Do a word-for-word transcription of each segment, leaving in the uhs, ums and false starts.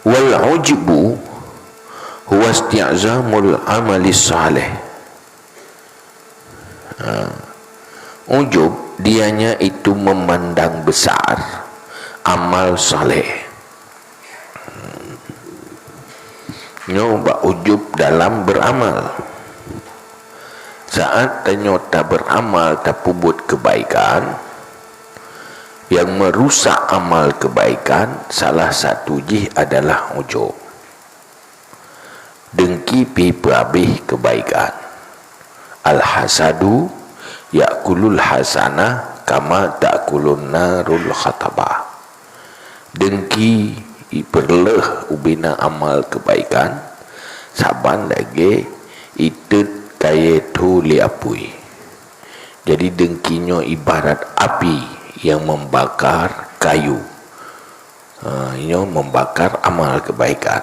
Wal ujbu huwa isti'zamul amali salih. Ha. Ujub, dianya itu memandang besar amal saleh. Nyoe bak ujub dalam beramal. Saat tanyoe taberamal, tapeubuet kebaikan, yang merusak amal kebaikan, salah satu jih adalah ujub. Deungki pih peuhabéh kebaikan. Al-hasadu ya'kulul hasanah kama ta'kulun narul khatabah. Deungki ipeureuloh ubena amal kebaikan, saban lagée itot kayée tho lé apui. Jadi, deungki nyoe ibarat api yang membakar kayu. Ha, nyoe membakar amal kebaikan.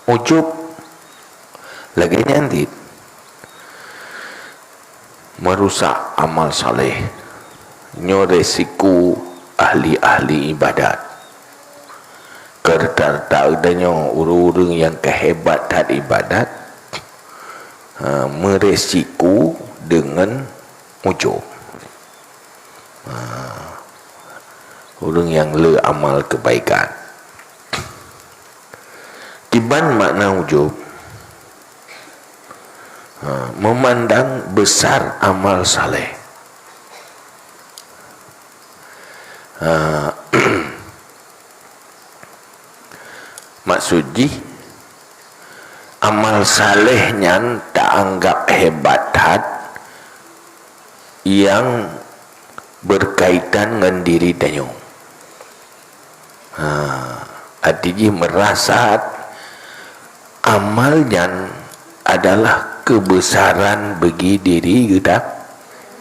Ujub lagée nyan cit. Merusak amal saleh. Nyoe resiko ahli-ahli ibadat. Keureuta-reuta geutanyoe ureuëng-ureuëng nyang keu hebat that ibadat, ha, meuresiko deungon ujub. Ha, ureuëng nyang le amal kebaikan. Kiban makna ujub, ha, memandang besar amal saleh. Ha, maksud jih, amal saleh nyan taanggap hebat that nyang berkaitan ngon diri tanyoe. Ha, arti jih meurasa amal nyan adalah keubeusaran bagi diri geuta-,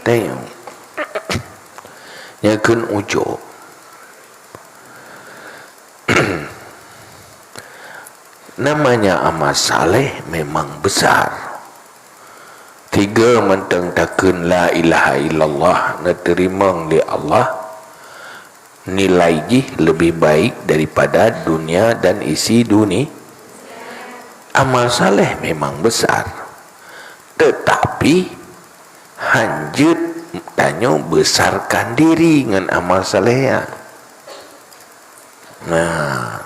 tanyoe. Nyan kheun ujub. Namanya amal saleh memang besar. Tiga mantong takheun la ilaha illallah neuteurimong lé Allah, nilai jih lebih baik daripada dunia dan isi duni-, amal saleh memang besar, tetapi hanjeuet tanyoe besarkan diri ngon amal saleh nyan. Nah,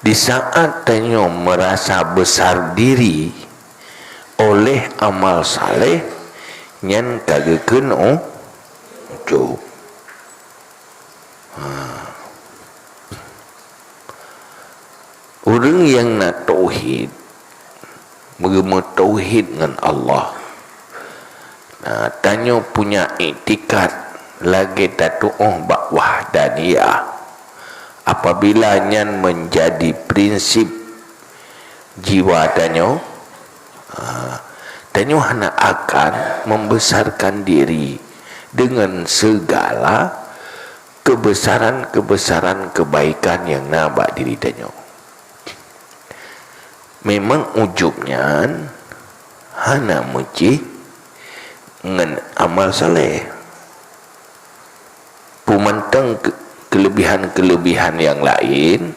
di saat tanyoe merasa besar diri oleh amal saleh, nyan ka geukheun u-, ujub. Ha. Ureuëng nyang na tauhid, meurumoh tauhid ngon Allah. Nah, tanyoe punya iktikad lagée tatuoh bak wahdaniyah. Apabila nyan menjadi prinsip jiwa tanyoe, ah, tanyoe hana akan membesarkan diri dengan segala keubeusaran-keubeusaran keubaikan nyang na bak diri tanyoe. Memang ujub nyan hana meucih ngon amal saleh. Peumantong ke-, keulebihan-keulebihan nyang laén,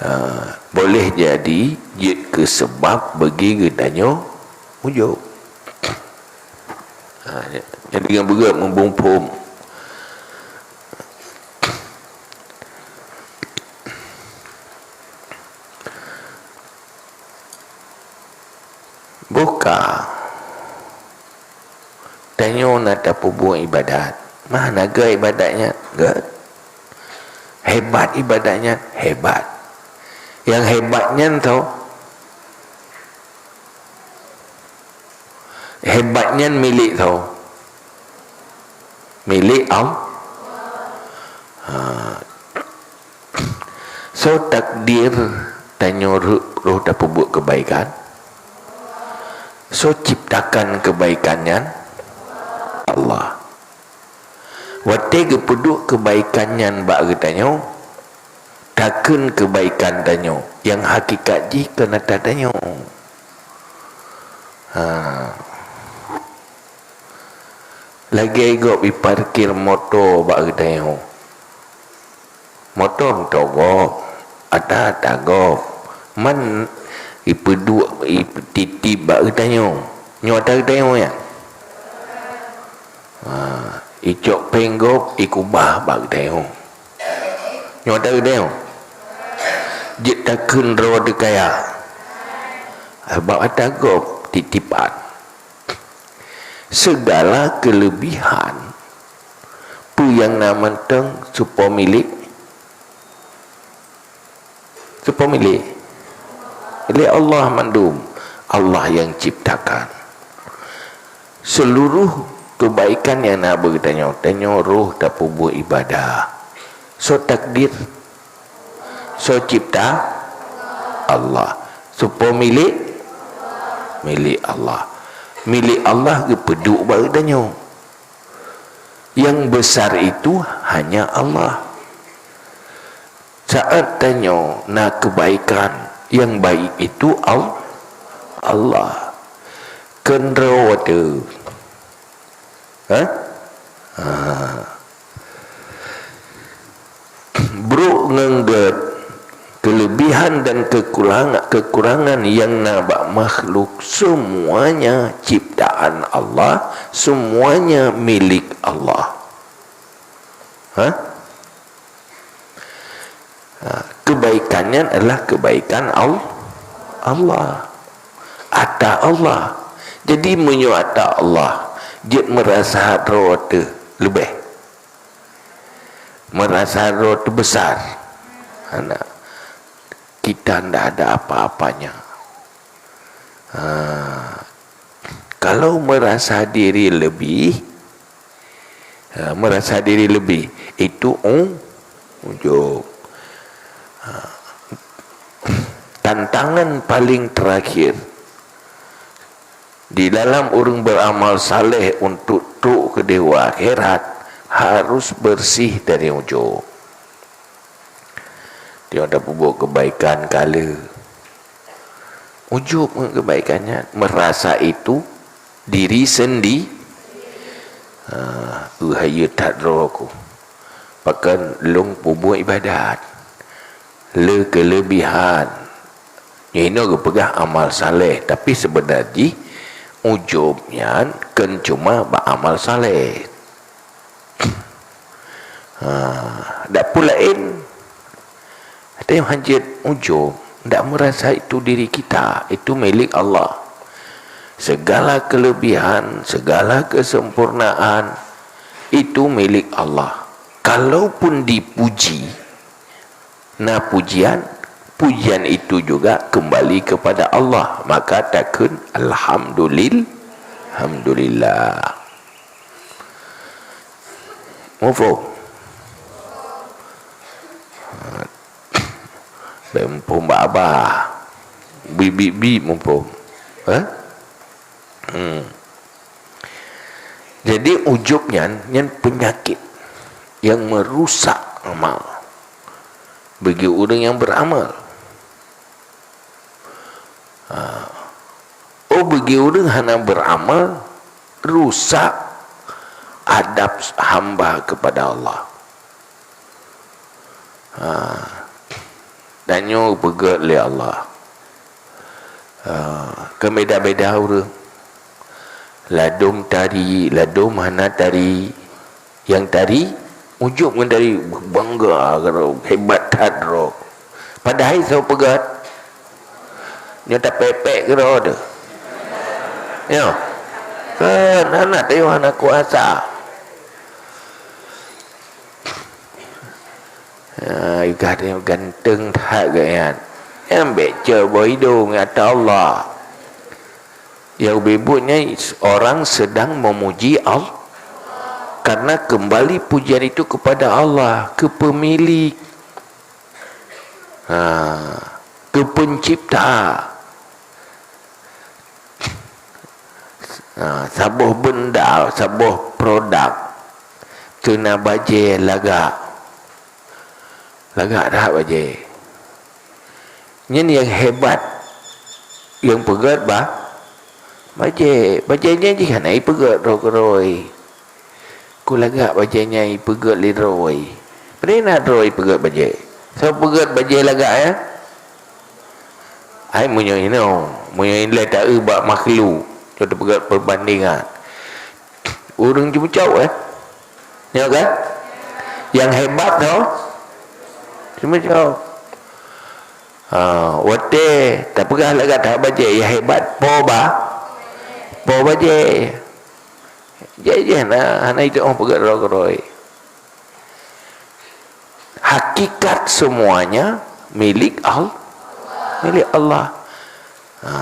ah, boleh jadi jeuet keu seubab bagi geutanyoe ujub. Ha, jadi ngon beugét muphom. Boh ka tanyoe na tapeubuet ibadat, mah na gét ibadat nyan, gét. Hebat ibadat nyan, hebat. Nyang hebat nyan tho, hebat nyan milék tho. Milék Allah. Ha. Soe takdir tanyoe roh, roh tapeubuet keubaikan? Soe ciptakan keubaikan nyan? Allah. Watée geupeuduek keubaikan nyan bak geutanyoe, takheun keubaikan tanyoe, nyang hakikat jih kon atra tanyoe. Ha. Lagée gob iparkir moto bak geutanyoe. Moto meutogob. ata-ata gob. Man ipeuduek, ipeuduek bak geutanyoe. Nyoe ata geutanyoe, ya? Ha, icok péng gob, ikubah bak geutanyoe. Nyoe ata geutanyoe. Jeuet takheun droe teuh kaya. Sabab ata gob titipan. Segala kelebihan, peue nyang na mantong soe po milék? Soe po milék? Milék Allah mandum. Allah nyang ciptakan. Seluruh kebaikan nyang na bak geutanyoe, tanyoe roh tapeubuet ibadah. Soe takdir? Soe cipta? Allah. Soe po milék? Milék Allah. Milék Allah geupeuduek bak geutanyoe. Yang besar itu hanya Allah. Saat tanyoe na kebaikan, yang baik itu Al-, Allah. Keunroe teuh. Ha? Ha. Brok ngon gét, kelebihan dan kekurang-, kekurangan nyang na bak makhluk, semuanya ciptaan Allah, semuanya milik Allah. Ha? Ha, kebaikan nyan adalah kebaikan Al-, Allah. Ata Allah. Jadi, meunyoe ata Allah, jeuet meurasa droe teuh leubeh. Meurasa droe teuh besar. Hana. Kita ndak ada apa-apanya. Ha. Kalau merasa diri lebih, ha, merasa diri lebih, itu u-, ujub. Ha. Tantangan paling terakhir di dalam ureuëng beramal saleh untuk trok keu dewa akhirat, harus bersih dari ujub. Tiap tapeubuet kebaikan kala, ujub ngon kebaikan nyan, merasa itu diri sendi-, ha, "Uh, hayeue that droe ku. Pakon lôn peubuet ibadat. Le kelebihan." Nyoe inoe geupeugah amal saleh, tapi seubeuna jih ujub nyan kon cuma bak amal saleh. Ha, dak peue laén. Tapi hanjeuet ujub, ndak merasa itu diri kita, itu milik Allah. Segala kelebihan, segala kesempurnaan, itu milik Allah. Kalaupun dipuji, na pujian, pujian itu juga kembali kepada Allah. Maka takheun, "Alhamdulil-, Alhamdulillah." Muphom? Bèk muphom bak abah. Bi, bi, bi muphom. Eh? Hmm. Jadi, ujub nyan, nyan penyakit yang merusak amal bagi ureuëng yang beramal. Ha. Oh, bagi ureuëng hana beramal, rusak adab hamba kepada Allah. Ha. Dan nyoe peugét lé Allah. Ha. Kan beda-beda ureuëng. Ladôm tari, ladôm hana tari. Nyang tari, ujub ngon tari, bangga keudroe, hebat that droe. Padahai soe peugét, nyoe tapék-pék keudroe teuh. Nyoe. Kan, hana tayue hana kuasa. Ah, yue ganteng that geuh nyan. Nyang bèk cok boh idông, ata Allah. Nyang ubé buet nyan orang sedang memuji Allah, karena kembali pujian itu kepada Allah, keu pemilik, ha, keu pencipta. Ha, saboh beunda, saboh produk, teuna bajèe lagak. Lagak that bajèe. Nyan nyang hebat, nyang peugét bah, bajèe. Bajèe nyan jih hana jipeugét droe keudroe. Ku lagak bajèe nyan jipeugét lé droe. Pane na droe jipeugét bajèe? Soe peugét bajèe lagak, ya? Hai meunyoe inoe, meunyoe ilèe taeu bak makhluk, nyoe teupeugét peubandingan. Ureueng ceumeucok, eh? Nyoe kan? Nyang hebat nyoe ceumeucok. Ha, watèe tapeugah lagak that bajèe, nyang hebat po ba, po bajèe. Jeh-jeh na, hana jiteu'oh peugét droe-droe. Hakikat semuanya milik Al-, milik Allah. Ha.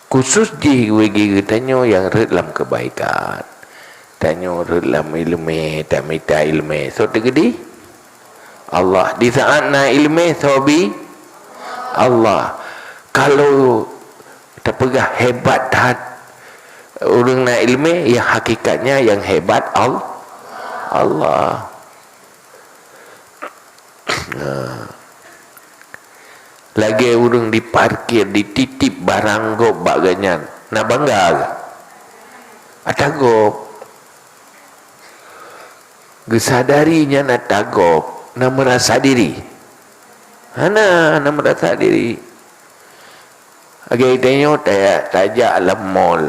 Khusus jih bagi geutanyoe nyang rhot lam keubaikan. Tanyoe rhot lam ileumèe, tamita ileumèe. Soe teugeudi? Allah. Di saat na ileumèe, soe bi? Allah. Kalau tapeugah hebat that ureueng na ileumèe, nyang hakikatnya nyang hebat Al-, Allah. Nah. Lagèe ureueng diparkir, dititip barang gob bak gobnyan. Na bangga keu? Ata gob. Geusadari nyan ata gob, na meurasa diri? Hana, na meurasa diri. Lagèe tanyoe ta-, tajak lam mall.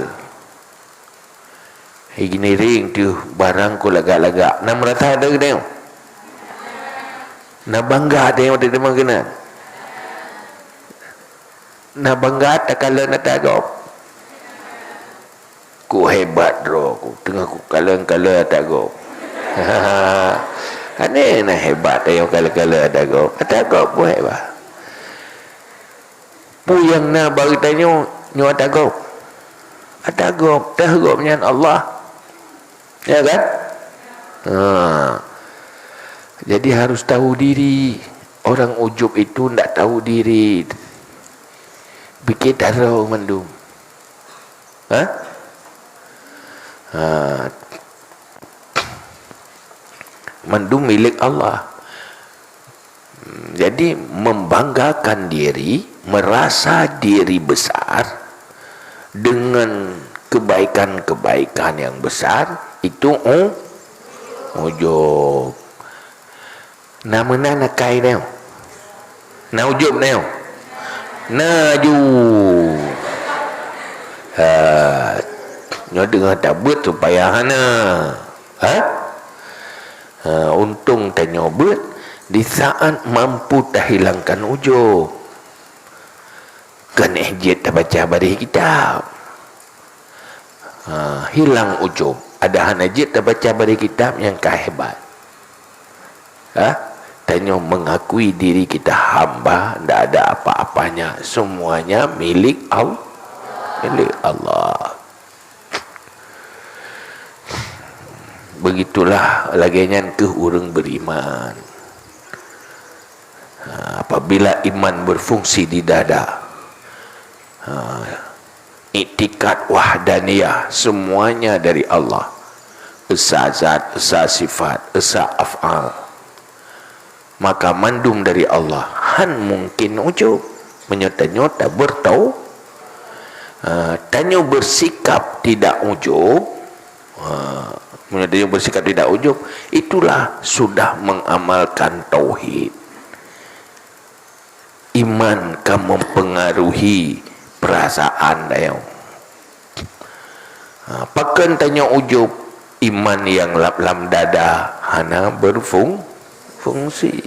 Hai geuneureng teuh barang ku lagak-lagak. Na meurasa ata geutanyoe? Na bangga tanyoe teurimong keunan? Na bangga takalon ata gob? Ku hebat droe ku, teungoh ku kalon-kalon ata gob. Hana na hebat tanyoe kalon-kalon ata gob. Ata gob ku hebat. Peue nyang na bak geutanyoe, nyoe ata gob. Ata gob, teuh gobnyan Allah. Ya kan? Ha. Jadi harus tahu diri. Orang ujub itu ndak tahu diri. Pike taroe mandum. Ha? Ha. Mandum milék Allah. Hmm, jadi membanggakan diri, merasa diri besar dengan kebaikan-kebaikan yang besar, itu u-, ujub. Na meunan akai nyoe? Na ujub nyoe? Na ju. Ha, nyoe teungoh tabeuet supaya hana. Ha? Ha, untông tanyoe beuet di saat mampu tahilangkan ujub. Kon éh jeuet tabaca baréh kitab. Ha, hilang ujub. Ada hana jeuet tabaca baréh kitab nyang ka hebat. Ha? Tanyoe mengakui diri kita hamba, ndak ada apa-apanya. Semuanya milik Al-, milik Allah. Begitulah lagèe nyan keuh ureueng beriman. Ha, apabila iman berfungsi di dada, ha, iktikad wahdaniyah, semuanya dari Allah. Esa zat, esa sifat, esa af'al. Maka mandum dari Allah, han mungkin ujub. Meunyoe tanyoe tabeurtau-, ha, tanyoe bersikap tidak ujub, ha, meunyoe tanyoe bersikap tidak ujub, itulah sudah mengamalkan tauhid. Iman ka mempengaruhi perasaan tanyoe. Ha, pakon tanyoe ujub, iman nyang lam, lam dada hana berfung-, fungsi.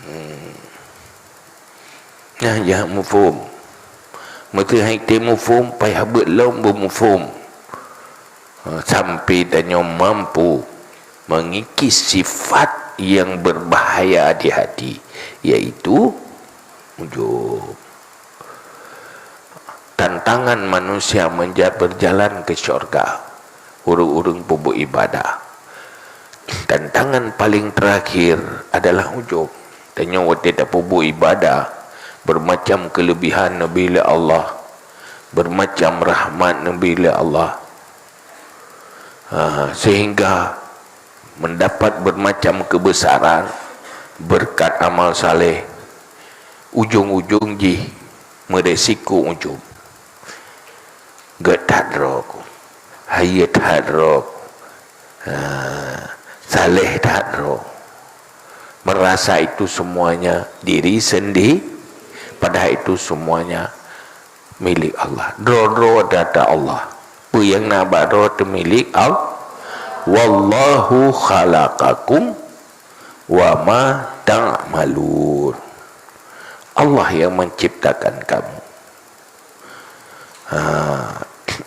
Hmm. Nah, jak muphom. Meuseuhai teuh muphom, payah beuet lom beumuphom. Ha, sampai tanyoe mampu mengikis sifat yang berbahaya di hati, yaitu ujub. Tantangan manusia menja-, berjalan ke syurga, ureueng-ureueng peubuet ibadah. Tantangan paling terakhir adalah ujub. Tanyoe watèe tapeubuet ibadah, bermacam kelebihan neubri lé Allah, bermacam rahmat neubri lé Allah. Ha, sehingga mendapat bermacam kebesaran berkat amal saleh, ujong-ujong jih meuresiko ujub. Gèt that droe ku, hayeu that droe ku. Ha, sa Aléh that droe. Merasa itu semuanya diri sendiri, padahal itu semuanya milik Allah. Droe-droe ata Allah. Peue nyang na bak droe teuh milik Allah. "Wallahu khalaqakum wa ma ta'malun." Allah yang menciptakan kamu. Ha,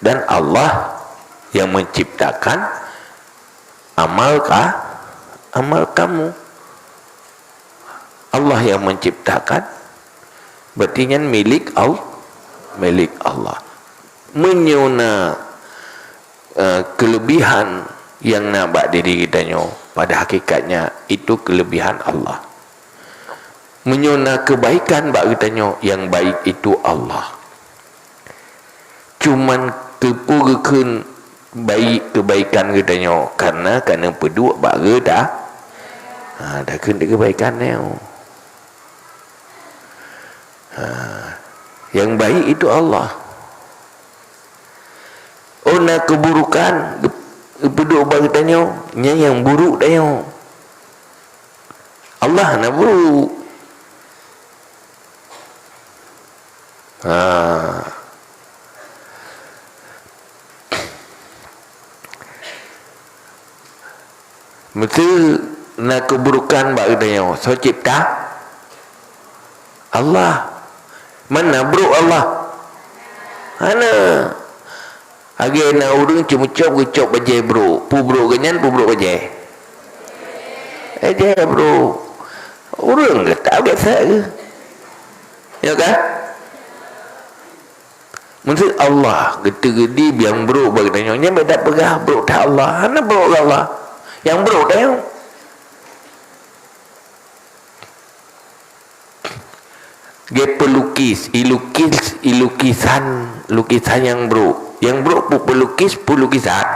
dan Allah yang menciptakan amal ka-, amal kamu. Allah yang menciptakan, berarti nyan milik Al-, milik Allah. Meunyoe na, eh, kelebihan nyang na bak diri geutanyoe, pada hakikatnya itu kelebihan Allah. Meunyoe na kebaikan bak geutanyoe, nyang baik itu Allah. Cuman keupeue geukheun baik kebaikan geutanyoe, karena ka neupeuduek bak geuta-, ha, takheun di kebaikan nyoe. Ha, nyang baik itu Allah. Oh, na keuburukan geu-, geupeuduek bak geutanyoe, nyan nyang buruk tanyoe. Allah hana buruk. Ha. Meuseu na keuburukan bak geutanyoe, soe cipta? Allah. Mana brok Allah? Hana. Lagèe na ureueng ceumeucop geucop bajèe brok. Peue brok geuh nyan, peue brok bajèe? Bajèe brok. Ureueng geuh tak biasa geuh. Ya kan? Meuseu Allah geuteugeudi biang brok bak geutanyoe, nyan beda peugah brok that Allah. Hana brok Allah. Nyang brok tanyoe. Geupeulukis, ilukis, ilukisan, lukisan nyang brok. Nyang brok peue peulukis, peue lukisan?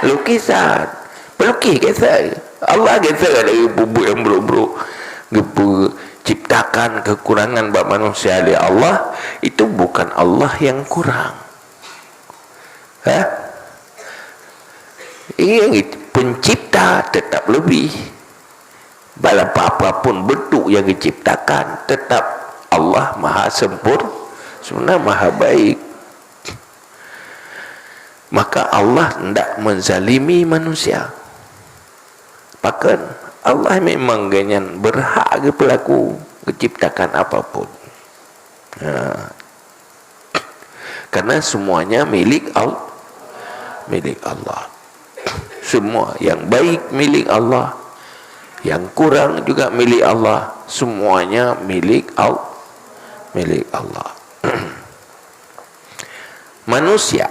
Lukisan. Peulukis geuseuk. Allah geuseuk lagèe peubuet nyang brok-brok. Geupenciptakan kekurangan bak manusia lé Allah, itu bukan Allah yang kurang. Ha? Iya, pencipta tetap lebih. Balapan apapun bentuk yang diciptakan, tetap Allah Maha Sempur-, sempurna, Maha Baik. Maka Allah ndak menzalimi manusia. Pakon? Allah memang geuh nyan berhak geupeulaku, geuciptakan apapun. Ha. Karena semuanya milik Al-, milik Allah. Semua yang baik milik Allah, yang kurang juga milik Allah, semuanya milik Al-, milik Allah. Manusia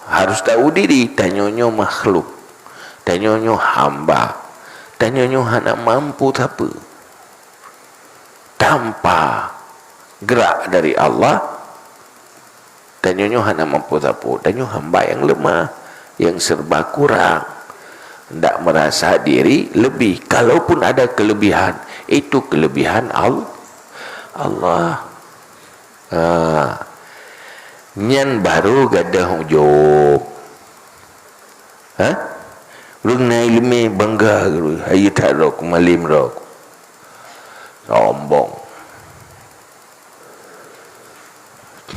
harus tahu diri, tanyoe nyoe makhluk, tanyoe nyoe hamba, tanyoe nyoe hana mampu sapeue. Tanpa gerak dari Allah, tanyoe nyoe hana mampu sapeue. Tanyoe hamba nyang lemah, nyang serba kurang. Ndak merasa diri lebih. Kalaupun ada kelebihan, itu kelebihan Al-, Allah. Ha. Nyan baru gadôh ujub. Ha? Ureueng na ileumèe bangga, hai that droe, malém droe. Sombong.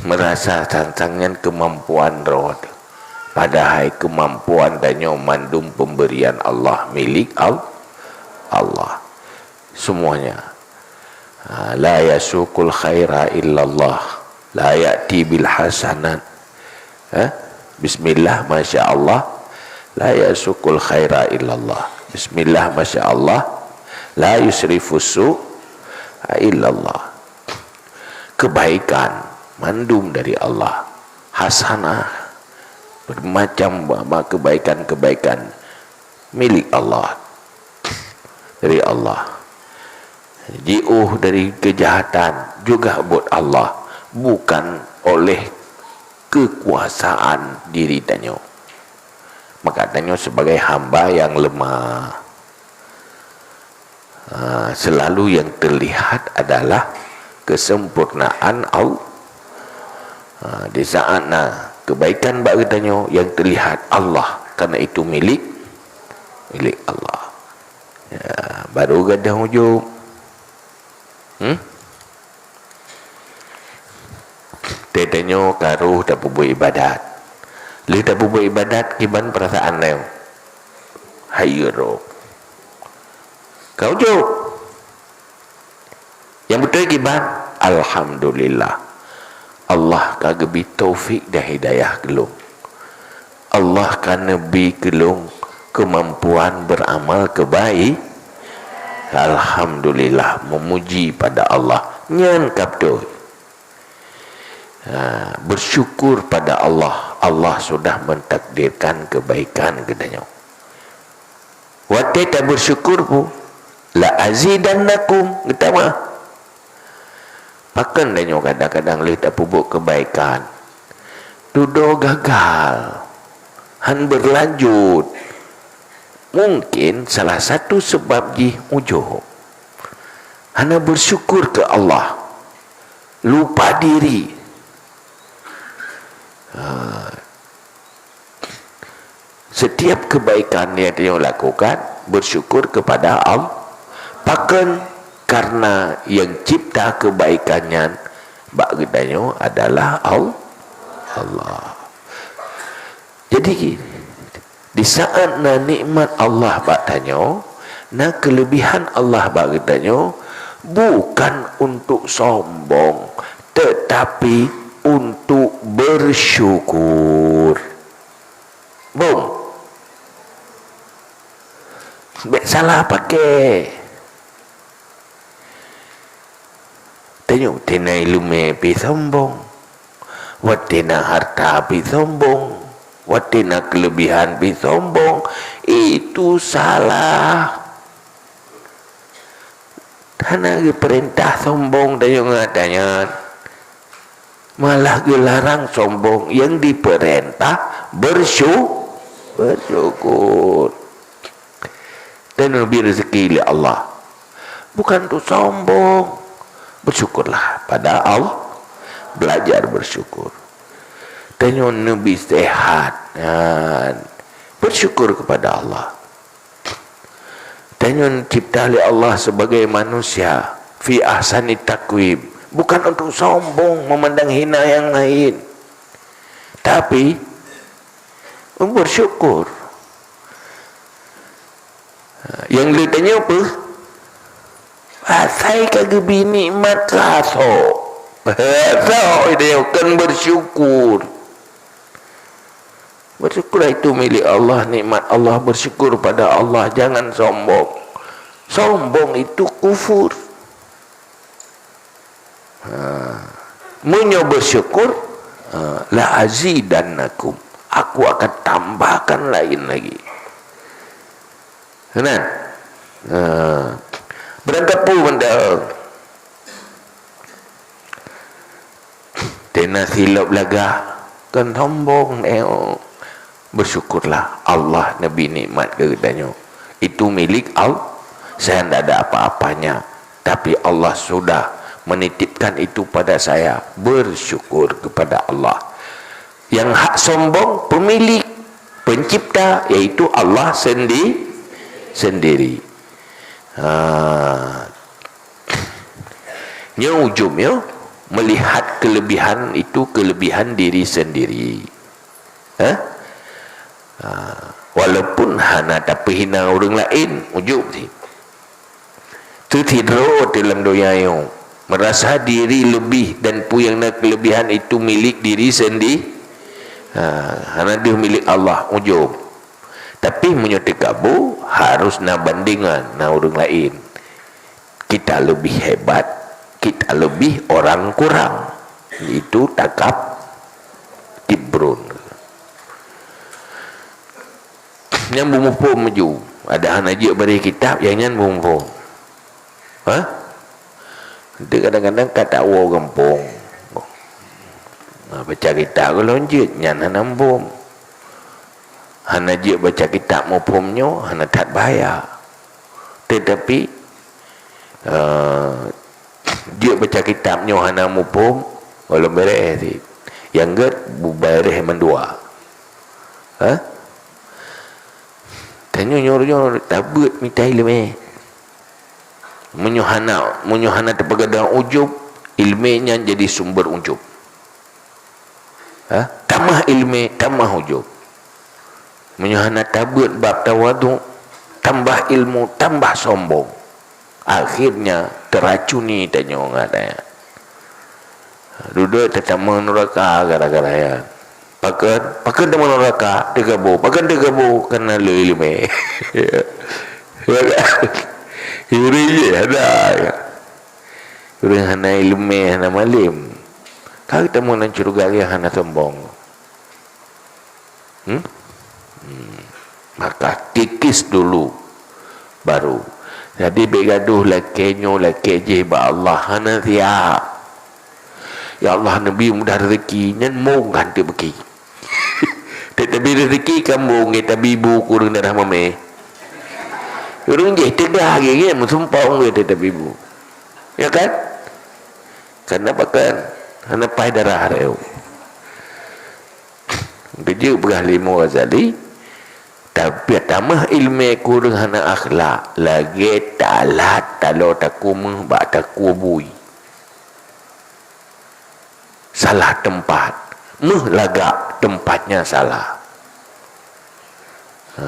Merasa sang-sang nyan keumampuan droe teuh. Padahai keumampuan tanyoe mandum pemberian Allah, milik Al-, Allah. Semuanya. Ha, la yasuqul khaira illallah. La ya'ti bil hasanat. Ha? Bismillah, masya Allah. La yasuqul khaira illallah. Bismillah, masya Allah. La yusrifus su'a illallah. Kebaikan mandum dari Allah. Hasanah, bermacam ba-, ba-, kebaikan-kebaikan milik Allah. Dari Allah. Jiôh dari kejahatan juga buet Allah, bukan oleh kekuasaan diri tanyoe. Maka tanyoe sebagai hamba nyang lemah. Ha, selalu yang terlihat adalah kesempurnaan Allah. Ha, di saat na kebaikan bak geutanyoe, yang terlihat Allah, karena itu milik, Milék Allah. Ya, baru gadôh ujub. Hmm? Teutanyoe ka roh tapeubuet ibadat. Lheueh tapeubuet ibadat, kiban peurasaan nyoe? Hayeue roh. Ka ujub. Nyang beutôi kiban, alhamdulillah. Allah ka geubri taufik dan hidayah keu lôn. Allah ka neubri keu lôn keumampuan beuramal keubai-, alhamdulillah, meumuji pada Allah. Nyan ka beutôi. Ha, bersyukur pada Allah. Allah sudah mentakdirkan kebaikan geutanyoe. Watée tabeusyukur pu, "La azidannakum," geutamah. Pakon tanyoe kadang-kadang lheueh tapeubuet keubaikan, dudoe gagal, han beulanjut? Mungken salah satu seubab jih ujub. Hana beusyukur keu Allah, lupa diri. Ha. Setiap kebaikan yang tanyoe lakukan, bersyukur kepada Allah. Pakon? Karena yang cipta kebaikan nyan bak geutanyoe adalah Al-, Allah. Jadi, di saat na nikmat Allah bak tanyoe, na kelebihan Allah bak geutanyoe, bukan untuk sombong, tetapi untuk bersyukur. Bung. Bék salah pakai. Tanyoe, watée na iéleumé pih sombong. Watée na hareuta pih sombong. Watée na keulebihan pih sombong. Itu salah. Hana geupeurintah sombong tanyoe ngon ata nyan. Malah geularang sombong, nyang dipeurintah bersyu-, bersyukur. Dan neubri rezeki lé Allah. Bukan untuk sombong. Bersyukurlah pada Allah. Belajar bersyukur. Tanyoe neubri sehat. Nyan. Bersyukur kepada Allah. Tanyoe cipta lé Allah sebagai manusia, fi ahsani taqwim. Bukan untuk sombong, memandang hina yang lain. Tapi, bersyukur. Nyang lheueh tanyoe peue? Asai ka geubri nikmat ka sok. Sok tanyoe kon bersyukur. Bersyukurlah itu milik Allah, nikmat Allah, bersyukur pada Allah, jangan sombong. Sombong itu kufur. Ha. Meunyoe bersyukur, ha, "La azidannakum." Aku akan tambahkan lain lagi. Nah. Ha. Beurangkapeue mantong. Tena silop lagak, kon sombong, eh, oh. Bersyukurlah Allah neubri nikmat keu geutanyoe. Itu milik Allah. Saya ndak ada apa-apanya. Tapi Allah sudah menitipkan itu pada saya. Bersyukur kepada Allah. Yang hak sombong, pemilik, pencipta, yaitu Allah sendi-, sendiri. Ha. Nyoe ujub nyoe, melihat kelebihan itu kelebihan diri sendiri. Ha? Ha. Walaupun hana tapeuhina ureuëng laén, ujub cit. Teusidroe dalam donya nyoe, merasa diri lebih dan peue nyang na kelebihan itu milik diri sendi-, ha, hana deuh milik Allah, ujub. Tapi meunyoe teukabu, harus na bandingan, na ureuëng laén. Kita lebih hebat, kita lebih orang kurang. Itu takab-, kibrun. Nyan beumuphom maju. Ada hana jeuet baréh kitab, nyang nyan beumuphom. Ha? Nanti kadang-kadang ka tawoe gampông. Ha, baca kitab gohlom jeuet, nyan hana muphom. Hana jeuet baca kitab muphom nyoe, hana that bahaya. Tetapi, eh, jeuet baca kitab nyoe hana muphom, gohlom beureh cit. Nyang gét beureh mandua. Ha? Tanyoe nyoe-nyoe tabeuet mita iéleumé. Meunyoe hana, meunyoe hana teupeugadang ujub, iéleumé nyan jadi sumber ujub. Ha? Tamah iéleumé, tamah ujub. Meunyoe hana tabeuet bab tawadhu, tambah ilmu, tambah sombong. Akhirnya teuracuni tanyoe ngon ayat. Dudoe tatamong nuraka gara-gara ayat. Pakon? Pakon tamong nuraka? Teugabo. Pakon teugabo? Karena le iéleumé. Ureuëng jih ada. Ureuëng hana iéleumé, hana malem. Ka tamong lam syeuruga nyang hana sombong. Hmm? Hmm. Maka kikis dulu baru. Jadi bék gadoh lakée nyoe lakée jéh bak Allah, hana siap. Ya Allah, neubi mudah rezeki, nyan mong kan teubeuki. Tetapi rezeki kan mong, ya tabi bu kureueng darah mamé. Ureuëng jéh teuga lagée nyan meusumpah ureuëng tetapi bu. Ya kan? Karena pakon hana pai darah reu. Geujeuet peugah lé Imam Ghazali, tapi tamah iéleumé kureueng hana akhlak, lagée talat taloe takue meuh bak takue bui. Salah teumpat. Meuh lagak, tempatnya salah. Ha.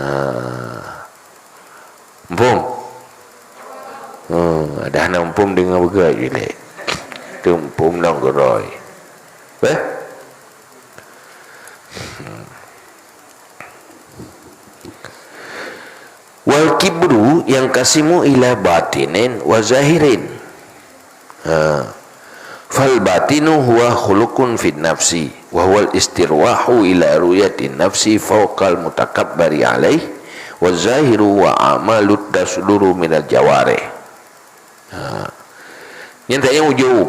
Muphom? Hmm, ada hana muphom deungoe beugöt ju lé. Tu muphom nong geurôi. Eh? Wal kibru yanqasimu ila batinin wa zahirin. Ha. Fal batinu huwa khuluqun fin nafsi, wa huwal istirwahu ila ru'yatin nafsi fauqal mutakabbari alaih, wa zahiru wa amalut tasduru minal jawarih. Ha. Nyan tanya ujub.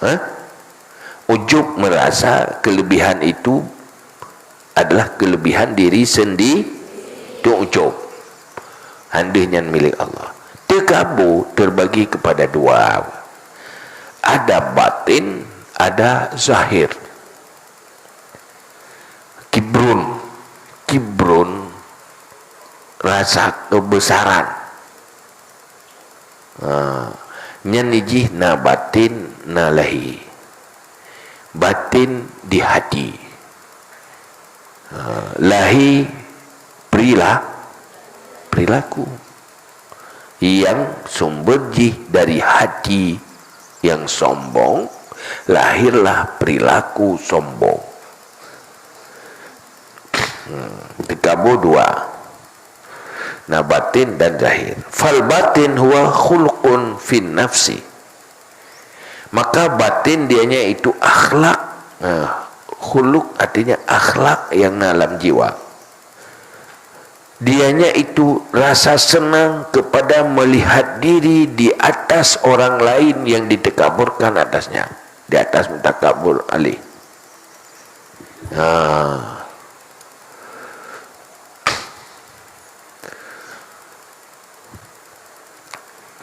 Ha? Ujub merasa kelebihan itu adalah kelebihan diri sendi-, tu ujub. Andeuh nyan milék Allah. Teukabo terbagi kepada dua. Ada batin, ada zahir. Kibrun. Kibrun, rasa kebesaran. Ha, nyan jih na batin, na lahé. Batin di hati. Ha, lahé perila-, perilaku. Yang sumber jih dari hati yang sombong, lahirlah perilaku sombong. Hmm, teukabo dua. Na batin dan zahir. Fal batin huwa khuluqun fin nafsi. Maka batin dianya itu akhlak. Nah, khuluq artinya akhlak yang na lam jiwa. Dianya itu rasa senang kepada melihat diri di atas orang lain yang ditakaburkan atasnya, di atas mutakabur alaih. Ha.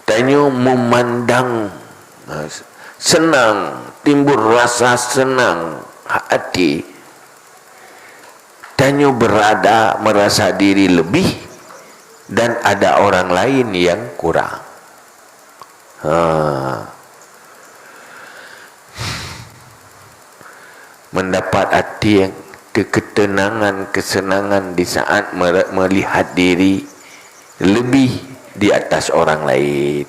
Tanyoe meumandang, ha, senang, timbul rasa senang hati. Tanyoe berada merasa diri lebih dan ada orang lain yang kurang. Ha. Mendapat hati yang ke-, ketenangan, kesenangan di saat mere-, melihat diri lebih di atas orang lain.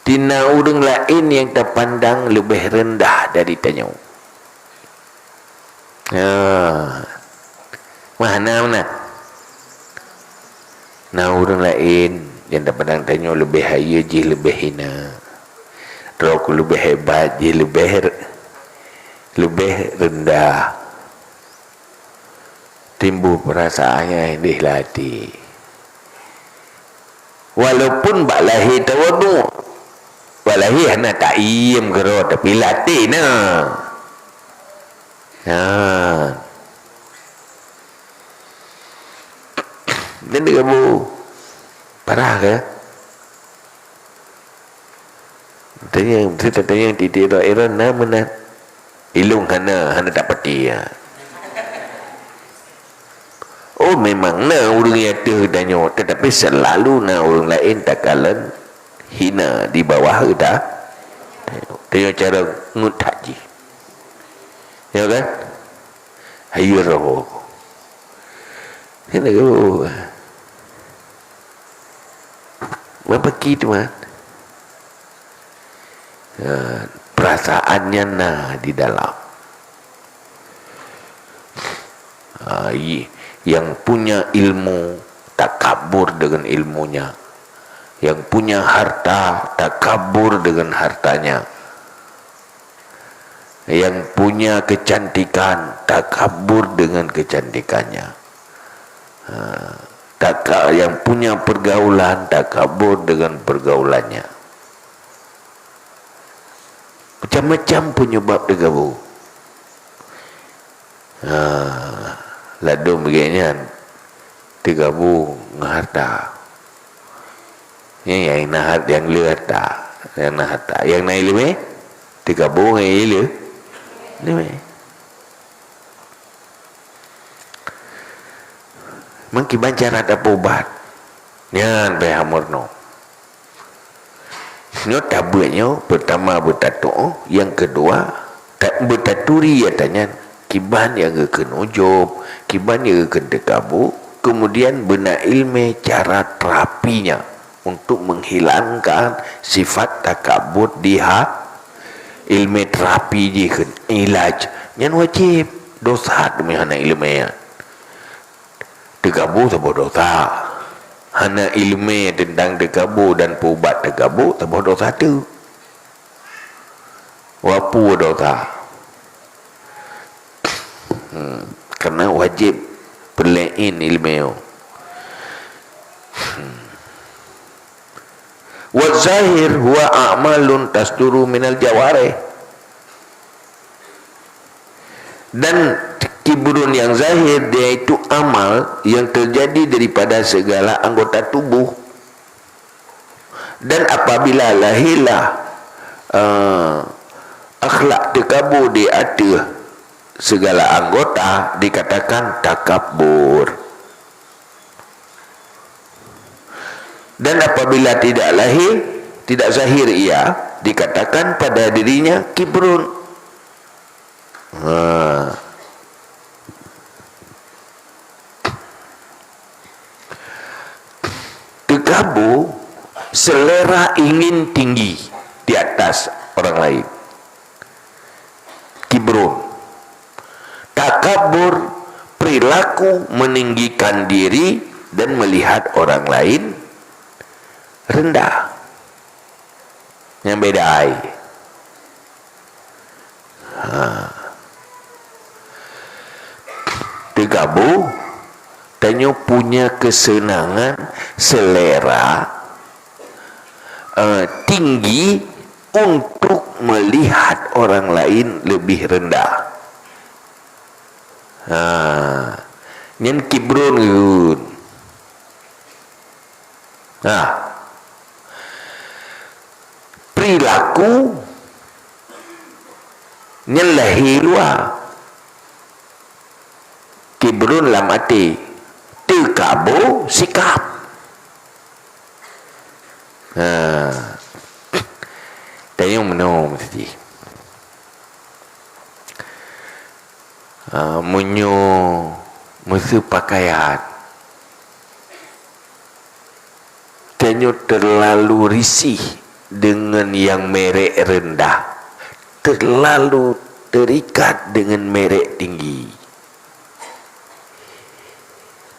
Di na ureuëng laén nyang tapandang leubeh reundah dari tanyoe. Ha. Meuhana meunan. Na ureuëng laén nyang tapandang tanyoe leubeh hayeue jih leubeh hina. Droe keuh leubeh hebat jih leubeh re-, leubeh reundah. Timbul peurasaan nyang éh lam até. Walaupun bak lahé tawadhu, bak lahé hana taiem keudroe, tapi lam até na. Ha. Nyan deuh kabu. Parah keu? Tanyong, tanyong tieb-tieb droe, "Droeneuh na meunan?" "Ilôn hana, hana tapati, ya." Oh, Memang na ureuëng nyang ateueh geutanyoe, tetapi selalu na ureuëng laén takalon hina di bawah geuta-, tanyoe. Tanyoe cara ngut that jih. Ya kan? Hayeue roh. Kena go. Meupiké teuma. Ha, perasaannya na di dalam. Ha, i-, yang punya ilmu takabur dengan ilmunya. Yang punya harta takabur dengan hartanya. Yang punya kecantikan takabur dengan kecantikannya. Ha, taka-, yang punya pergaulan takabur dengan pergaulannya. Macam-macam penyebab takabur. Ha, ladôm bak nyan takabur ngon harta. Nyan nyang na hat-, nyang le harta, nyang na harta. Nyang na iéleumé takabur ngon iéle-, iéleumé. Meukiban cara tapeuubat, nyan pih hana meurunoe. Nyoe tabeuet nyoe, peurtama beutatuoh, nyang keudua, ta-, beutaturi ata nyan, kiban nyang geukheun ujub, kiban nyang geukheun takabur, keumudian beuna iéleumé cara terapinya untuk menghilangkan sifat takabur di ha-, iéleumé terapi jih kheun ilaj. Nyan wajéb, dosa teuma hana iéleumé nyan. Takabur saboh dosa. Hana iéleumé teuntang takabur dan peuubat takabur saboh dosa teuk. Wapu dosa. Hmm, karena wajéb peuleuen iéleumé nyoe. Hmm. Wa zahir huwa a'malun tasduru minal jawarih. Dan kibrun yang zahir, yaitu amal yang terjadi daripada segala anggota tubuh. Dan apabila lahirlah, eh, akhlak takabur di ateueh segala anggota, dikatakan takabur. Dan apabila tidak lahir, tidak zahir ia, dikatakan pada dirinya kibrun. Ha. Takabur, selera ingin tinggi di atas orang lain. Kibrun. Takabur, perilaku meninggikan diri dan melihat orang lain rendah. Nyang beda ai. Ha. Takabur, tanyoe punya kesenangan, selera, eh, tinggi untuk melihat orang lain lebih rendah. Ha. Nyan kibrun geukheun. Nah, perilaku nyan lahé luwa. Kibrun lam até, takabur sikap. Ha. Tanyoe meunoe meusti. Ha, meunyoe meuseupakaian, tanyoe terlalu risih deungon nyang merek rendah, terlalu terikat deungon merek tinggi.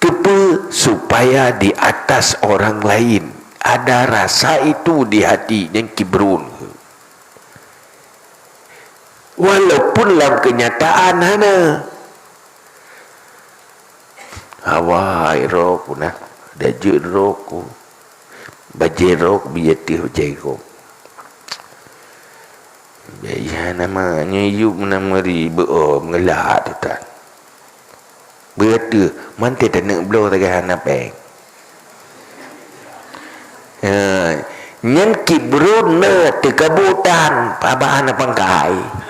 Keupeue? Supaya di atas orang lain ada rasa itu di hati, nyan kibrun. Walaupun lam kenyataan hana. Hawa, ai roh ku na, dak jeuet roh ku. Bajée roh ku bijéh teuh bajée ku. Bajée nama nyoe yup meunan meuri beu-o meungeulak teutan. Beuteuh, mantong taneuk bloe sagai hana péng. Ha, nyan kibrun na teukabutan, paba hana pangkai.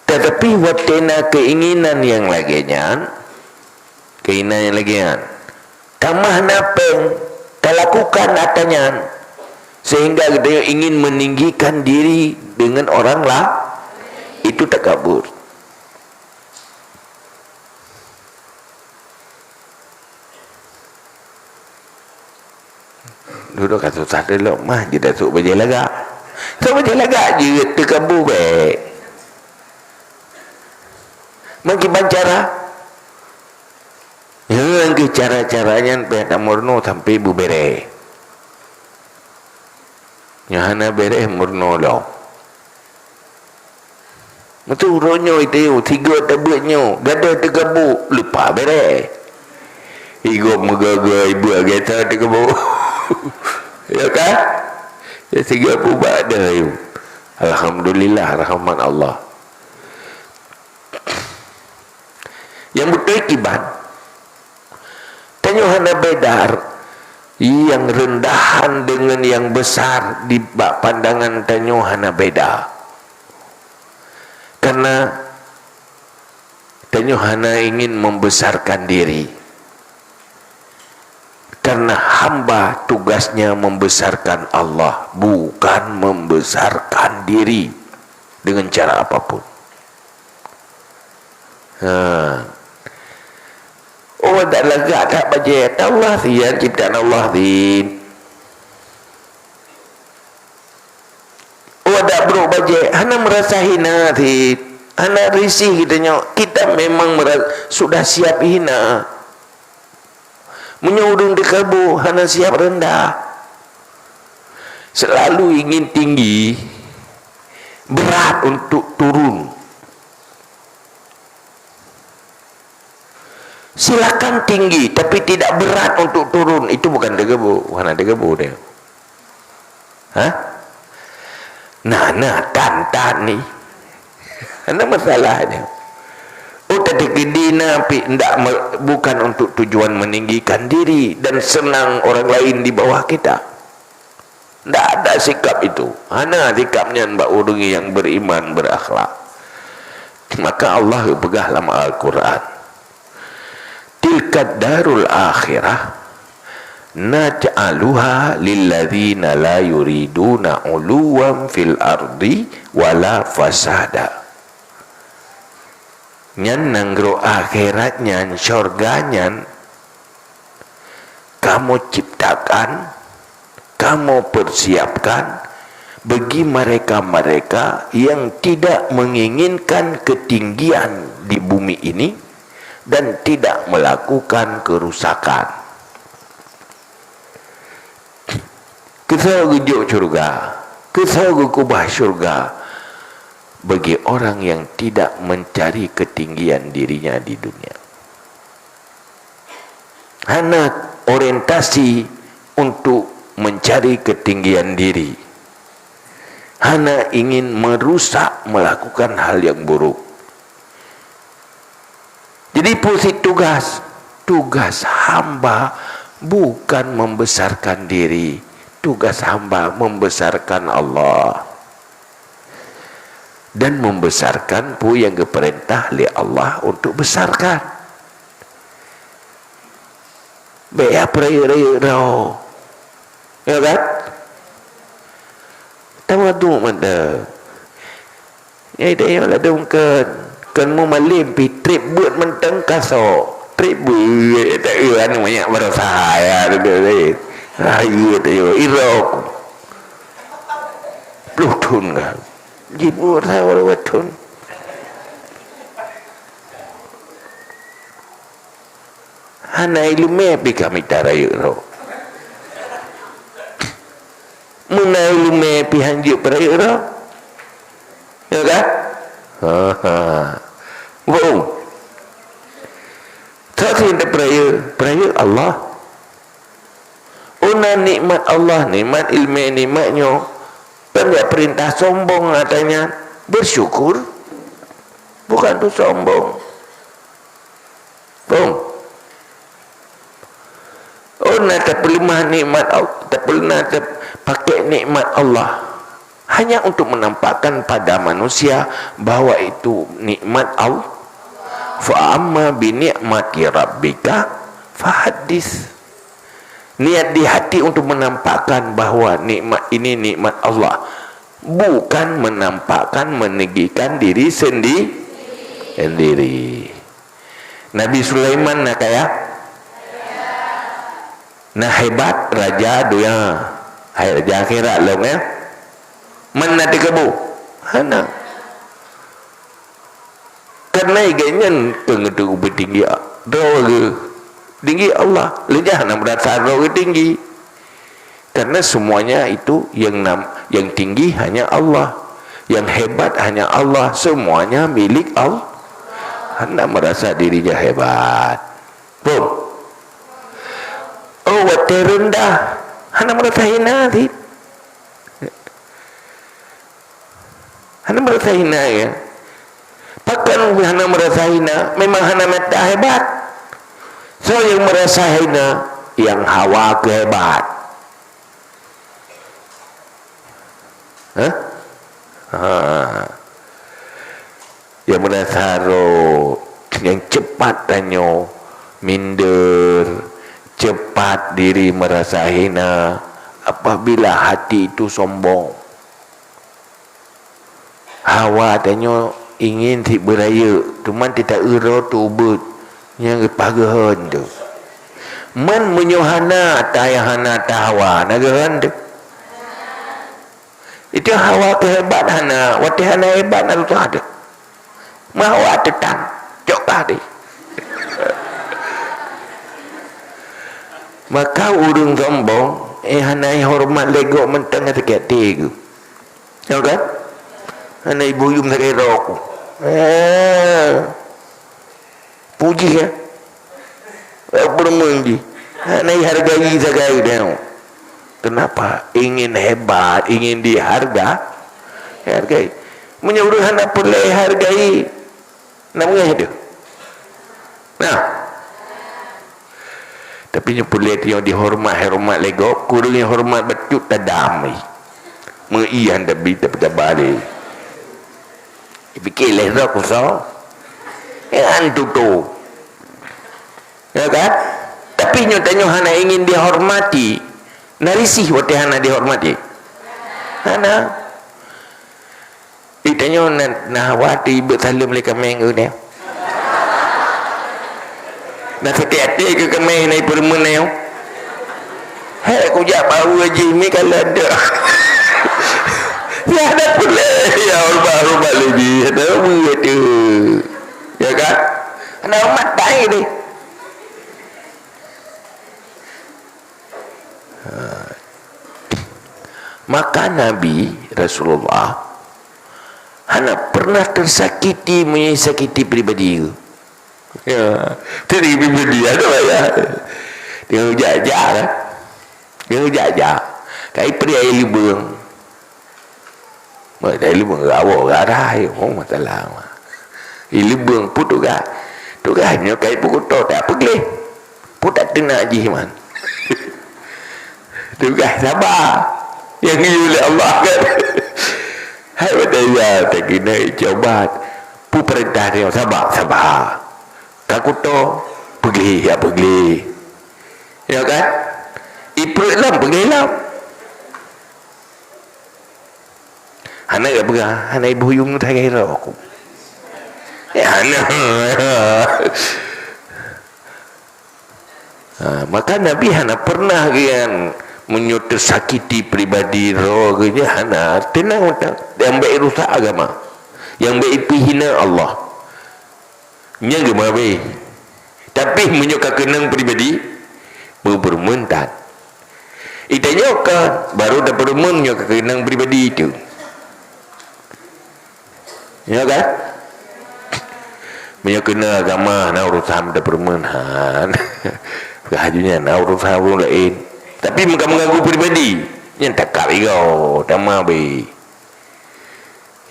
Tetapi Tapi watée na keinginan nyang lagée nyan, keinginan nyang lagée nyan, tamah na péng, talakukan atra nyan, sehingga geutanyoe ingin meninggikan diri dengan orang la-, itu takabur. Dudoe ka susah teulok mah, jeuet tasok bajée lagak. Sok bajée lagak jeuet teukabu bék. Meukiban cara? Nyan keuh cara-cara nyan payah tameurunoe sampai beubéréh. Nyang hana béréh meurunoe lom. Meuteuroe nyoe teuh, sigoe tabeuet nyoe, gadoh teukabu, leupah béréh. Igoe meugaga ibu ageta teukabu. Ya kan? Ya sigoe pubak dah yue. Alhamdulillah, rahmat Allah. Nyang beutôi kiban, tanyoe hana beda, nyang rendahan deungon nyang besar di bak pandangan tanyoe hana beda. Karena tanyoe hana ingin membesarkan diri. Karena hamba tugasnya membesarkan Allah, bukan membesarkan diri dengan cara apapun. Ha. Oh, dak lagak that bajée, Allah sian ciptaan Allah, Zin. Oh, dak brok bajée, hana merasa hina, Zin. Hana risih geutanyoe. Kita memang mera-, sudah siap hina. Meunyoe ureuëng teukabu hana siap rendah, selalu ingin tinggi, berat untuk turun. Silakan tinggi, tapi tidak berat untuk turun. Itu bukan teukabu, hana teukabu dia. Hah? Nah, nah, tan, tan ni. Hana masalah nyan. Oh, tadi geutanyoe pi ndak me-, bukan untuk tujuan meninggikan diri dan senang orang lain di bawah kita. Ndak ada sikap itu. Hana sikap nyan bak ureuëng nyang beriman, berakhlak. Maka Allah geupeugah lam Al-Quran, "Tilkad darul akhirah naj'aluha lilladzina la yuriduna 'uluwan fil ardi wala fasada." Nyan nanggroe akhirat nyan, syurga nyan, kamoe ciptakan, kamoe persiapkan bagi mereka-mereka yang tidak menginginkan ketinggian di bumi ini dan tidak melakukan kerusakan. Keusoe geujok syurga, keusoe geukeubah syurga bagi orang yang tidak mencari ketinggian dirinya di dunia. Hana orientasi untuk mencari ketinggian diri. Hana ingin merusak, melakukan hal yang buruk. Jadi, peue sit tugas? Tugas hamba bukan membesarkan diri. Tugas hamba membesarkan Allah. Dan membesarkan peue nyang geupeurintah lé Allah untuk besarkan. Bék ya peurayeuk-rayeuk droe. Ya kan? Tawadhu mantong. Nyai tanyoe ladôm kheun, kheun meumalém pih trép beuet mantong kasoe. Trép beuet, tak eu anu manyak beurasa ya, tu, tu, tu. Rayeuk tanyoe, irok. Ploh thon ka. Jibuet saboh dua thon. Hana iéleumé pih ka mita rayeuk droe. Meuna iéleumé pih hanjeuet peurayeuk droe. Ya kan? Ha, ha. Bung. Saksi teupeurayeuk, peurayeuk Allah. Oh, na nikmat Allah, nikmat iéleumé, nikmat nyoe. Kan jak peurintah sombong atra nyan. Bersyukur. Bukan tu sombong. Bung. Oh, na tapeuleumah nikmat Al-, tapeuleumah tap-, pakai nikmat Allah. Hanya untuk menampakkan pada manusia bahwa itu nikmat Allah. Fa amma bi ni'mati rabbika fahaddits. Niat di hati untuk menampakkan bahwa nikmat ini nikmat Allah, bukan menampakkan, meninggikan diri sendi-, sendiri. Nabi Sulaiman na kaya? Na hebat, raja dunia. Hai, raja akhirat lom, ya. Man na teukeubô? Hana. Karena gobnyan peungeut ubit tinggi droe geuh. Tinggi Allah. Lé nyan hana meurasa droe geuh tinggi. Karena semuanya itu yang nam-, yang tinggi hanya Allah. Yang hebat hanya Allah. Semuanya milik Allah. Hana meurasa dirinya hebat. Paham? Oh, watée rendah, hana meurasa hina cit. Hana meurasa hina, ya. Pakon hana meurasa hina? Memang hana mita hebat. Soe nyang meurasa hina? Nyang hawa keuhebat. Hah? Ha. Nyang meurasa droe, nyang cepat tanyoe minder, cepat diri meurasa hina apabila hati itu sombong. Hawa tanyoe ingin cit beurayeuk, teuma teuta uroe teuubeut nyang geupah geuhon teuh. Man meunyoe hana ata nyang hana ata hawa, na geuhon teuh? Itu hawa keuhebat hana, watée hana hebat na susah teuh. Meuhawa teutang, cok kah deh. Maka ureuëng sombong, eh, hana horeumat lé gob mantong sakét até geuh. Ya kan? Hana ibuyum sagai rok. Eh. Puji, ya. Eh, peurumeun jih. Hana ihargai sagai deh. Kenapa? Ingin hebat, ingin diharga-, hargai. Meunyoe ureuëng hana peureulée hargai, na meungéh deh. Nah. Tapi nyoe peureulée tanyoe dihoreumat, horeumat lé gob, kureueng horeumat bacut tadam. Meuihan tapi tapi tabale. Dipike lé droe kusoe. Nyan tutoe. Ya kan? Tapi nyoe tanyoe hana ingin dihormati, na risih watée hana dihormati. Hana. Di tanyoe na, na hawa teuibeut saleuem lé kaméng geuh nyoe. Na sakét até keu kaméng na ipeurumeun nyoe. Hék kujak bahu jih mi ka leudeuk. Ya ada pulé, ya horeumat-horeumat lé jih, ada buet tu. Ya kan? Ada horeumat tai deh. Ha. Maka Nabi Rasulullah hana pernah tersakiti meunyo sakiti pribadi. Ya, jadi pribadi ada ya. Dia jak-jak lah. Dia jak-jak. Kai pri ai lubang. Mak, dari lubang gawo garai, oh, masalah mah. Di lubang pun tugas. Tugas nyoe kai peukuto tak peugléh. Pun tak teunak jih man. Tugas sabar. Yang geuyue lé Allah kan. Hai watée ya tak kena coba. Pu perintah dia sabar, sabar. Ka kuto peugléh, ya peugléh. Ya kan? Ipreuk lom peugléh lom. Hana geupeugah, hana ibuyung sagai droe ku. Ya, hana. Ha, maka Nabi hana pernah geuyan meunyoe teusakiti pribadi droe geuh nyan hana. Teunang mantong. Nyang bèk rusak agama. Nyang bèk ipeuhina Allah. Nyan geumeuhabéh. Tapi meunyoe ka keunong pribadi, beupeurumeun that. Itanyoe ka baru tapeurumeun nyoe ka keunong pribadi tu. Ya kan? Meunyoe keunong agama na urusan tapeurumeun han. Ka haju nyan na urusan ureueng laén. Tapi meunyoe ka meuganggu pribadi, nyan takab igoe, tamah bèk.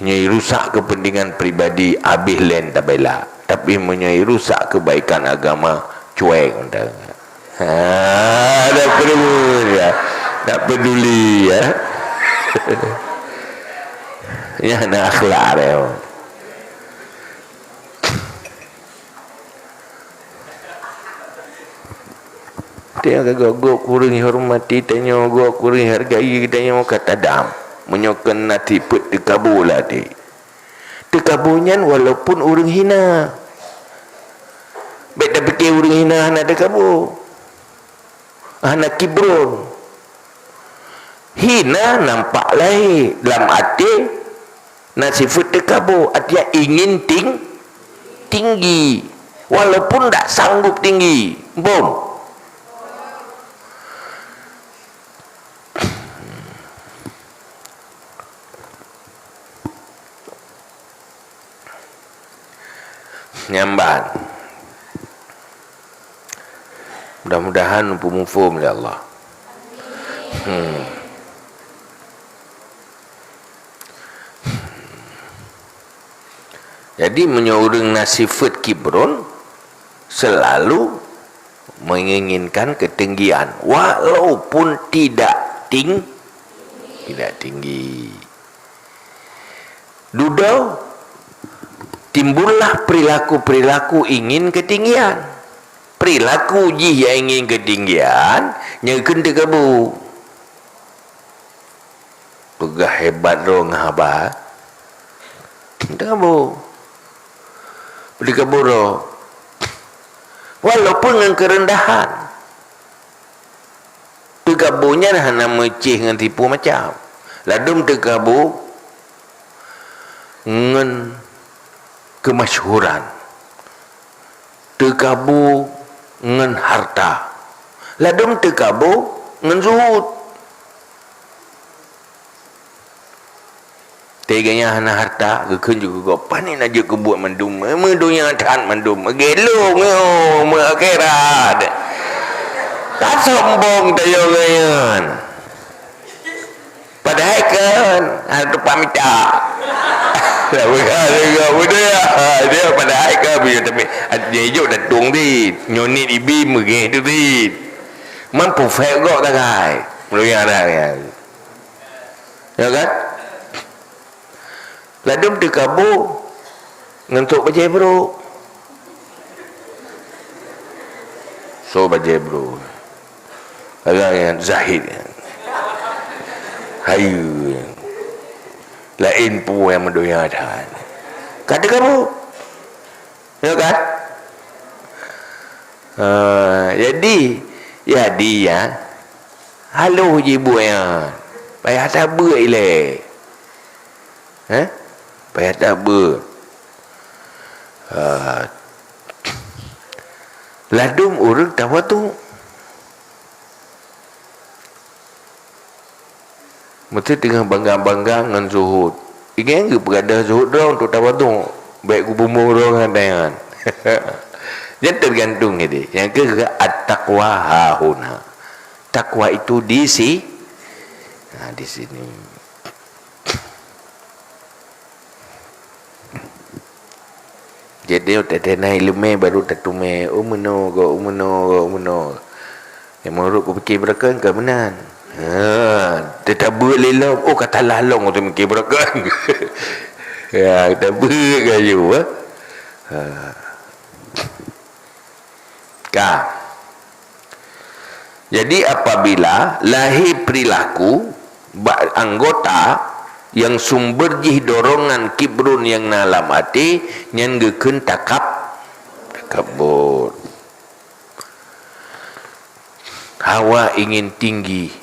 Nyoe rusak kepentingan pribadi, abéh lén tabela. Tapi meunyoe rusak kebaikan agama, cuek mantong. Ha, tak peduli ya. Tak peduli ya. Nyan na akhlak dia. Teuka gob-gob kureueng hormati tanyoe, gob kureueng hargai tanyoe ka tadam. Meunyoe keu na sifeuet teukabô lam até. Teukabô nyan walaupun ureueng hina. Bék tapike ureueng hina hana teukabô. Hana kibrun. Hina nampak lahé, lam até na sifeuet teukabô, artinya ingin ting-, tinggi. Walaupun dak sanggup tinggi. Bom. Nyan ban. Mudah-mudahan muphom lé Allah. Hmm. Jadi, meunyoe ureueng na sifeuet kibrun, selalu menginginkan ketinggian, walaupun tidak ting-, tidak tinggi. Dudoe, timbullah perilaku-perilaku ingin ketinggian. Perilaku jih nyang ingin ketinggian, nyan kheun teukabô. Peugah hebat droe ngon haba. Teukabô. Teukabô droe. Walaupun ngon keureundahan. Teukabô nyan hana meucéh ngon tipu macam. Ladôm teukabô ngon keumasyhuran. Teukabô ngon harta. Ladôm teukabô ngon zuhud. Teuka nyan hana harta, geukheun ju keu gob, "Pane na jeuet keubuet mandum, meudonya that mandum, meugelong, meu akhirat." Ka sombong tanyoe ngon nyan. Padahai kan hana teupamita. Lah bukan juga betul ya. Dia padahai kan beliau tapi dia hidup dah tung di. Nyonit ibi meugeh tu di. Mampu fek gok tagai. Meului ada ya. Ya kan? Ladôm teukabô ngon sok bajée brôk. Sok bajée brôk. Agak nyang zahid. Hayeue. Laén peue nyang meudonya that. Ka teukabô. Ya kan? Ah, jadi, jadi ya. Haloh jibuet nyan. Payah tabeuet ilée. Eh? Payah tabeuet. Ah, ladôm ureueng tawadhu. Meuseuti teungoh bangga-bangga ngon zuhud. Ingat geupeugah zuhud droe untuk tawadhu. Bék geubumoe droe ngon tanyan. Nyan teugantung jadi. Nyang keu at-taqwa hahuna. Takwa itu di si-, ha, di sini. Jadi, watée na iéleumé baru tateumé, "Oh, meunoe goe, oh, meunoe goe, oh, meunoe." Nyang meunurot kupike beureukan ka meunan. Ha, teutabeuet lé lom, oh, ka talah lom watée mike beureukan. Ya, tabeuet ka yue, ha. Ha. Ka. Jadi, apabila lahé perilaku bak anggota nyang sumber jih dorongan kibrun nyang na lam até, nyan geukheun takab-, takabur. Hawa ingin tinggi.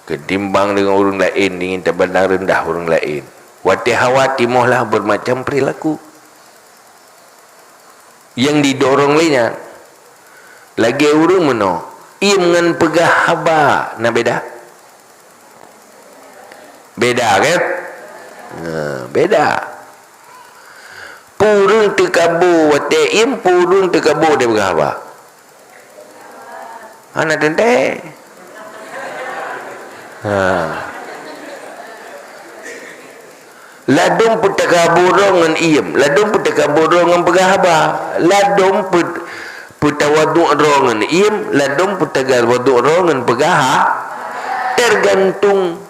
Keutimbang deungon ureuëng laén, ingin tapandang reundah ureuëng laén. Watée hawa timohlah beureumacam peurilaku nyang jidorong lé nyan. Lagée ureuëng meunoe, iem ngon peugah haba na beda? Beda, kan? Nah, beda. Peue ureuëng teukabô watée iem, peue ureuëng teukabô watée peugah haba? Hana teuntée. Ha. Ladôm peuteukabô droe ngon iem, ladôm peuteukabô droe ngon peugah haba, ladôm peu-, peutawaduk droe ngon iem, ladôm peutawaduk droe ngon peugah ha-, tergantung.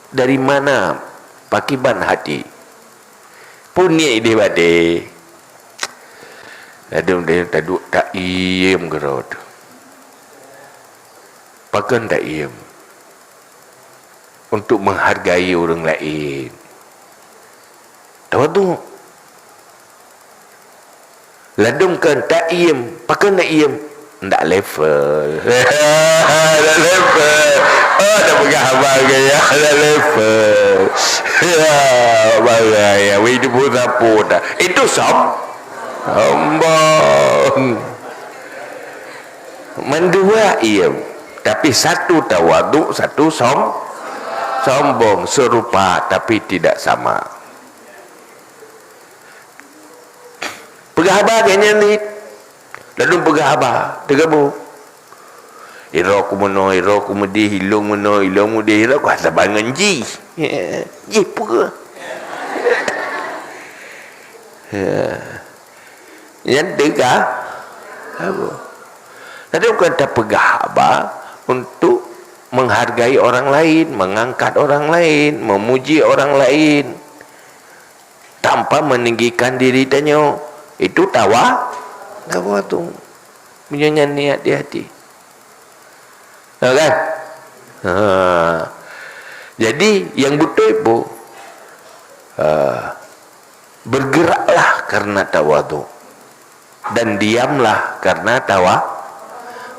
Dari mana pakiban hati? Peue niet idéh batée? Ladôm deh taduek taiem keudroe teuh. Pakon taiem? Untuk menghargai ureuëng laén. Tawaduk. Ladôm kon taiem, pakon taiem? Ndak level. Ndak level. Oh, ndak peugah haba gaya, ndak level. Ya, bagai ya. Wei, itu pun sapu dah. Itu som-, sombong. Mandua iem, tapi satu tawaduk, satu som-, sombong, serupa tapi tidak sama. Peugah haba gét nyan cit. Lalu peugah haba, teugabu. Iroe ku meunoe, iroe ku meudeh, ilong meunoe, ilong meudeh, iroe ku hana saban ngon jih. Jih peue? Ya. Nyan teuga-, gabu. Tapi bukan tapeugah haba untuk menghargai orang lain, mengangkat orang lain, memuji orang lain. Tanpa meninggikan diri tanyoe. Itu tawa-, tawaduk. Meunyoe nyan niet di hati. Ya kan? Ha. Jadi, yang beutôi pun, ha, bergeraklah karena tawaduk. Dan diamlah karena tawa-,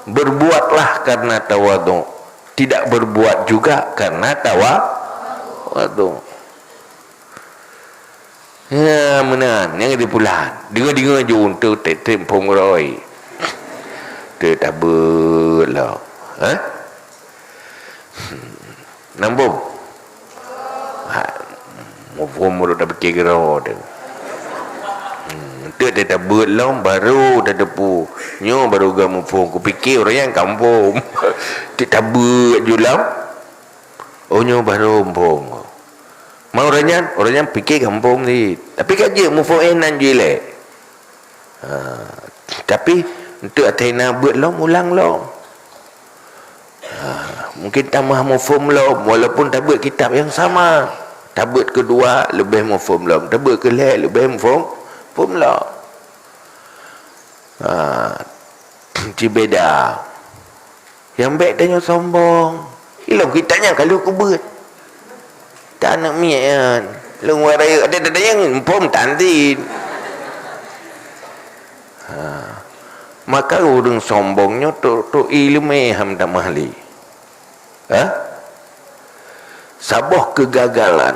berbuatlah karena tawaduk. Tidak berbuat juga karena tawa-, tawaduk. Ya, meunan. Nyang dipulan. Deungoe-deungoe ju, teuh trép-trép phôn roi. Teuh tabeuet lom. Ha? Nambông. Ha. Muphom baru tapiké keudroe teuh. Hmm, teuh tabeuet lom, baru tateupeue. Nyoe baru ga muphom. Kupiké ureuëng nyan ka muphom. Teuh tabeuet ju lom. Oh, nyoe baru muphom. Man ureuëng nyan, ureuëng nyan piké gampông cit. Tapi ka jeuet muphom inan ju ilée. Ha, tapi untuk asai na beuet lom, ulang lom. Ha, mungkin tamah muphom lom, walaupun tabeuet kitab nyang sama. Tabeuet keudua leubeh muphom lom, tabeuet keulhée leubeh muphom, muphom lom. Ha, cibeda. Nyang bék tanyoe sombong. Ilong kitab nyan ka lheueh kubeuet. Tan aneuk miet nyan. Lôn warai, ada-ada nyang muphom tan cit. Ha. Maka ureuëng sombong nyoe trok-trok iéleumé han tamah lé. Ha? Saboh keugagalan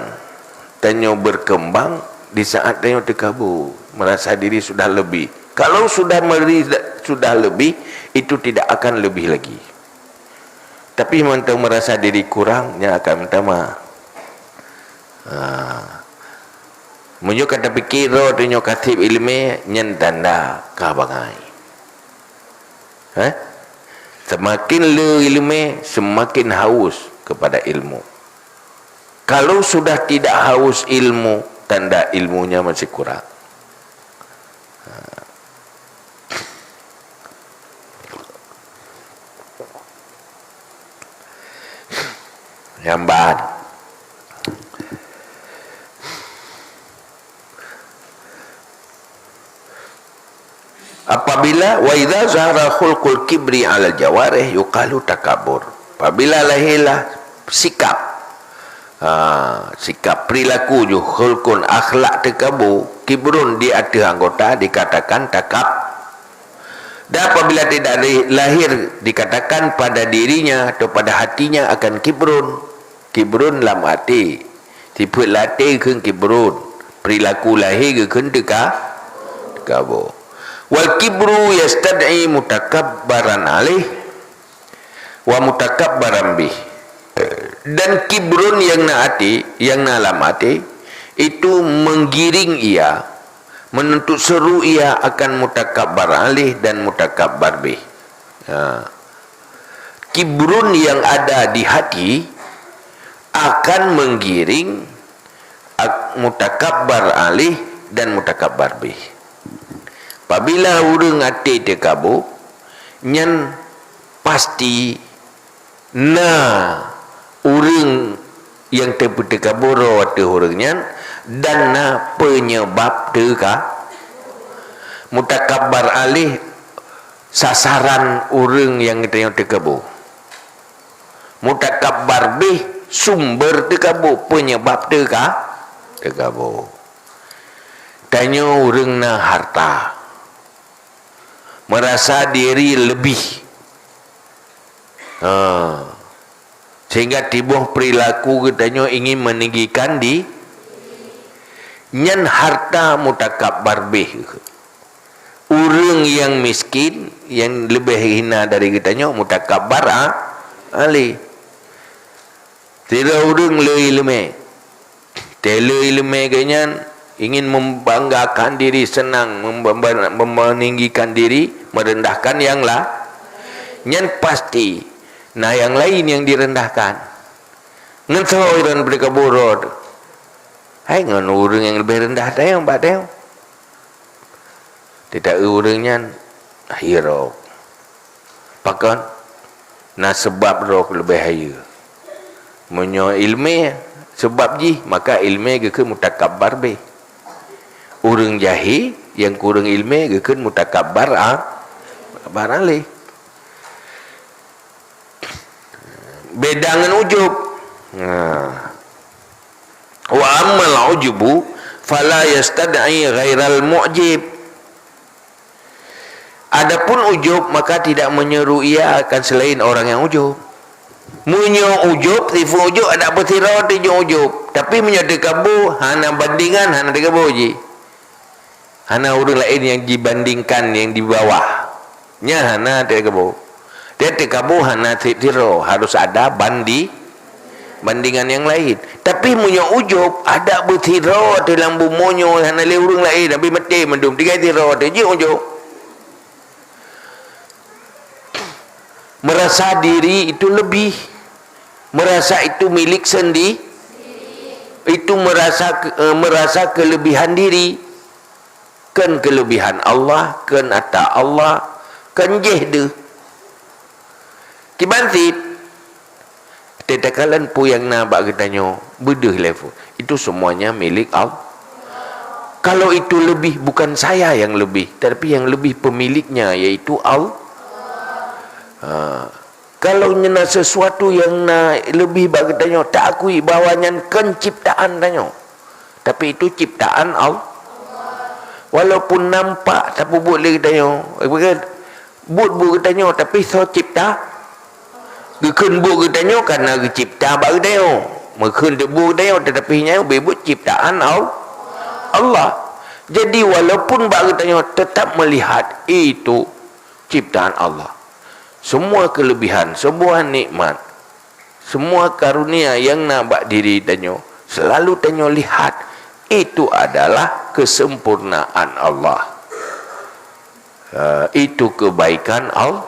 tanyoe berkembang di saat tanyoe teukabu, merasa diri sudah lebih. Kalau sudah meri-, sudah lebih, itu tidak akan lebih lagi. Tapi mantong merasa diri kurang, nyan akan meutamah. Ha. Meunyoe ka tapiké droe tanyoe ka seb iéleumé, nyan tanda ka bangai. Eh? Semakin le iéleumé, semakin haus kepada ilmu. Kalau sudah tidak haus ilmu, tanda ilmunya masih kurang. Ha. Nyang ban. Apabila, wa idza zahara khulqul kibri 'alal jawarih yuqalu takabbur. Apabila lahirlah sikap, ha, sikap perilaku ju khulqun, akhlak teukabu, kibrun di ateueh anggota dikatakan takab-, dan apabila tidak ri-, lahir dikatakan pada dirinya atau pada hatinya akan kibrun. Kibrun lam até. Sifeuet lam até geukheun kibrun, perilaku lahé geukheun teuka-, teukabu. Wal kibru yastad'i mutakabbaran alaih wa mutakabbaran bih. Dan kibrun yang na até, yang na lam até, itu menggiring ia, menuntut seru ia akan mutakabbar alaih dan mutakabbar bih. Ha. Kibrun yang ada di hati akan menggiring ak-, mutakabbar alaih dan mutakabbar bih. Apabila ureuëng até teukabu, nyan pasti na ureuëng nyang teupeuteukaboe ateueh ureuëng nyan, dan na peunyebab teuka. Mutakabbar alih sasaran ureuëng nyang geutanyoe teukaboe. Mutakabbar bih sumber teukaboe, peunyebab teuka, teukaboe. Tanyoe ureuëng na harta, merasa diri lebih. Ha. Sehingga tiboh perilaku geutanyoe ingin meninggikan di, nyan harta mutakabbar bih. Ureuëng nyang miskin, nyang leubeh hina dari geutanyoe, mutakabbar a-, alih. Sidroe ureuëng le iéleumé. Teuh le iéleumé geuh nyan ingin membanggakan diri, senang mem-, mem-, meninggikan diri, merendahkan nyang la-, nyan pasti na nyang laén nyang direndahkan. Ngon soe droen peuteukaboe droe? Hai ngon ureuëng nyang leubeh rendah tanyoe bak tanyoe. Teuta ureuëng nyan, hai droe. Pakon? Na seubab droe leubeh hayeue. Meunyoe iéleumé seubab jih, maka iéleumé geukheun mutakabbar beh. Ureuëng jahé nyang kureueng iéleumé geukheun mutakabbar a-, mutakabbar alih. Beda ngon ujub. Nah. Wa ammal ujubu fala yastad'i ghairal mu'jib. Adapun ujub, maka tidak menyeru ia akan selain orang yang ujub. Meunyoe ujub, sifeuet ujub, adak beusidroe teuh ujub. Tapi meunyoe teukaboe, hana bandingan, hana teukaboe jih. Hana ureuëng laén nyang jibandingkan nyang di bawah. Nyan hana teukaboe. Dan teukaboe hana si-, sidroe, harus ada bandi-, bandingan nyang laén. Tapi meunyoe ujub, adak beusidroe teuh lam bumoe nyoe, hana lé ureuëng laén, tapi maté mandum, tinggai sidroe teuh, jih ujub. Merasa diri itu lebih. Merasa itu milik sendi-, itu merasa ke-, eh, merasa kelebihan diri. Kon kelebihan Allah, kon ata Allah, kon jih deuh. Kiban cit, teuh takalon peue nyang na bak geutanyoe, beudeuh lé peue. Itu semuanya milik Allah. Kalau itu lebih, bukan saya yang lebih, tapi yang lebih pemiliknya, yaitu Al-, ha. Kalau nyan na sesuatu nyang na leubeh bak geutanyoe, taakui bahwa nyan kon ciptaan tanyoe, tapi itu ciptaan Allah. Walaupun nampak tapeubuet lé geutanyoe, buet buet geutanyoe, tapi soe cipta? Geukheun buet geutanyoe karena geucipta bak geutanyoe. Meukheun teubuet geutanyoe, tetapi nyan ubé buet ciptaan Al-, Allah. Jadi, walaupun bak geutanyoe tetap melihat itu ciptaan Allah. Semua kelebihan, semua nikmat, semua karunia nyang na bak diri tanyoe, selalu tanyoe lihat, itu adalah kesempurnaan Allah. Eh, itu kebaikan Allah.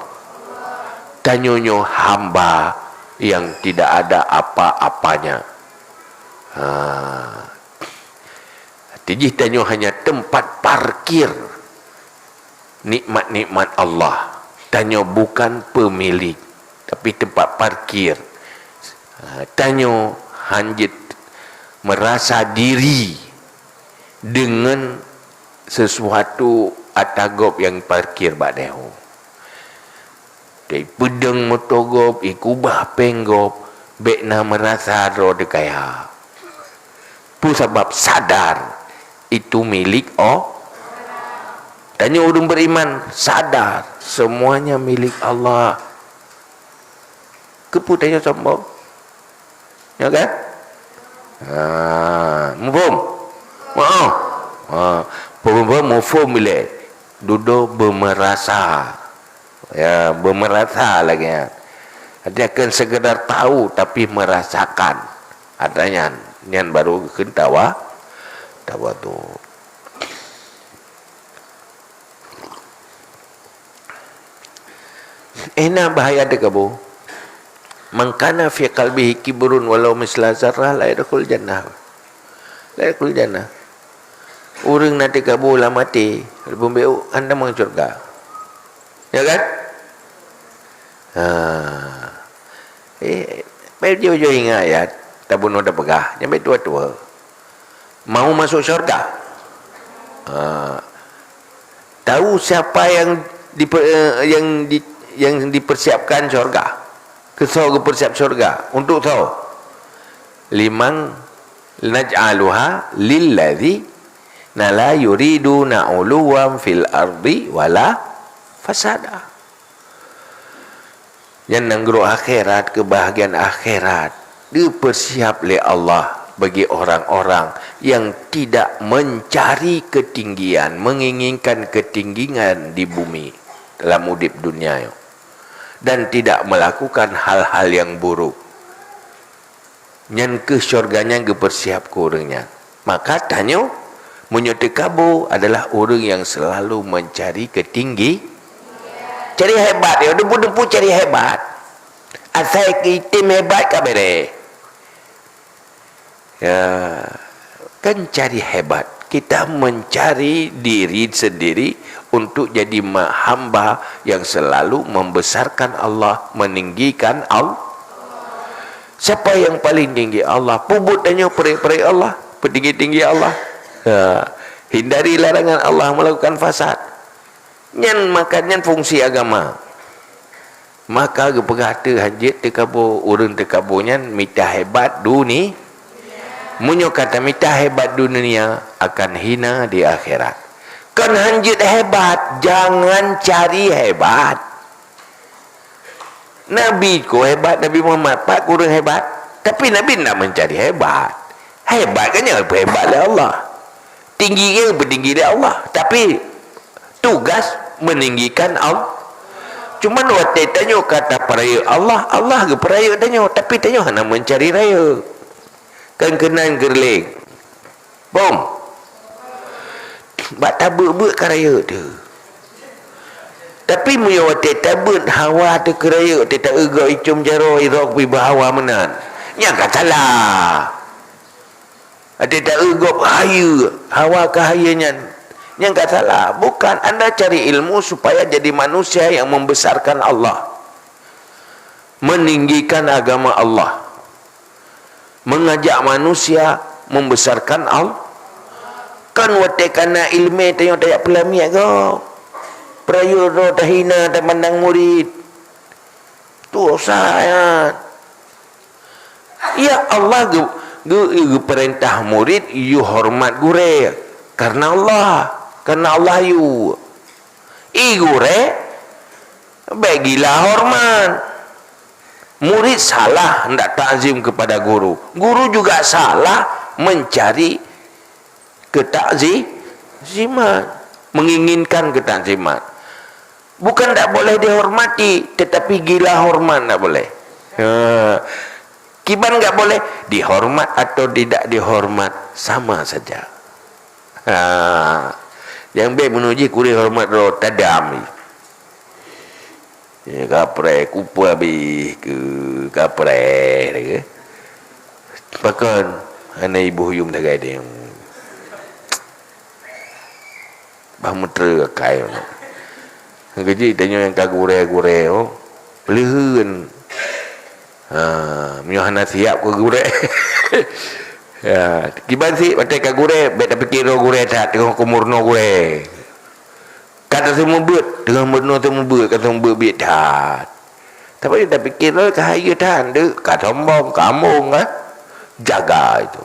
Tanyoe nyoe hamba yang tidak ada apa-apanya. Ha. Arti jih tanyoe hanya tempat parkir nikmat-nikmat Allah. Tanyoe bukan pemilik, tapi tempat parkir. Ha, tanyoe hanjeuet merasa diri dengan sesuatu ata gob nyang parkir bak tanyoe. Ipeudong moto gob, ikubah péng gob, bék na meurasa droe teuh kaya. Peue sabab? Sadar itu milik Allah. Tanyoe ureuëng beriman sadar semuanya milik Allah. Keupeue tanyoe sombong? Ya kan? Ha, muphom? Maaf. Ha, peue muphom ilée? Dudoe beumeurasa. Ya, beumeurasa lagée nyan. Dia kan sekedar tahu tapi merasakan. Ada nyan, nyan baru kheun tawa-, tawadhu. Eh, na bahaya teukabu. "Man kana fi qalbihi kibrun walau misla zarrah la yadkhul jannah." La yadkhul jannah. Ureuëng na teukabu lam até, leubeh baik hana tamong syeuruga. Ya kan? Ha. Eh, bèk jih-jih ingat ayat. Tabunoe tapeugah, nyang bèk tuha-tuha. Mau masuk syurga? Ha. Tahu siapa yang dipe-, eh, yang di-, yang dipersiapkan syurga? Keu soe geupersiap syurga? Untuk soe? Liman naj'aluha lilladzina la yuriduna 'uluwan fil ardi wala fasada. Nyan nanggroe akhirat, keubahgiaan akhirat, geupeusiab lé Allah bagi orang-orang yang tidak mencari ketinggian, menginginkan ketinggian di bumi dalam udép dunia nyoe, dan tidak melakukan hal-hal yang buruk. Nyan keuh syurga nyang geupeusiab keu ureuëng nyan. Maka tanyoe, meunyoe teukabo adalah ureuëng yang selalu mencari ketinggi-, cari hebat, ya, deumpu-deumpu cari hebat. Asai item hebat ka bereh. Ya, kan cari hebat. Kita mencari diri sendiri untuk jadi ma-, hamba yang selalu membesarkan Allah, meninggikan Allah. Siapa yang paling tinggi? Allah. Peubuet tanyoe peureuk-peureuk Allah, peutinggi-tinggi Allah. Ha. Hindari larangan Allah, melakukan fasad. Nyan maka nyan fungsi agama. Maka geupeugah teuh hanjeuet teukabo, ureuëng teukabo nyan mita hebat duni-, meunyoe ka tamita hebat dunia, akan hina di akhirat. Kon hanjeuet hebat, jangan cari hebat. Nabi ko hebat, Nabi Muhammad, pat kureueng hebat. Tapi Nabi ndak mencari hebat. Hebat kan nyang peuhebat lé Allah. Tinggi kan peutinggi lé Allah. Tapi tugas meninggikan Allah. Cuman watée tanyoe ka tapeurayeuk Allah, Allah geupeurayeuk tanyoe. Tapi tanyoe hana mencari rayeuk. Kan keunan geureuléng. Bom. Bak tabeuet-beuet ka rayeuk teuh. Tapi meunyoe watée tabeuet hawa teuh keu rayeuk, watée taeu gob icom jaroe irok pih beuhawa meunan, nyan ka salah. Watée taeu gob hayeue, hawa keu hayeue nyan, nyan ka salah. Bukan, anda cari ilmu supaya jadi manusia yang membesarkan Allah, meninggikan agama Allah. Mengajak manusia membesarkan Allah. Kan watée kana iéleumé tanyoe tajak peulamiet gob. Peurayeuk droe tahina, tapandang murit. Tu dosa nyan. Ya Allah geu-, geu-, geupeurintah murit yue horeumat gurée kareuna Allah, kareuna Allah yue. I gurée, bék gila horeumat. Murit salah ndak takzim kepada guru. Guru juga salah mencari ketakzi-, zimat, menginginkan ketakziman. Bukan ndak boleh dihormati, tetapi gila horeumat ndak boleh. Ha. Kiban ndak boleh, dihoreumat atau tidak dihoreumat, sama saja. Ha. Nyang bék meunyoe jih kureueng horeumat droe, tadam jih. Ya, kapreh, kupeue abéh keu kapreh, kata. Pakon hana iboh yum sagai deh. Bah meuteue akai nyoe. Geujih tanyoe nyang ka gurée-gurée, oh, peuleuheuen. Ha, meunyoe hana siab keu gurée. Ya, kiban sit watée ka gurée, bék tapike droe gurée that, teungoh kumurno gurée. Ka taseumeubeuet, teungoh meurunoe seumeubeuet, ka seumeubeuet biet that. Tapi tapike droe ka hayeue that, deuk, ka sombong, ka ambong, ka jaga itu.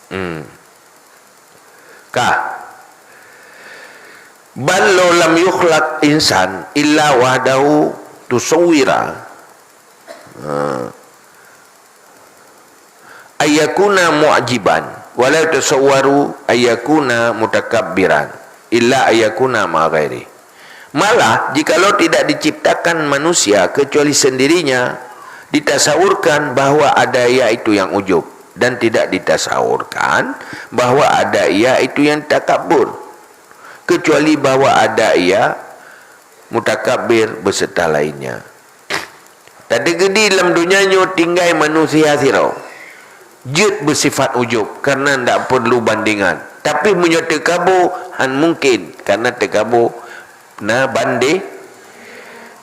Hmm. Ka. Bal law lam yukhlaq insan illa wahdahu tusawwira. Ha. Ayyakuna mu'jiban, wa la yutasawwaru ayyakuna mutakabbiran, illa ayyakuna ma'a ghairi. Malah, jikalau tidak diciptakan manusia kecuali sendirinya, ditasawurkan bahwa ada yaitu yang ujub, dan tidak ditasawurkan bahwa ada yaitu yang takabur, kecuali bahwa ada ia mutakabbir beserta lainnya. Tadeungoe di lam donya nyoe tinggai manusia sidroe, jeuet beusifat ujub, kareuna ndak peurlu bandengan. Tapi meunyoe teukabo, han mungken, karena teukabo na bandé,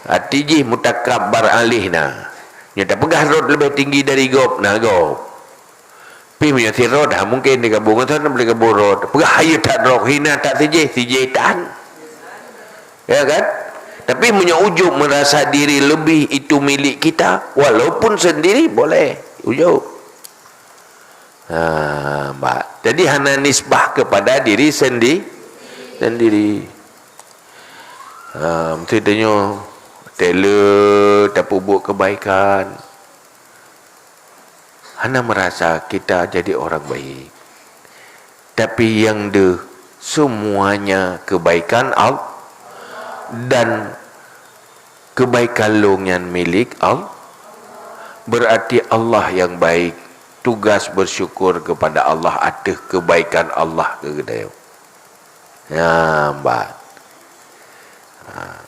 arti jih mutakabbar aléh na. Nyoe tapeugah rot leubeh tinggi dari gob, na gob. Pih meunyoe sidroe, han mungken teukabo, ngon soe teukabo rot. Peugah hayeu that rot, hina that sijih, sijih tan. Ya kan? Tapi meunyoe ujub merasa diri lebih itu milik kita, walaupun sendiri boleh. Ujub. Ha, bah. Jadi hana nisbah kepada diri sendi-, sendiri. Ha, mesti tanyoe tela tapeubuet kebaikan. Hana merasa kita jadi orang baik. Tapi nyang deuh, semuanya kebaikan Allah dan kebaikan lôn nyan milik Allah. Berarti Allah yang baik. Tugas bersyukur kepada Allah ateueh kebaikan Allah keu geutanyoe. Nyan, bah. Ha.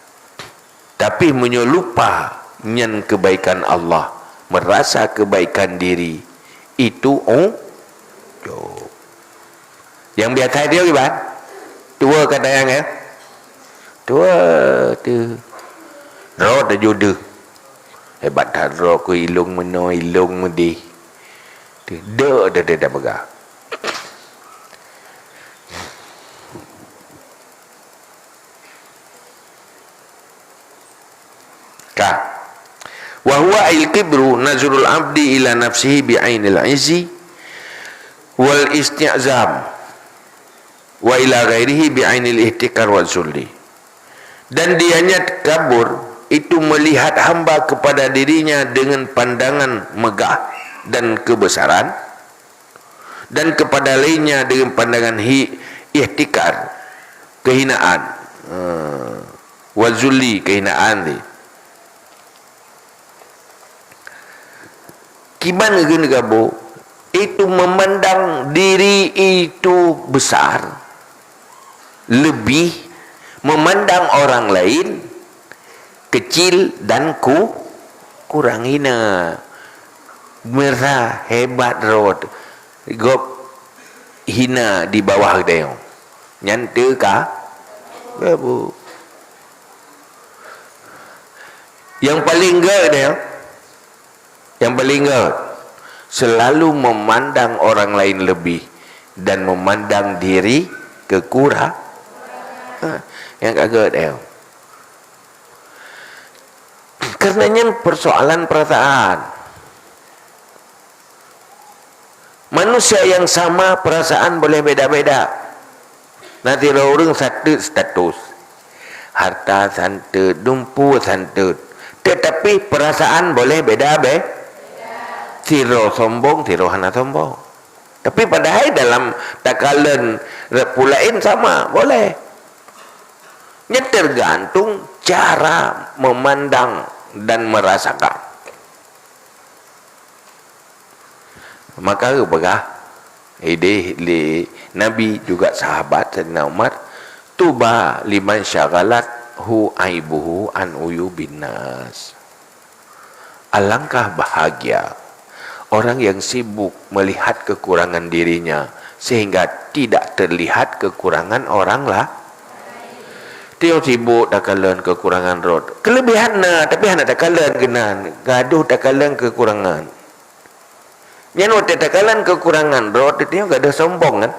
Tapi meunyoe lupa nyan kebaikan Allah, merasa kebaikan diri, itu ujub. Nyang biasa dia kiban? Tuwo ka tayang, ya? Tuwo tu. Droe teujodoh. Hebat that droe ku ilong meunoe, ilong meudeh. Tu, dek teuh dia peugah. Ka. Wa huwa al-kibru nazrul abdi ila nafsihi bi ainil izzi wal isti'zam wa ila ghairihi bi ainil ihtikar wa zulli. Dan dianya kabur itu melihat hamba kepada dirinya dengan pandangan megah dan kebesaran, dan kepada lainnya dengan pandangan hi-, ihtikar, kehinaan. Eh, wa zulli, kehinaan ni. Kiban geugeubo, itu memandang diri itu besar, lebih, memandang orang lain kecil dan ku-, kurang hina. Merasa hebat rot, gob hina di bawah geutanyoe. Nyan teuka, ya, Bu. Nyang paleng gèt nyoe, nyang paleng gèt, selalu memandang orang lain lebih dan memandang diri kekurang-, ha, nyang ka gèt nyoe. Karena nyan persoalan perasaan. Manusia yang sama perasaan boleh beda-beda. Na sidroe ureueng sateut status. Harta sateut, dumpeue sateut. Tetapi perasaan boleh beda be-, sidroe sombong, sidroe hana sombong. Tapi padahai dalam takalon rot peue laén sama, boleh. Nyan tergantung cara memandang dan merasakan. Maka geupeugah idéh lé Nabi juga sahabat Saidina Umar, "Tuba liman syaghalathu aibuhu an uyubin nas." Alangkah bahagia orang yang sibuk melihat kekurangan dirinya sehingga tidak terlihat kekurangan orang la-, Tiep sibuk takalon kekurangan rot. Kelebihan na, tapi hana takalon keunan. Gadoh takalon kekurangan. Nyan watèe takalon kekurangan rot, tiep gadoh sombong kan?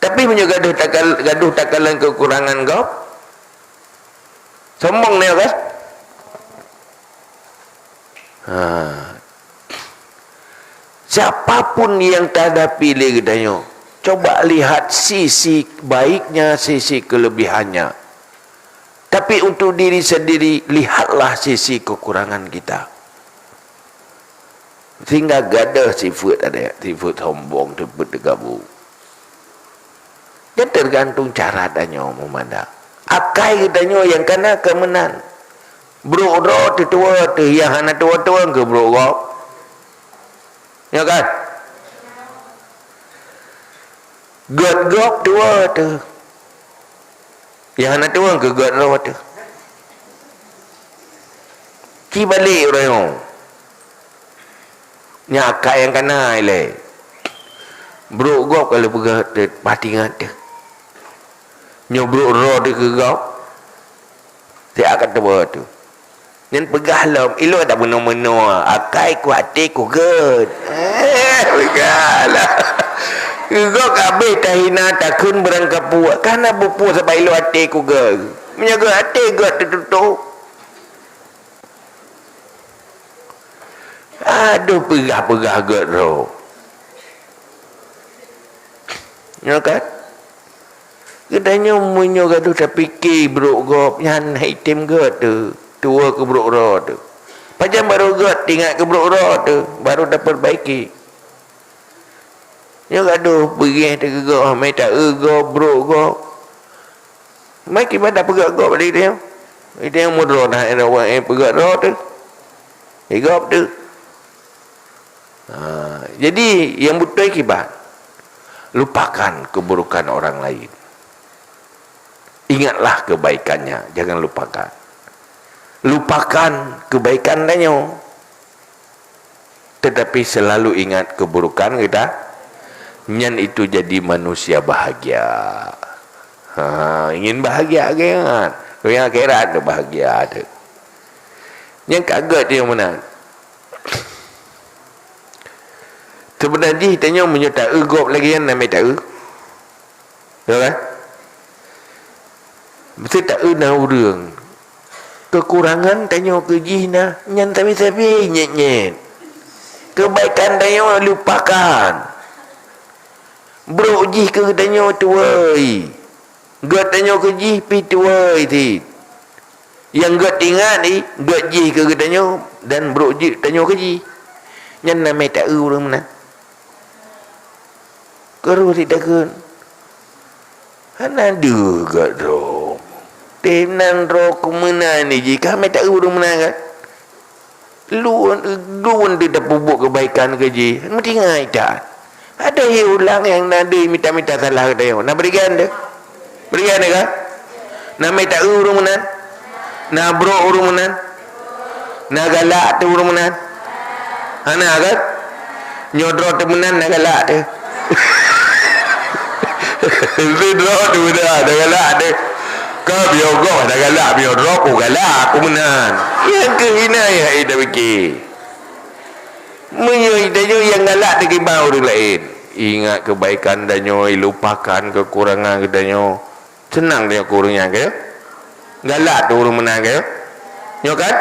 Tapi meunyoe gadoh takal-, gadoh takalon kekurangan gob, sombong nyoe kan? Ha. Siapapun yang tahadapi lé geutanyoe, coba lihat sisi baiknya, sisi kelebihannya. Tapi untuk diri sendiri, lihatlah sisi kekurangan kita. Sehingga gadoh sifeuet ada, sifeuet sombong, sifeuet teugabung. Nyan tergantung cara tanyoe meumandang. Akai geutanyoe nyang kana keu meunan. Brok droe teuh tuwoe teuh, nyang hana tuwoe-tuwoe keu brok gob. Ya kan? Gèt gob tuwoe teuh. Nyang hana tuwoe keu gèt droe teuh. Ci balek uroe nyoe. Nyan akai nyang kana ilèe. Brok gob ka lheueh peugah teuh, pati ngat teuh. Nyoe brok droe teuh keu gob. Siat ka teuba teuh. Nyan peugah lom, ilôn dak meunoe-meunoe, akai ku até ku gét. Eh, peugah lah. Keu gob ka abéh tahina takheun beurangkapeue, ka hana peue-peue sabab ilôn até ku gét. Meunyoe gét até gét teututoe. Adoh peugah-peugah gét droe. Nyoe kan? Geutanyoe meunyoe gadoh tapike brok gob, nyan hana item gét teuh, tuwoe keu brok droe teuh. Pajan barô gét teuingat keu brok droe teuh, barô tapeurbaiki. Nyoe gadoh beungéh teuh keu gob, hana ta-eu gob, brok gob. Mai kiban tapeugét gob lé geutanyoe. Geutanyoe meudroe na, eh, peugét droe teuh. Di gob teuh. Ha, jadi nyang beutôi kiban, lupakan keburukan orang lain. Ingatlah kebaikannya, jangan lupakan. Lupakan kebaikan tanyoe, tetapi selalu ingat keburukan kita. Nyan itu jadi manusia bahagia. Ha, ingin bahagia, ingat. Dunia akhirat tu bahagia tu. Nyang ka gét nyang meunan. Seubeuna jih tanyoe meunyoe ta-eu gob lagée nyan, namé ta-eu. Ya kan? Meusti ta-eu na ureuëng. Keukurangan tanyoe keu jih na, nyan sabe-sabe nyét-nyét. Keubaikan tanyoe lupakan. Brok jih keu geutanyoe tuwoe. Gét tanyoe keu jih pih tuwoe cit. Nyang gét ingat i, gét jih keu geutanyoe dan brok jih tanyoe keu jih. Nyan namé ta-eu ureuëng meunan. Keu roh sit takheun, hana deuh gét droe. Teuh nan droe keu meunan jih, ka namé ta-eu ureuëng meunan kan? Lôn, lôn teuh tapeubuet keubaikan keu jih, meutinggai that. Ada hi ulang nyang na deuh mita-mita salah geutanyoe. Na beurigan teuh? Beurigan teuh ka? Na mita-eu ureuëng meunan? Na brok ureuëng meunan? Na galak teuh ureuëng meunan? Hana kan? Nyoe droe teuh meunan na galak teuh. Sidroe teuh meunan na galak teuh. Ka bioe gob na galak, bioe droe ku galak, ku meunan. Nyang keuh hina nyang hai tapike. Meunyoe tanyoe nyang galak teuh kiban ureuëng laén, ingat keubaikan tanyoe, lupakan keukurangan geutanyoe. Seunang tanyoe keu ureuëng nyan keu? Galak teuh ureuëng meunan keu? Nyoe kan?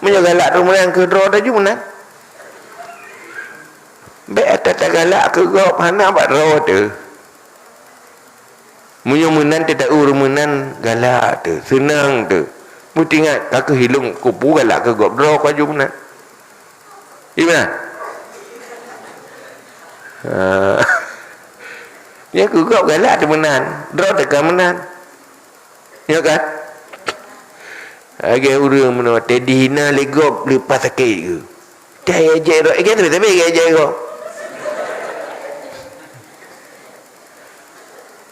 Meunyoe galak teuh ureuëng meunan keu droe teuh ju meunan. Bék ata tagalak keu gob hana bak droe teuh. Meunyoe meunan teuh ta-eu ureuëng meunan galak teuh, seunang teuh. Meutingat ka keuh ilôn kupu galak keu gob droe ka ju meunan. Iya meunan? Ha. Nyan keu gob galak teuh meunan, droe teuh ka meunan. Ya kan? Lagée ureuëng meunoe teuh dihina lé gob leupah sakét geuh. Teuh jai droe, eh, kan sabe-sabe jai droe.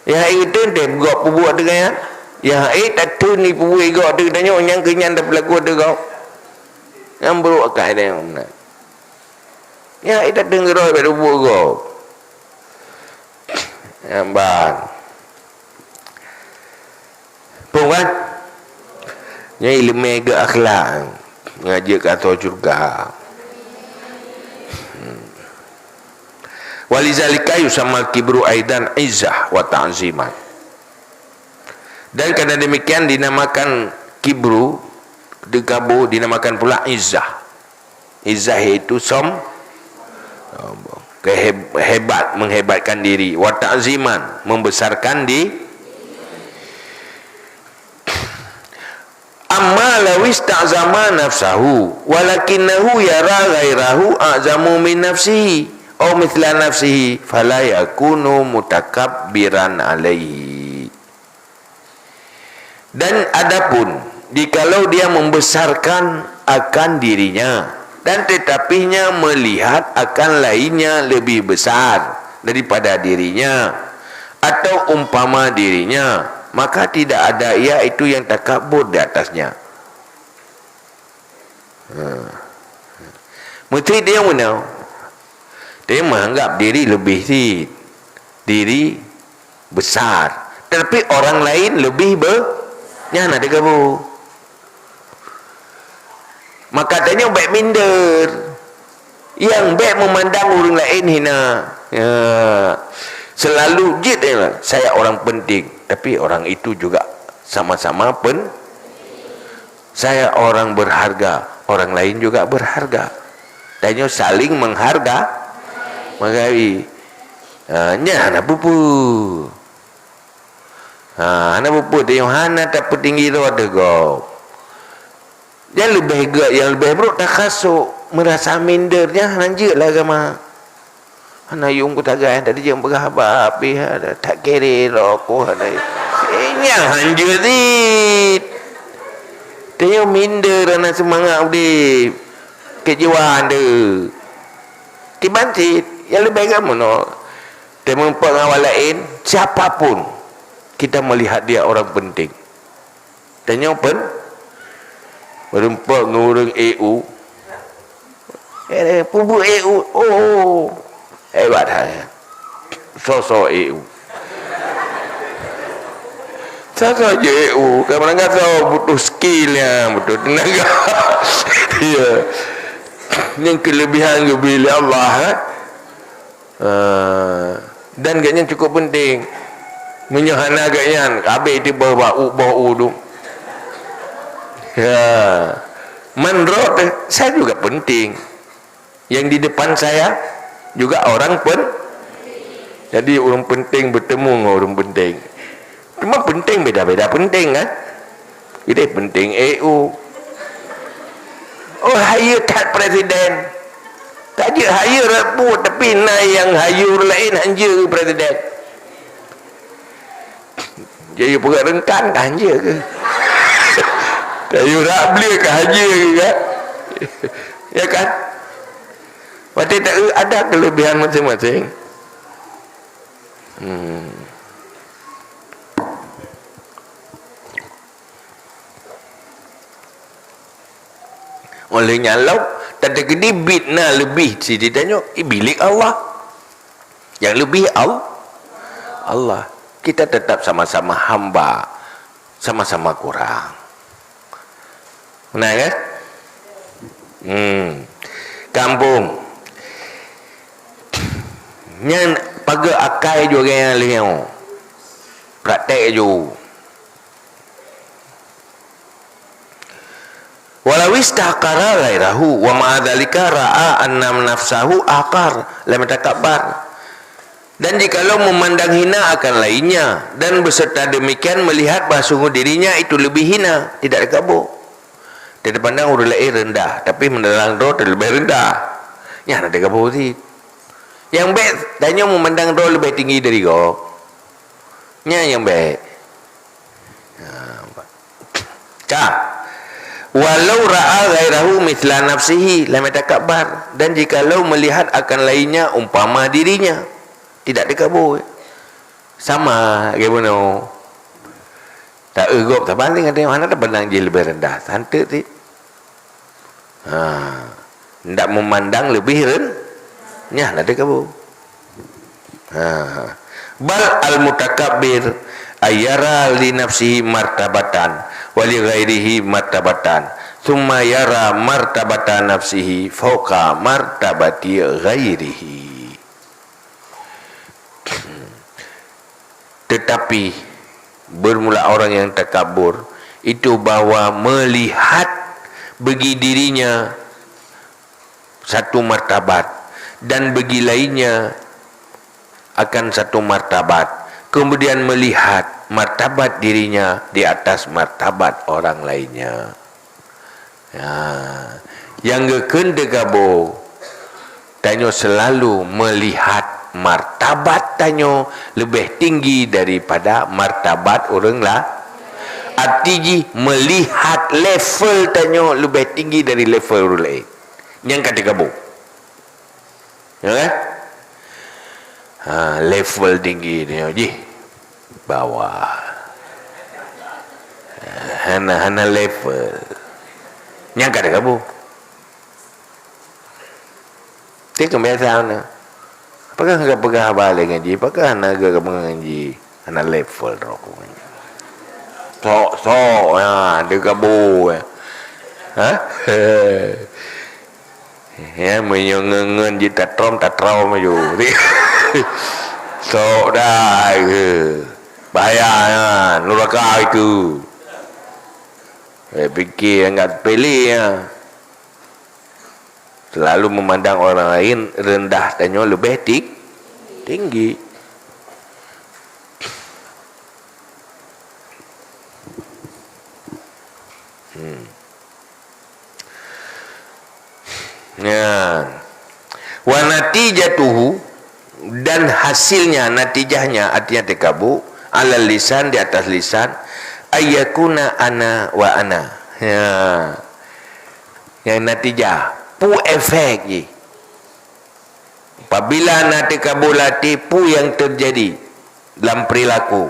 Ya, hai teuntèe gob peubuet teuh nyan. Ya, hai tateun ni peubuet gob teuh tanyoe nyang keu nyan tapeulaku teuh gob. Nyang buruk akai tanyoe meunan. Ya, hai tateun keudroe bak peubuet gob. Nyan ban. Phôn kan? Nyan iéleumé geuakhlak, ngon jeuet keu ateueh syeuruga. Hmm. Walizalika yusammal kibru aidan izzah wa ta'ziman. Dan karena demikian dinamakan kibru, teukabur, dinamakan pula izzah. Izzah yaitu som-, sombong. Keheb-, hebat, menghebatkan diri. Wa ta'ziman, membesarkan di-, Amma law ista'zama nafsahu, walakinnahu yara ghairahu a'zamu min nafsihi, aw mithla nafsihi, fala yakunu mutakabbiran alaihi. Dan adapun, jikalau dia membesarkan akan dirinya, dan tetapinya melihat akan lainnya lebih besar daripada dirinya, atau umpama dirinya, maka tidak ada ia itu yang takabur di atasnya. Ha. Meuteudeh meunan. Dia menganggap diri lebih cit, diri besar, tetapi orang lain lebih be-, nyan na teugabu. Maka tanyoe bék minder. Nyang bék memandang ureuëng laén hina. Ya. Selalu jeuet, ya, saya orang penting, tapi orang itu juga sama-sama pen-, saya orang berharga, orang lain juga berharga. Tanyoe saling mengharga, menghargai. Ha, nyan hana peue-peue. Ha, hana peue-peue, tanyoe hana tapeutinggi droe ateueh gob. Nyang leubeh gét, nyang leubeh brok takasuk, meurasa minder, nyan hana jeuet lé agama. Hana yum kutagai, tadi jeuet peugah haba habéh, ada that kéré rokok, ada. Eh, nyan hana jeuet cit. Tanyoe minder, hana seumangat udép. Keujuan deuh. Kiban cit, nyang leubeh gét meunoe. Teumeupat ngon awak laén, siapa pun kita melihat dia orang penting. Tanyoe pen-, meureumpok ngon ureuëng E U. Eh, peubuet E U. Oh, hebat hai. Soe-soe E U. Soe-soe jeuet E U. Kadang-kadang soe butuh skill nyan, butuh teunaga. Ya. Nyang keulebihan geubri lé Allah, eh. Ah, dan gobnyan cukup penting. Meunyoe hana gobnyan, habéh teuboh bak u-, boh u tu. Ya. Man droe teuh, saya juga penting. Yang di depan saya juga orang pen-, jadi ureuëng penting bertemu ngon ureuëng penting. Cuma penting beda-beda penting, kan? Jadi penting E U. Oh, hayeue that presiden. Ka jeuet hayeue rot buet, tapi na nyang hayeue ureuëng laén hanjeuet keu presiden. Jadi peugah reungkan ka hanjeuet keu. Hayeue rot bleuet ka hanjeuet keu, kan? Ya kan? Watée ta-, ada kelebihan masing-masing. Hmm. Oleh nyan lom, teukeudi bit na leubeh sidroe tanyoe, eh, milék Allah. Nyang leubeh Al-, Allah. Kita tetap sama-sama hamba, sama-sama kurang. Beuna, kan? Hmm. Kampung. Nyan pageue akai juga nyang lheueh nyoe. Praktek ju. Walau istahqara ghairahu wa ma'a dzalika ra'a anna nafsahu ahqar, lam yatakabbar. Dan jikalau memandang hina akan lainnya, dan beserta demikian melihat bahwa sungguh dirinya itu lebih hina, tidak takabur. Dia pandang ureuëng laén rendah, tapi meunandang droe teuh leubeh rendah. Nyan hana takabur cit. Nyang bék tanyoe memandang droe leubeh tinggi dari gob. Nyan nyang bék. Ha, ka. Walau ra'a ghairahu mithla nafsihi lam yatakabbar. Dan jikalau melihat akan lainnya umpama dirinya, tidak takabur. Sama lagée bunoe. Ta-eu gob, tabandeng, ada nyang hana tapandang jih leubeh rendah. Santeuk cit. Ha. Ndak memandang leubeh ren-, nyan hana takabur. Ha. Bal al-mutakabbir ay yara li nafsihi martabatan wa li ghairihi martabatan, tsumma yara martabata nafsihi fauqa martabati ghairihi. Tetapi, bermula orang yang takabur itu bahwa melihat bagi dirinya satu martabat dan bagi lainnya akan satu martabat, kemudian melihat martabat dirinya di atas martabat orang lainnya. Ya, nyang geukheun takabur, tanyoe selalu melihat martabat tanyoe leubeh tinggi daripada martabat ureuëng la-, arti jih melihat level tanyoe leubeh tinggi dari level ureuëng laén. Nyang ka takabur. Ya kan? Ha, level tinggi tanyoe jih bawah. Hana, hana level. Nyang ka takabur. Ti keubiasaan na. Pakon ka peugah haba lé ngon jih, pakon hana geupeugah ngon jih. Hana level droe ku ngon jih. Sok-sok, ya, dia gabung, ya. Ha? Ya, meunyoe ngon-ngon jih tatrom, tatrom aju. Sok dah, ya. Bahaya, ya. Nuraka itu. Eh, fikir anggap sepele, ya. Selalu memandang orang lain rendah, tanyoe leubeh ti-, tinggi. Hmm. Nyan. Wa natijatuhu, dan hasilnya, natijahnya, artinya takabur, alal lisan, di atas lisan, ayyakuna ana wa ana. Ya. Nyang natijah, peue efek jih? Apabila na takabur lam até, peue nyang teujadi lam peurilaku?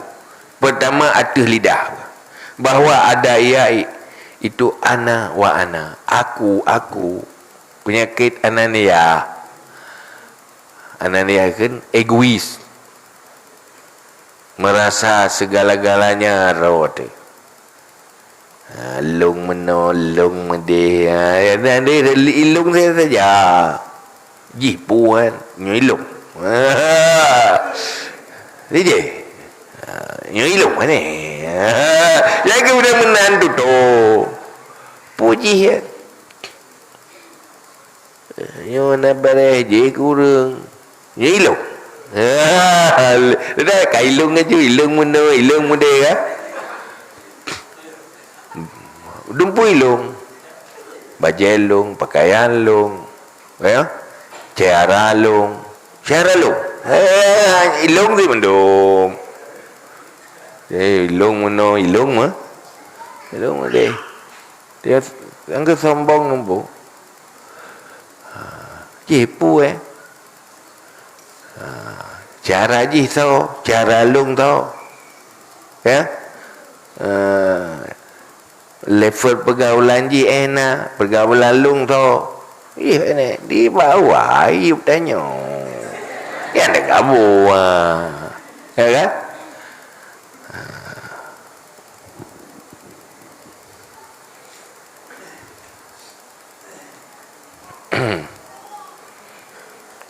Peurtama, ateueh lidah, bahwa ada ia i-, itu ana wa ana, aku, aku. Peunyakét anania. Anania kan egois. Merasa segala-galanya droe teuh. Ha, lôn meunoe, lôn meudeh. Ha, ya, dan dia, ilôn saja. Jih puan, nyoe ilôn. Ha. Dia je. Ha, nyoe ilôn mana? Ha. Lagi udah meunan tu tu. Puji ya. Nyoe na bareh jih keu ureueng. Nyoe ilôn. Dah ka ilôn aju, ilôn meunoe, ilôn meudeh ka. Dum peue ilôn. Bajée lôn, pakaian lôn. Ya. Cara lôn. Cara lôn. Eh, ilôn cit mandum. Eh, ilôn meunoe, ilôn mah. Ilôn meudeh. Dia anggeuet sombong numpuk. Ha, jih peue, eh? Ha, cara jih tho, cara lôn tho. Ya? Ha, level pergaulan jih eh na, pergaulan lôn tho. Ih, ini di bawah ayub tanyoe. Nyang dak gabung, ha. Ya kan? Ha.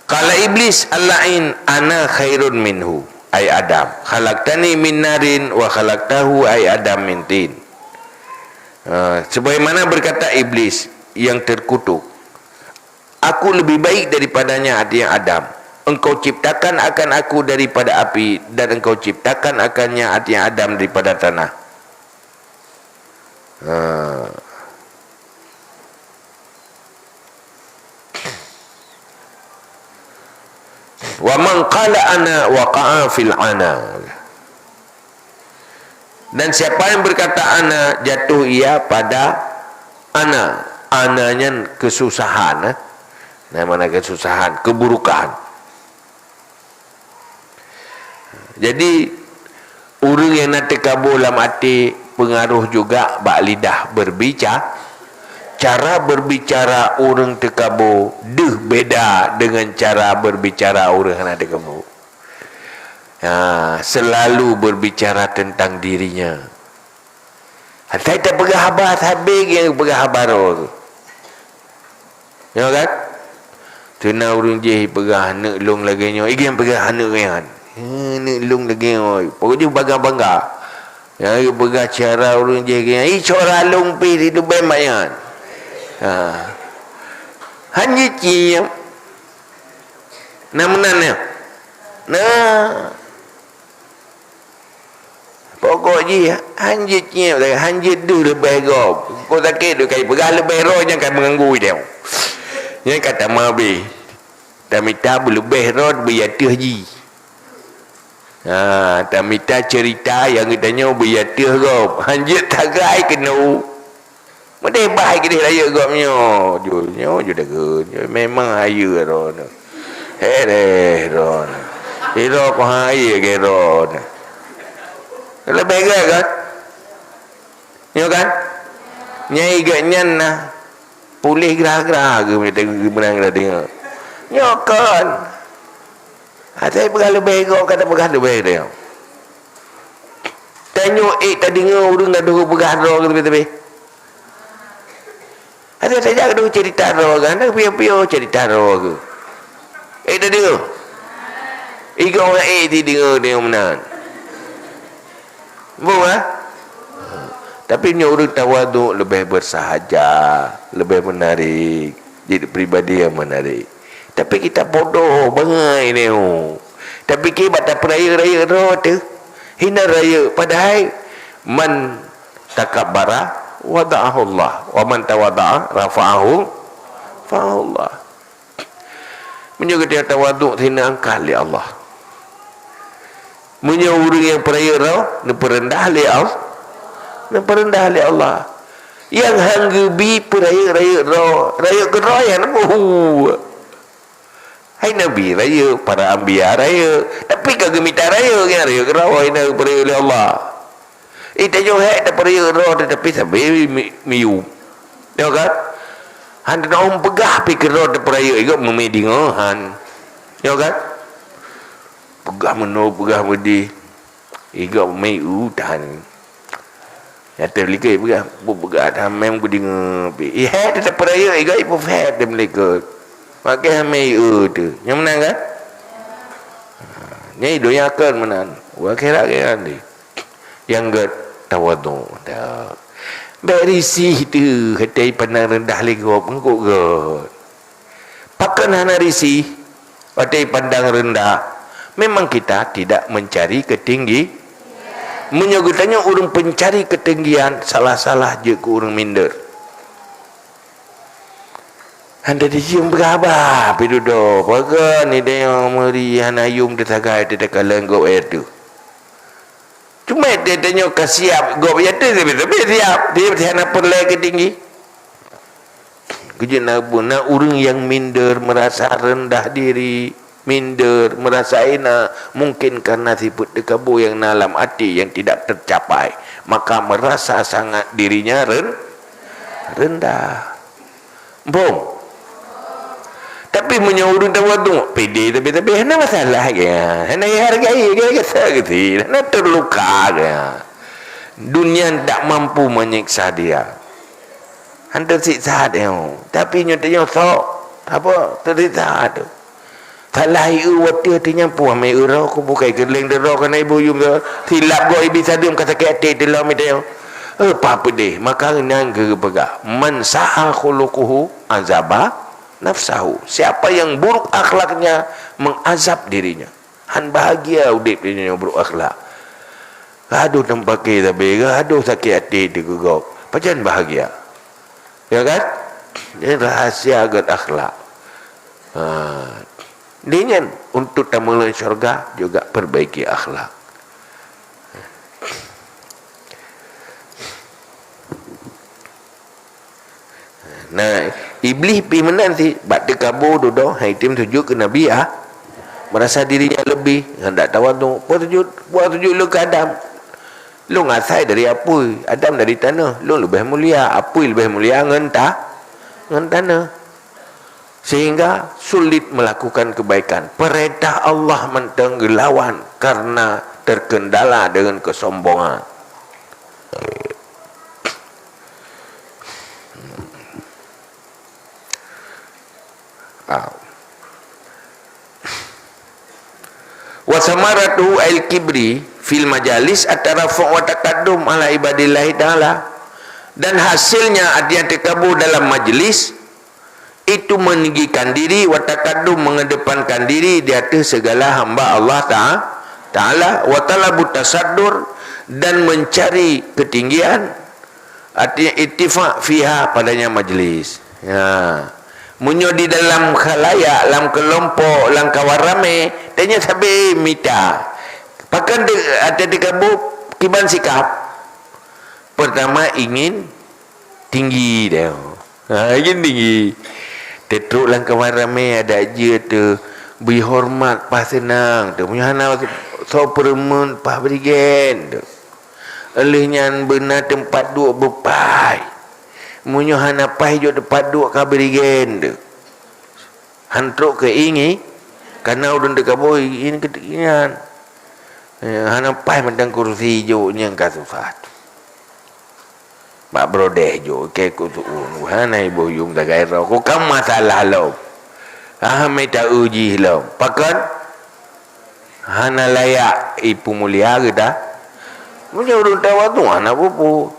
Qala Iblis al-la'in, "Ana khairun minhu," ai Adam. "Khalaqtani min narin wa khalaqtahu," ai Adam, "min tin." Ha, sebagaimana berkata Iblis yang terkutuk, "Aku lebih baik daripadanya," artinya Adam. "Engkau ciptakan akan aku daripada api, dan engkau ciptakan akannya," artinya Adam, "daripada tanah." Ha. "Wa man qala ana waqa'a fil ana." Dan siapa yang berkata ana, jatuh ia pada ana. Ana nyan kesusahan, eh. Nah, mana kesusahan? Keburukan. Jadi, ureueng nyang na teukabô lam até peungaroh juga bak lidah beurbica-, cara beurbicara ureueng teukabô deuh beda deungon cara beurbicara ureueng hana teukabô. Ha, seulalu beurbicara teuntang dirinya. Asai tapeugah haba sabe nyang peugah haba roh tu. Nyoe kan? Teuna ureueng jih peugah, "Aneuk lôn lagée nyoe," igeng peugah aneuk nyan. "Heh, aneuk lôn lagée nyoe." Pokok jih bangga-bangga. Nyang peugah cara ureueng jih geuh, "Ih, cara lôn pih di Dubai mak nyan." Ha. Hana jeuet cit. Na meunan nyan. Nah. Pokok jih, hanjeuet nyoe, hanjeuet deuh leubeh gob. Kok sakét deuh kai peugah leubeh droe nyang ka meuganggu idéh. Nyan ka tamah beh. Tamita beuleubeh rot beuiateueh jih. Ha, tamita ceurita nyang geutanyoe beuiateueh gob. Hanjeuet tagai keunoe. Meudeh bah keudeh rayeuk gob nyoe. Ju, nyoe ju deukeue. Nyoe memang hayeue droeneuh. Hereh droeneuh. Sidroe keuh hayeue lagée droeneuh. Leubeh gét kan? Nyoe kan? Nyai gét nyan na puléh gra-gra geuh meunang geudeungoe. Nyoe kon. Asai peugah leubeh gob, ka tapeugah leubeh teuh. Tanyoe ék tadeungoe ureuëng gadoh peugah droe keu teubi-teubi. Asai tajak gadoh cerita droe, kan? Piôh-piôh cerita droe keu. Ék tadeungoe. Igoe ék tadeungoe, deungoe meunan. Bung, ah? Tapi nyoe ureuëng tawaduk leubeh bersahaja, leubeh menarik. Jadi pribadi yang menarik. Tapi kita bodoh bangai nyoe. Tapi kiban tapeurayeuk-rayeuk droe teuh. Hina rayeuk, padahai man takabbara wada'ahu Allah, wa man tawada'a rafa'ahu, rafa'ahu Allah. Meunyoe geutanyoe tawaduk, hina angkat lé Allah. Meunyoe ureuëng nyang peurayeuk droe, neupeureundah lé Allah, neupeureundah lé Allah. Nyang han geubi peurayeuk-rayeuk droe, rayeuk keudroe nyang neupeue. Hai Nabi rayeuk, para anbiya rayeuk, tapi ka geumita rayeuk, nyang rayeuk keudroe hina geupeurayeuk lé Allah. Eh, tanyoe hék tapeurayeuk droe, tetapi sabe mi-, miyueb. Nyo kan? Han teunaom peugah pih keudroe tapeurayeuk, igob meumé deungoe, han. Nyo kan? Peugah meunoe, peugah meudeh. Igob meumé u tahan. Nyata likot peugah, bu peugah tahan mem kudeungoe pih. Eh, hék tapeurayeuk, igob ipeufet teuh melikot. Makai hamé u teuh. Nyang meunan kan? Ha, nyan donya kon meunan. Wa akhirat kan deh. Nyang gét tawaduk. Dak. Bék risih teuh, watée pandang reundah lé gob, eungkôt gét. Pakon hana risih, watée pandang reundah? Memang kita tidak mencari ketinggi-. Meunyoe geutanyoe ureuëng pencari ketinggian, salah-salah jeuet keu ureuëng minder. Hana jijeuem peugah haba, pih dudoe, pakon idéh nyang meuri hana yuem teusagai teuka lé gob éh teuh. Cuma tanyoe ka siab gob, ya teuh sabe-sabe siab, tapi hana peureulée keu tinggi. Keujeuet na, na ureuëng nyang minder, merasa rendah diri, minder, merasa hina, mungkin karena sifat teukabur nyang na lam até nyang tidak tercapai, maka merasa sangat dirinya ren-, rendah. Bong. Tapi meunyoe ureuëng tawaduk, pede tapi, tapi hana masalah ke, hana dihargai ke, kata gitu, hana terluka ke. Dunia tidak mampu menyiksa dia. Han teusiksa teuh. Tapi nyoe teuh nyoe sok, apa, teusiksa teuh. Salah ié watée teuh nyan puih mé uroe ku bukai keuleung deuro kana ibu yum tu. Silap goe ibi sadeuem ka sakét até teuh lom itu. Eh, pa peudeh, maka nyan geupeugah, "Man sa'a khuluquhu azaba nafsahu." Siapa yang buruk akhlaknya, mengazab dirinya. Han bahagia udép di dunia buruk akhlak. Gadoh tampakée sabe, gadoh sakét até teuh keu gob. Pajan bahagia. Ya kan? Ini rahasia gét akhlak. Ha. Dengan untuk tamu dalam syurga juga perbaiki akhlak. Nah, Iblih pih meunan sih, bak teukabô dudoe, hai tem sujud keu Nabi ah. Merasa dirinya lebih, hendak tawadhu. Buat sujud, buat sujud lôn keu Adam. Lôn asai dari apui, Adam dari tanoh. Lôn leubeh mulia, apui leubeh mulia ngon ta-, ngon tanoh. Sehingga sulit melakukan kebaikan. Perintah Allah mantong geulawan karena terkendala dengan kesombongan. Ah. Wa samaratuhu al kibri fil majalis at-tarafu' wa taqaddum ala ibadillahi ta'ala. Dan hasilnya, artinya, teukabô dalam majlis, itu meninggikan diri, wa taqaddum, mengedepankan diri di atas segala hamba Allah Ta-, Ta'ala, wa talabu tasaddur, dan mencari ketinggian, artinya irtifa fiha, padanya majlis. Ya. Meunyoe di dalam khalayak, lam keulompok, lam kawan ramé, tanyoe sabe mita. Pakon de-, até teukabô kiban sikap? Pertama, ingin tinggi dia. Ha, ingin tinggi. Teutrok lam kawan ramé, adak jeuet teuh, bri horeumat paih seunang teuh. Meunyoe hana soe peureumeun, paih bri gen teuh. Lheueh nyan beuna teumpat duek beupaih. Meunyoe hana paih jok teumpat duek ka bri gen teuh. Han trok keu ingi-, Kana ureuëng teukaboh, ini keuteuk nyan. Eh, hana paih mantong kursi jok nyang ka susah. Bak brodeh jok, ke ku suun, hana iboh yum sagai roh. Ku kam masalah lom. Ah, mita uji lom. Pakon? Hana layak ipeumulia geuta. Meunyoe ureuëng tawadhu hana peue-peue.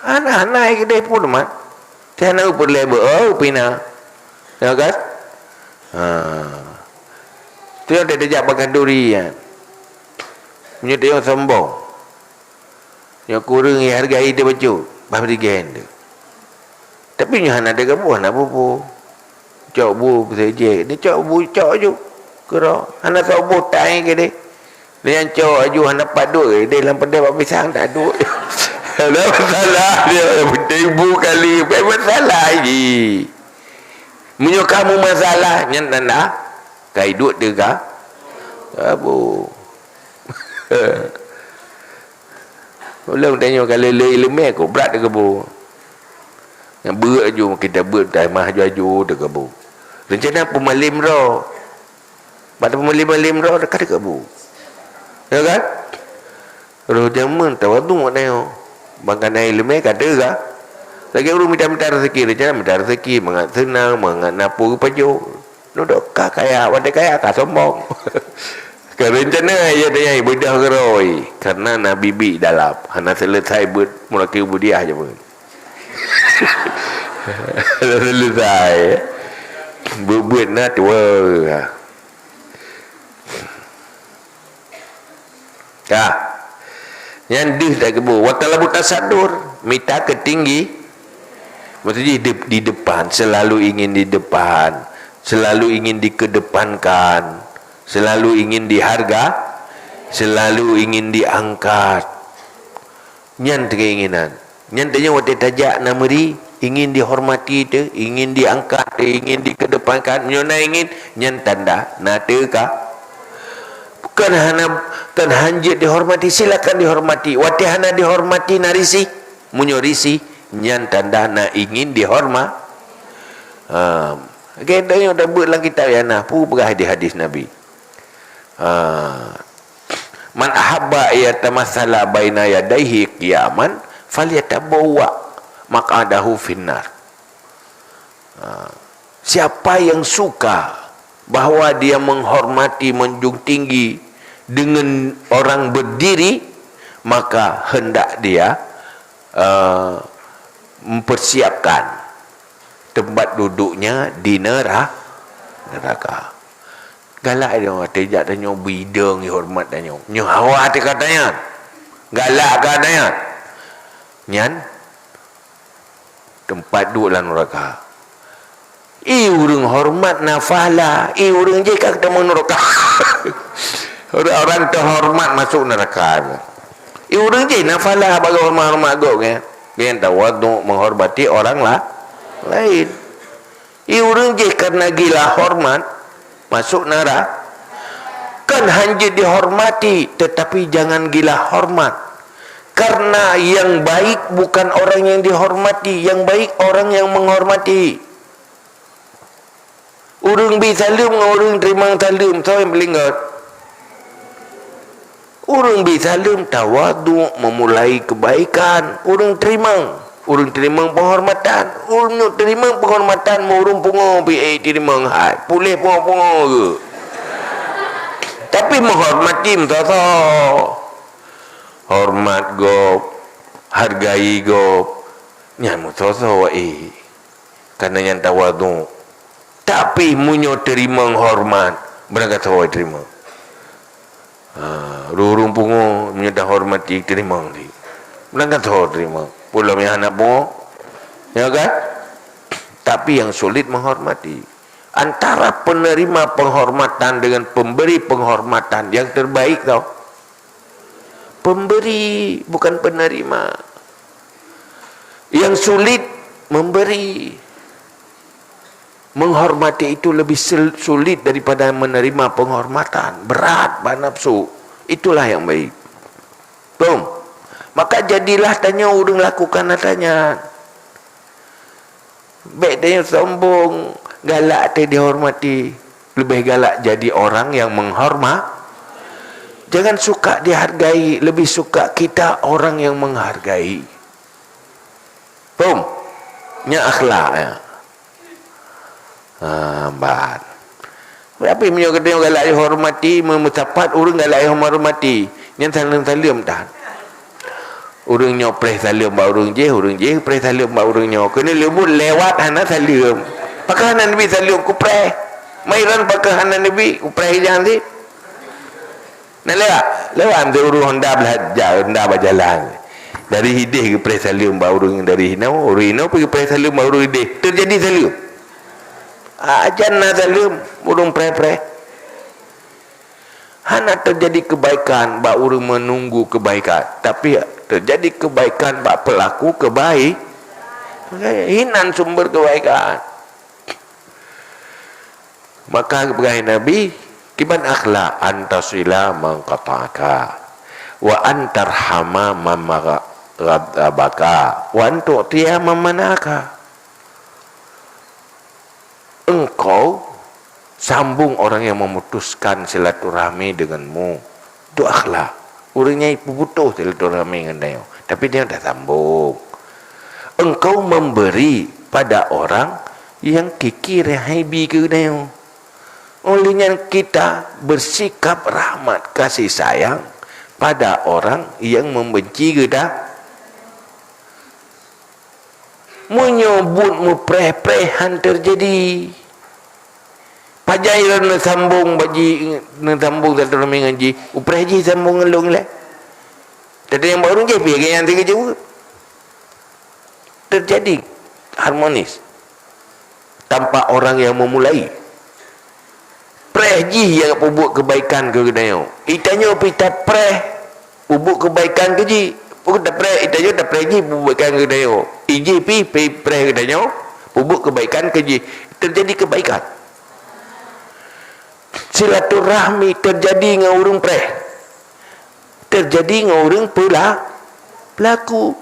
Hana, hana ai keudeh pun mat. Teuh hana upeureulée beu, oh, pina. Ya kan? Ha. Tu nyang tajak bak khanduri nyan. Meunyoe tayong sombong. Nyoe kureueng ihargai teuh bacut, bah bri gèn teuh. Tapi nyoe hana teugaboh, hana peue-peue. Cok bu, beusijek. Ni cok bu, cok ju. Keudroe. Hana soe boh tai keudeh. Nyan cok aju, hana pat duek keudeh, lam peudeh bak pisang tak duek. Hana masalah dia, yang penting bu kali. Bukan masalah ji. Meunyoe kamu masalah, nyan tanda kai duek teuga. Abu. Ulôn tanyoe ka lé-lé iéleumé, kok brat teukeubô. Nyang beuet aju, kita beuet, tai mah aju-aju teukeubô. Reuncana peumalém droe. Bak peumalém-malém droe, ka teukeubô. Ya kan? Roh jameun tawadhu tanyoe. Bang kana iéleumé ka teuga. Lagèe ureueng mita-mita raseuki, reuncana mita raseuki, mangat seunang, mangat na peue geupajoh. Nudok ka kaya, watèe kaya ka sombong. Ka reuncana ayat-ayat beudôh keurôi, karena na bibi dalam, hana selesai beuet mulaki budiah jameun. Hana selesai. Beuet-beuet na tuwo. Ka. Nyan deuh takeubô. Wa talabu tasaddur, mita keutinggi. Maksud jih di, di depan, selalu ingin di depan, selalu ingin dikedepankan, selalu ingin diharga, selalu ingin diangkat. Nyan keinginan. Nyan tanyoe watèe tajak na meuri, ingin dihormati teuh, ingin diangkat teuh, ingin dikedepankan. Nyoe na ingin, nyan tanda na teuka. Kon hana, kon hanjeuet dihormati, silakan dihormati. Watèe hana dihormati na risih. Meunyoe risih, nyan tanda na ingin dihorma-, ha. Lagèe tanyoe tabeuet lam kitab nyan na, peue peugah di hadis Nabi. Ha. "Man ahabba ayyatamassala baina yadaihi qiyaman, falyatabawwa maq'adahu finnar." Ha. Siapa yang suka bahwa dia menghormati, menjunjung tinggi dengan orang berdiri, maka hendak dia, eh, mempersiapkan tempat duduknya di nera-, neraka. Galak nyoe watèe jak tanyoe bidong horeumat tanyoe. Nyoe hawa teuka tanyan. Galak ka tanyan. Nyan teumpat duek lam neuraka. Ié ureuëng horeumat na pahala, ié ureuëng jih ka teumé neuraka. Ureuëng-ureuëng teuhoreumat masôk neuraka. Ié ureuëng jih na pahala bak horeumat-horeumat gob nyan. Nyan tawadhu menghormati orang la-, lain. Ié ureuëng jih karena gila horeumat masôk neura-, kan hanjeuet dihormati, tetapi jangan gila horeumat. Karena yang baik bukan orang yang dihormati, yang baik orang yang menghormati. Ureuëng bi saleuem ngon ureuëng teurimong saleuem, soe nyang paleng göt? Ureuëng bi saleuem tawadhu, memulai kebaikan. Ureuëng teurimong, ureuëng teurimong penghormatan. Ureuëng teurimong penghormatan meu ureuëng pungo bi, eh, teurimong hai. Puléh pungo-pungo geuh. Tapi menghormati meusoe-soe. Horeumat gob, hargai gob. Nyan meusoe-soe, eh. Karena nyan tawadhu. Tapi meunyoe teurimong horeumat, beurangkat saboh teurimong. Ha, ureuëng pungo meunyoe tahoreumaté teurimong di. Beurangkat saboh teurimong. Peue lom nyang hana pungo. Ya kan? Tapi yang sulit menghormati. Antara penerima penghormatan dengan pemberi penghormatan yang terbaik tau. Pemberi, bukan penerima. Yang sulit, memberi. Menghormati itu lebih sul-, sulit daripada menerima penghormatan. Berat bak nafsu. Itulah yang baik. Tom. Maka jadilah tanyoe ureuëng lakukan ata nyan. Bék tanyoe sombong, galak teuh dihormati. Lebih galak jadi orang yang menghorma-, jangan suka dihargai, lebih suka kita orang yang menghargai. Paham? Nya akhlak, ya. Ha, ban. Tapi meunyoe geutanyoe galak dihormati, meu-, meusapat ureuëng galak dihormati, nyan saleuem-saleuem that. Ureuëng nyoe preh saleuem bak ureuëng jéh, ureuëng jéh preh saleuem bak ureuëng nyoe. Keuneuk leumbut lewat hana saleuem. Pakon hana neubi saleuem, kupreh. Mairan pakon hana neubi, kupreh ijang sit. Na lewat, lewat meuti ureuëng Honda blah ja-, Honda bak jalan. Dari hideh geupreh saleuem bak ureuëng dari hinoe, ureuëng hinoe pih geupreh saleuem bak ureuëng hideh. Teujadi saleuem. Ajan na saleuem, ureuëng preh-preh. Hana teujadi keubaikan bak ureuëng meununggu keubaikan, tapi teujadi keubaikan bak peulaku keubai-, hinan sumber keubaikan. Maka geupeugah Nabi, kiban akhlak, "Antasila man qata'aka, wa antarhama man magha-, ghadabaka, wa antu'tiya man mana'aka." Engkau sambung orang yang memutuskan silaturahmi denganmu. Itu akhlak. Ureuëng nyang peuputoh silaturahmi ngon tanyoe, tapi tanyoe tasambong. Engkau memberi pada orang yang kiki rihai bi keu tanyoe. Oleh nyan kita bersikap rahmat kasih sayang pada orang yang membenci kita. Meunyoe buet meupreh-preh han teujadi, pajan lôn neusambong bak jih, neusambong silaturahmi ngon jih, upreh jih sambong ngon lôn lé. Teuntang nyang bak ureuëng jih pih lagée nyan sigoe jeuet. Teujadi harmonis tanpa orang yang memulai. Preh jih nyang peubuet keubaikan keu geutanyoe. Itanyoe pih tapreh peubuet keubaikan keu jih. Peubuet tapreh, itanyoe tapreh jih peubuet keubaikan keu geutanyoe. Ijih pih, pih preh geutanyoe peubuet keubaikan keu jih. Teujadi keubaikan. Silaturahmi teujadi ngon ureuëng preh. Teujadi ngon ureuëng peula-, peulaku.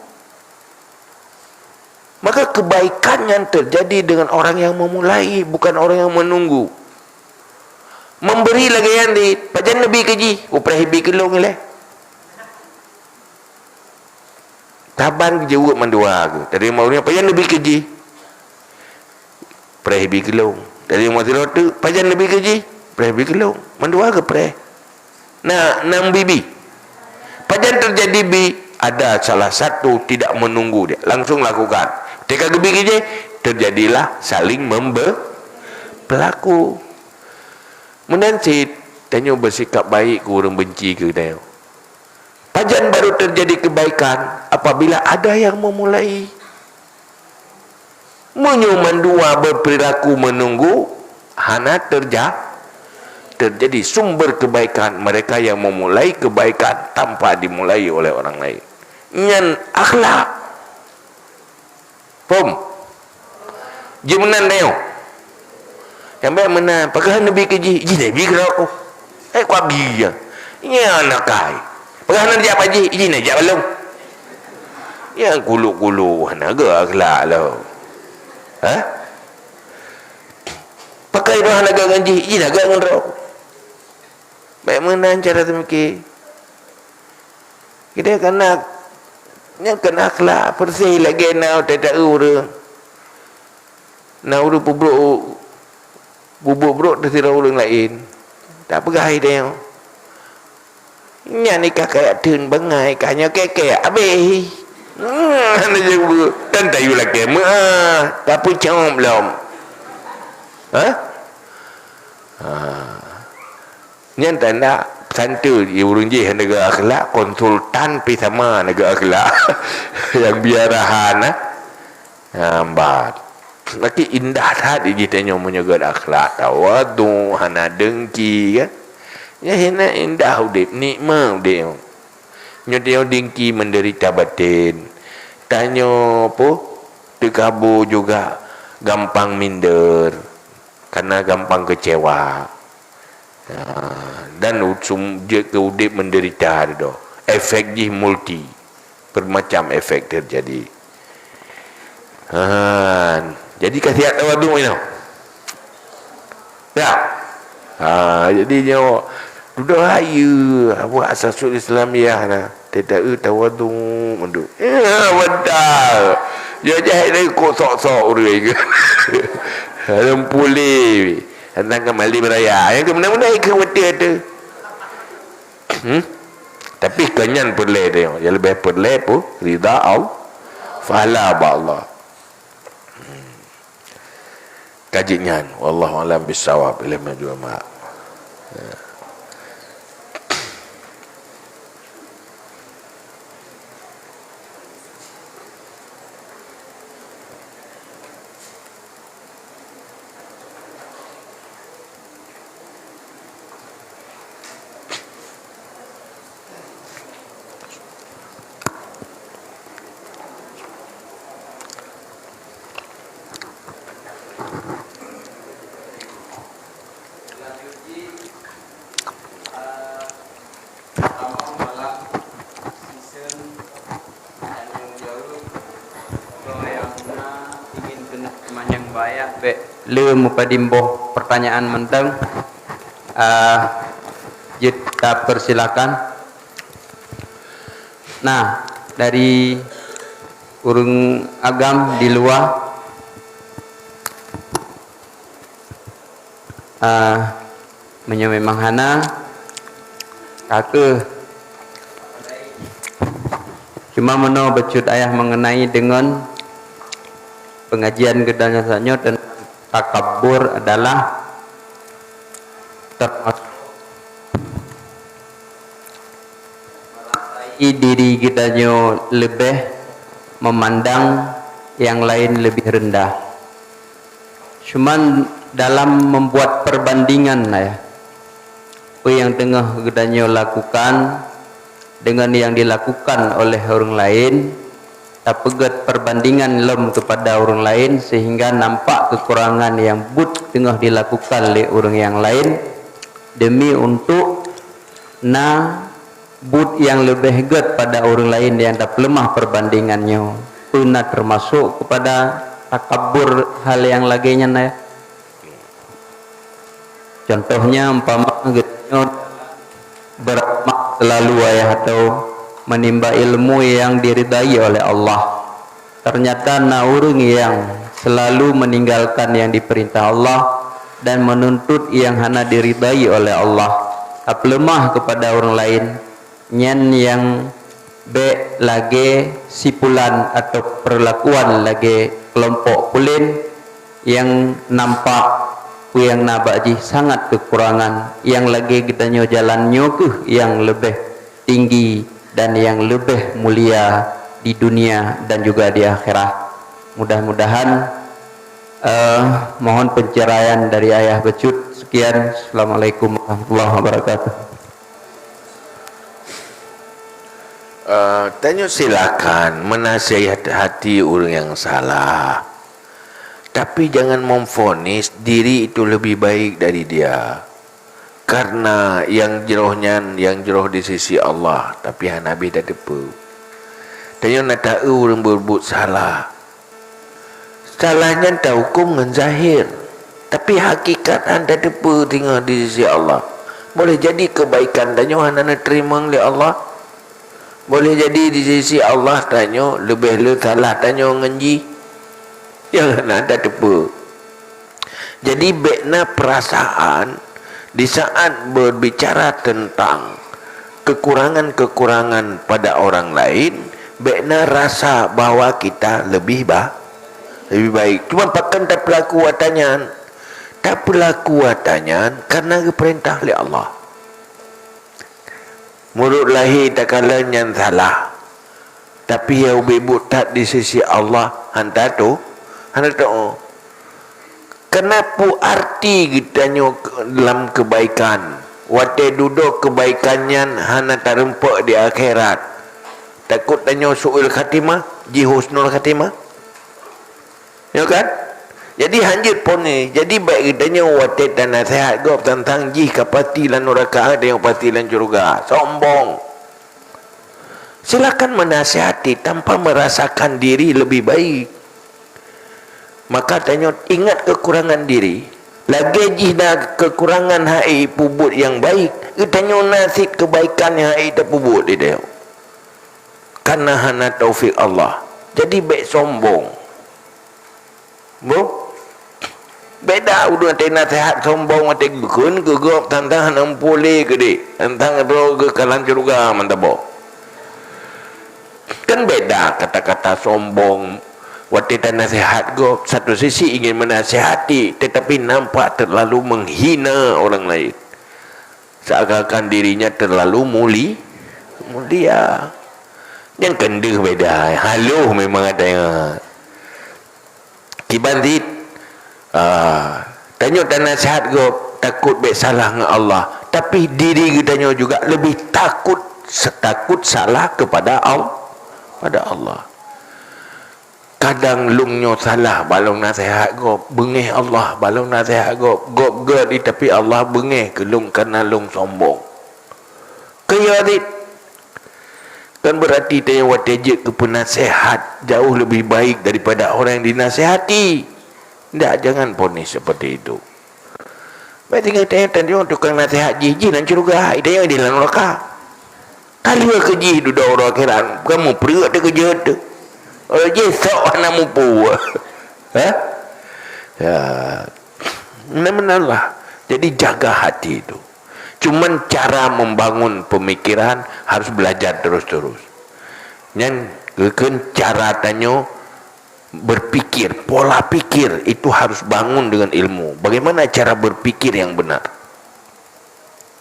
Maka keubaikan nyan teujadi deungon orang nyang meumulai, bukan orang nyang meununggu. Memberi lagée nyan di, pajan neubi keu jih, upreh ibi keu lôn ilée. Saban geujeuet mandua geuh. Tadi mau ureuëng, pajan neubi keu jih? Preh ibi keu lôn. Tadi mau sidroe teuk, pajan neubi keu jih? Preh ibi keu lôn. Mandua geupreh. Na, nam bibi. Pajan teujadi bi, ada salah satu tidak menunggu dia, langsung lakukan. Teuka geubi keu jih, teujadilah saling membe-, peulaku. Meunan cit, tanyoe beusikap baik keu ureuëng beunci keu tanyoe. Pajan baru teujadi keubaikan apabila ada nyang meumulai. Meunyoe mandua beuperilaku meununggu, hana terja-, terjadi sumber kebaikan mereka yang memulai kebaikan tanpa dimulai oleh orang lain. Nyan akhlak. Phom? Jeuet meunan tanyoe. Nyang bék meunan, pakon neubi keu jih, jih neubi keudroe. Eh, kuabi ya. Nyan akai. Pakon neujak bak jih, jih neujak bak lôn. Nyang kuluk-kuluk hana geu akhlak lom. Hah? Pakon droe hana geu ngon jih, jih hana geu ngon droe. Bék meunan cara teumiki. Kita kena, nyan kena akhlak, persis lagée na tata ureuëng. Na ureuëng peubrok, peubrok brok teuh sidroe ureuëng laén. Tak peugah hai tanyoe. Nyan ikah kayak teun bangai, kah nyoe kekek, abéh. Hmm, hana jeuet bu-, dan tayu lakée meuah, tapeucom lom. Hah? Ha. Nyan tanda santeue, ureuëng jih hana geu akhlak, konsultan pih sama hana geu akhlak. Nyang biarahan, ha. Hambat. Laki indah that jih tanyoe meunyoe geu akhlak, tawadhu, hana dengki, kan? Nyan hina indah udeb, nikmat udeb. Nyoe tanyoe dengki menderita batin. Tanyoe peue? Teukabô juga gampang minder, karena gampang kecewa. Ha, dan u-, sum-, jeuet keu udeb menderita teuh. Efek jih multi, bermacam efek terjadi. Ha, jadi ka siap tawadhu inoe. Ya. Ha, jadi nyoe dudoe hayeue, apa, asasul Islamiyah na. Teuta eu tawadhu mandum. Ya, betul. Ya, jahit lagi kok sok-sok ureueng. Dalam pulih. Tentang kembali beraya. Yang ke mana-mana ke betul tu. Hmm? Tapi keunyan peureulèe teuh, nyang leubeh peureulèe peue? Ridha Allah. Pahala bak Allah. Hmm. Ka jeuet nyan, wallahu a'lam bissawab, ilèe meujeuet mak. Ya. Tamong dalam sisen tanyong jaweueb, droe nyang na ingin keuneuk manyang bak ayah bèk le meupadum boh peurtanyaan mantong. Ah, jeuet tapeursilakan. Nah, dari ureueng agam di luwa. Ah, meunyoe memang hana, ka kheueh. Cuma meunoe bacut ayah mengenai dengan pengajian geutanyoe saat nyoe tentang takabur adalah termasuk merasai diri geutanyoe leubeh memandang nyang laén leubeh rendah. Cuman dalam membuat perbandingan, ya, peue nyang teungoh geutanyoe lakukan dengan nyang dilakukan oleh ureueng laén, tapeugét perbandingan lom keupada ureueng laén sehingga nampak keukurangan nyang buet teungoh dilakukan lé ureueng nyang laén, demi untuk na buet nyang leubeh gét pada ureueng laén nyang tapeuleumah perbandingan nyoe. Peue na teumasok keupada takabur hal nyang lagée nyan, ya? Contohnya, umpama geutanyoe beuramal selalu, ayah, atau menimba ilmu yang diridai oleh Allah. Ternyata na ureueng nyang selalu meninggalkan yang diperintah Allah dan menuntut yang hana diridai oleh Allah, tapeuleumah keupada ureueng laén, nyan nyang bék lagée si pulan atau peurlakuan lagée keulompok pulen nyang nampak peue nyang na bak jih sangat keukurangan, nyang lagée geutanyoe jalan nyoe kheueh nyang leubeh tinggi dan nyang leubeh mulia di dunia dan juga di akhirat. Mudah-mudahan, eh, mohon pencerahan dari ayah bacut. Sekian. Assalamualaikum warahmatullahi wabarakatuh. Eh, tanyoe silakan menasihati ureueng nyang salah. Tapi jangan memvonis diri itu lebih baik dari dia. Karena nyang jroh nyan, nyang jroh di sisi Allah, tapi hana beh tateupeue. Tanyoe na taeu ureueng berbuat salah. Salah nyan tahuköm ngon zahir, tapi hakikat hana tateupeue teungoh di sisi Allah. Boleh jadi kebaikan tanyoe hana neuteurimong lé Allah. Boleh jadi di sisi Allah tanyoe leubeh le salah tanyoe ngon jih. Nyang hana tateupeue. Jadi, bék na peurasaan di saat berbicara tentang kekurangan-kekurangan pada orang lain, bék na rasa bahwa kita lebih ba-, lebih baik. Cuma pakon tapeulaku atra nyan? Tapeulaku atra nyan karena geupeurintah lé Allah. Meunurot lahé takalon nyan salah. Tapi nyang ubé buet that di sisi Allah hana teu-, hana teu-, keuneuk peue arti geutanyoe lam keubaikan, watée dudoe keubaikan nyan hana tarumpok di akhirat? Takot tanyoe su'ul khatimah, jih husnul khatimah? Ya kan? Jadi hanjeuet phon ni. Jadi bék geutanyoe watée tanaseuhat gob teuntang jih ka pasti lam nuraka, tanyoe pasti lam syeuruga. Sombong. Silakan menasihati tanpa merasakan diri lebih baik. Maka tanyoe ingat kekurangan diri, Lagée jih na keukurangan hai peubuet nyang baik, geutanyoe na cit keubaikan nyang hai tapeubuet di dayah. Kana hana taufik Allah. Jadi bék sombong. Boh? Beda ureuëng watée naseuhat sombong watée geukheun keu gob tantang hana muphom lé keudeh. Tantang droe geukalan syeuruga mantap boh. Kan beda kata-kata sombong watée tanaseuhat gob. Satu sisi ingin menasihati, tetapi nampak terlalu menghina orang lain. Seakan-akan dirinya terlalu muli-, mulia. Nyang keundeh beda, haloh memang ada yang. Kiban cit, ah, tanyoe tanaseuhat gob, takot bék salah ngon Allah. Tapi diri geutanyoe juga lebih takot, setakot salah kepada Al-, pada Allah. Kadang lôn nyoe salah bak lôn naseuhat gob, beungéh Allah bak lôn naseuhat gob, gob gét, tapi Allah beungéh keu lôn kana lôn sombong. Keu ya dit. Kan berarti tanyoe watée jeuet keu peunaseuhat jauh lebih baik daripada orang yang dinasihati. Ndak, jangan ponis seperti itu. Baik tinggal tanyoe, tanyoe tukang naseuhat jih, jih lam syeuruga, tanyoe di lam neuraka. Ka lheueh keu jih dudoe uroe akhirat, kamoe peureuk teuh keu jeuet teuh. Uroe jih sok hana muphom. Hah? Ya. Benar-benar lah. Jadi jaga hati itu. Cuman cara membangun pemikiran harus belajar terus-terus. Nyan geukheun cara tanyoe berpikir, pola pikir itu harus bangun dengan ilmu. Bagaimana cara berpikir yang benar?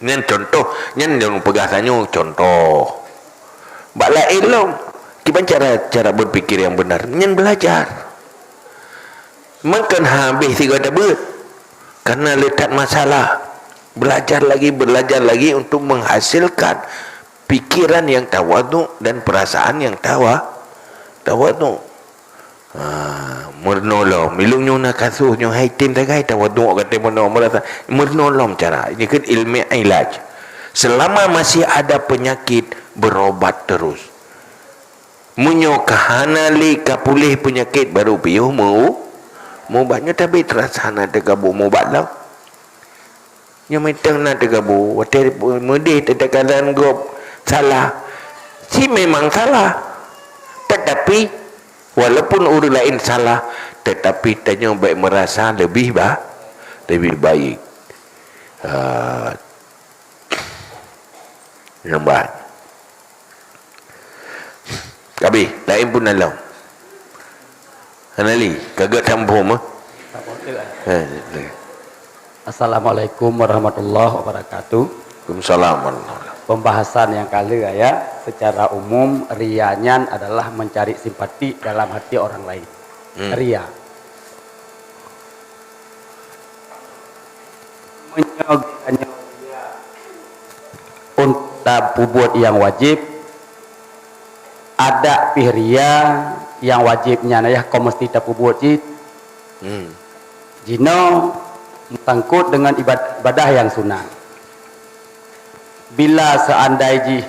Nyan contoh, nyan nyang peugah tanyoe contoh. Bak laén lom, kiban cara, cara berpikir yang benar, nyan belajar. Meukeun habéh sigoe tabeuet, karena le that masalah. Belajar lagi, belajar lagi untuk menghasilkan pikiran yang tawaduk dan perasaan yang tawa-, tawaduk. Ha, meurunoe lom. Ilong nyoe na kasus nyoe hai tem sagai tawaduk kata meurunoe merasa. Meurunoe lom cara. Ini kan ilmu ilaj. Selama masih ada penyakit, berobat terus. Meunyoe ka hana lé ka puléh peunyakét baru piôh meu-, meubat. Nyoe tabé terasa hana teugabu meubat lom. Nyoe mantong na teugabu, watée meudeh teuka dan gob salah. Si memang salah. Tetapi, walaupun ureuëng laén salah, tetapi tanyoe bék meurasa leubeh ba-, leubeh baik. Ha. Nyang ban. Habéh, laén pun na lom. Hana lé, ka gét sambông, eh? Sambông tu, eh. Eh, eh. Assalamualaikum warahmatullahi wabarakatuh. Waalaikumsalam warahmatullahi wabarakatuh. Pembahasan nyang ka lheueh, ya, secara umum, ria nyan adalah mencari simpati dalam hati orang lain. Hmm. Ria. Meunyoe geutanyoe ria untuk tapeubuet nyang wajéb, adak pih ria nyang wajéb nyan, ayah kon meuseuti tapeubuet cit. Hmm. Jinoe meusangkot deungon ibad-, ibadah nyang sunat. Bila seandai jih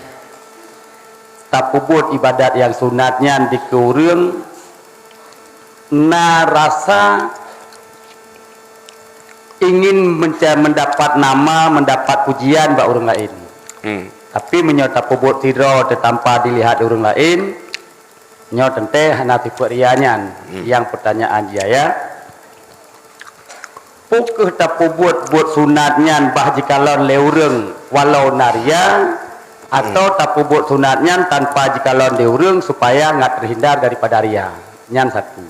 tapeubuet ibadat nyang sunat nyan dikeue ureuëng, na rasa ingin menca-, mendapat nama, mendapat pujian bak ureuëng laén. Hmm. Tapi meunyoe tapeubuet sidroe teutampa dilihat ureuëng laén, nyoe teuntée hana sifeuet ria nyan. Hmm. Nyang peutanyaan jih, ya, peu kheueh tapeubuet buet sunat nyan bah jikalon lé ureuëng walau na ria, atau, hmm, tapeubuet sunat nyan tanpa jikalon lé ureuëng supaya ngat teuhindar daripada ria? Nyan satu.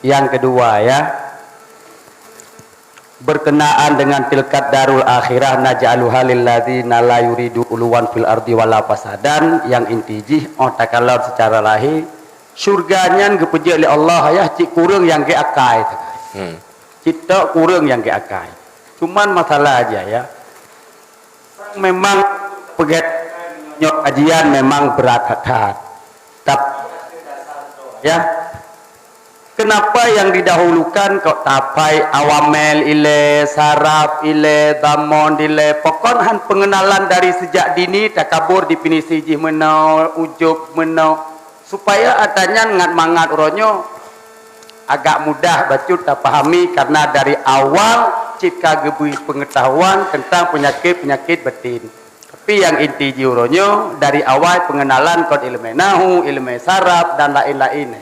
Nyang keudua, ya, berkenaan dengan tilkad darul akhirah naj'aluha lilladzina la yuridu uluwan fil ardi wala fasadan, nyang inti jih, oh, takalon secara lahé, syurga nyan geupeujeuet lé Allah, ya, cit kureueng nyang geuakai. Hmm. Cit tok kureueng nyang geuakai. Cuman masalah aja, ya. Memang peugét nyoe kajian memang brat that-that. Tap-, ya. Kenapa yang didahulukan kok tapai awamel ilée, saraf ilée, dhamon dilée, pokon han pengenalan dari sejak dini takabur definisi jih meunoe, ujub meunoe, supaya ata nyan ngat mangat uroe nyoe agak mudah bacut tapahami karena dari awal cit ka geubri peungeutahuan teuntang peunyakét-peunyakét batin. Tapi nyang inti jih uroe nyoe dari awai peungenalan kon iéleumé nahu, iéleumé saraf dan laén-laén.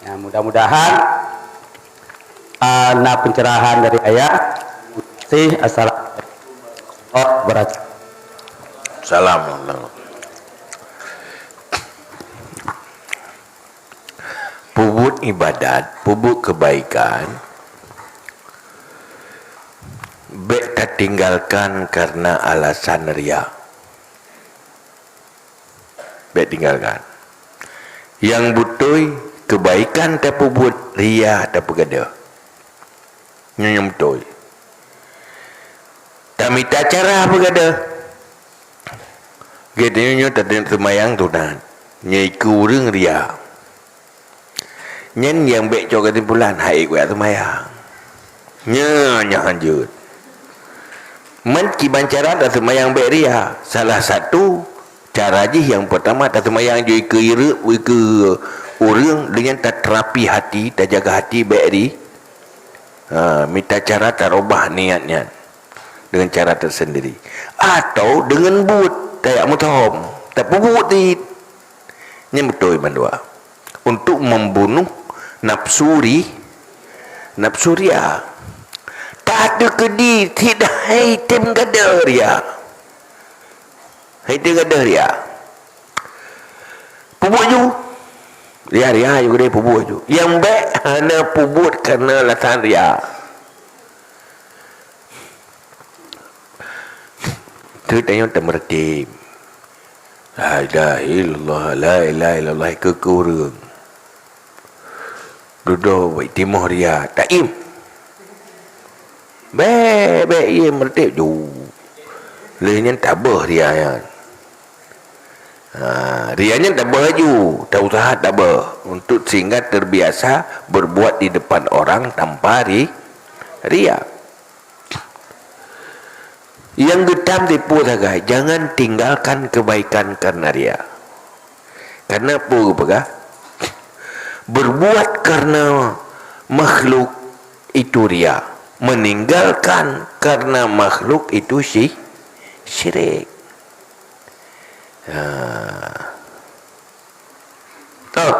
Ya, mudah-mudahan, ah, na pencerahan dari ayah. Terima kasih. Assalamualaikum warahmatullahi wabarakatuh. Salam. Peubuet ibadat, peubuet keubaikan, bék tatinggalkan karena alasan ria. Bék tinggalkan. Nyang beutôi, keubaikan tapeubuet, ria tapeugadôh. Nyoe nyang beutôi. Tamita cara peugadôh. Geutanyoe nyoe tateumayang sunat. Nyoe ikeue ureuëng ria. Nyan nyang bék cok keusimpulan, hai kuyak seumayang. Nyan, nyan hanjeuet. Man kiban cara taseumayang bék ria. Salah satu cara jih nyang peurtama taseumayang jih ikeue ireuk, ikeue ureuëng, deungon taterapi hati, tajaga hati bék ri-, ha, mita cara tarubah niat nyan deungon cara teusendiri. Atau deungon buet, tajak meuthom, tapeubuet cit. Nyan beutôi bandua. Untuk membunuh nafsu ri-, nafsu ria. Tateukeudi tidak hai tem gadôh ria. Hai tem gadôh ria. Peubuet ju. Ria-ria ju keudeh peubuet ju. Nyang bék hana peubuet karena alasan ria. Keu tanyoe tameureutim. La ilaha illallah, la ilaha illallah, keu, keu ureuëng. Dudoe bak timoh ria, taim. Bék, bék, ie meureutim ju. Lheueh nyan tabeuh ria nyan. Ha, ria nyan tabeuh ju, tausaha tabeuh. Untuk sehingga terbiasa berbuat di depan orang tanpa ri-, ria. Nyang geutam tipu sagai, jangan tinggalkan kebaikan karena ria. Karena apa geupeugah? Berbuat karena makhluk itu ria, meninggalkan karena makhluk itu syi-, syirik. Ha. Toh.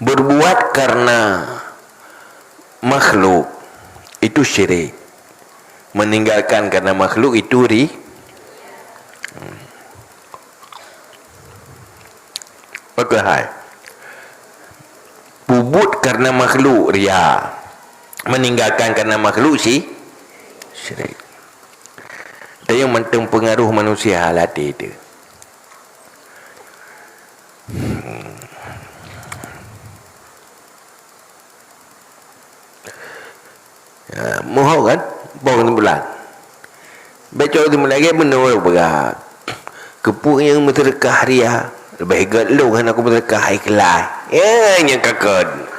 Berbuat karena makhluk itu syirik. Meninggalkan karena makhluk itu ri-, hmm. Pakon hai. Peubuet karena makhluk ria. Meninggalkan karena makhluk si-, syirik. Tapi nyang mantong pengaruh manusia hala até teuh. Ya, mohon kan? Boh keusimpulan. Baca keusimpulan lagée meunoe peugah. Keupeue nyang meuseudeukah ria, leubeh gét lôn hana kumeuseudeukah ikhlas. Ya, nyang kakon.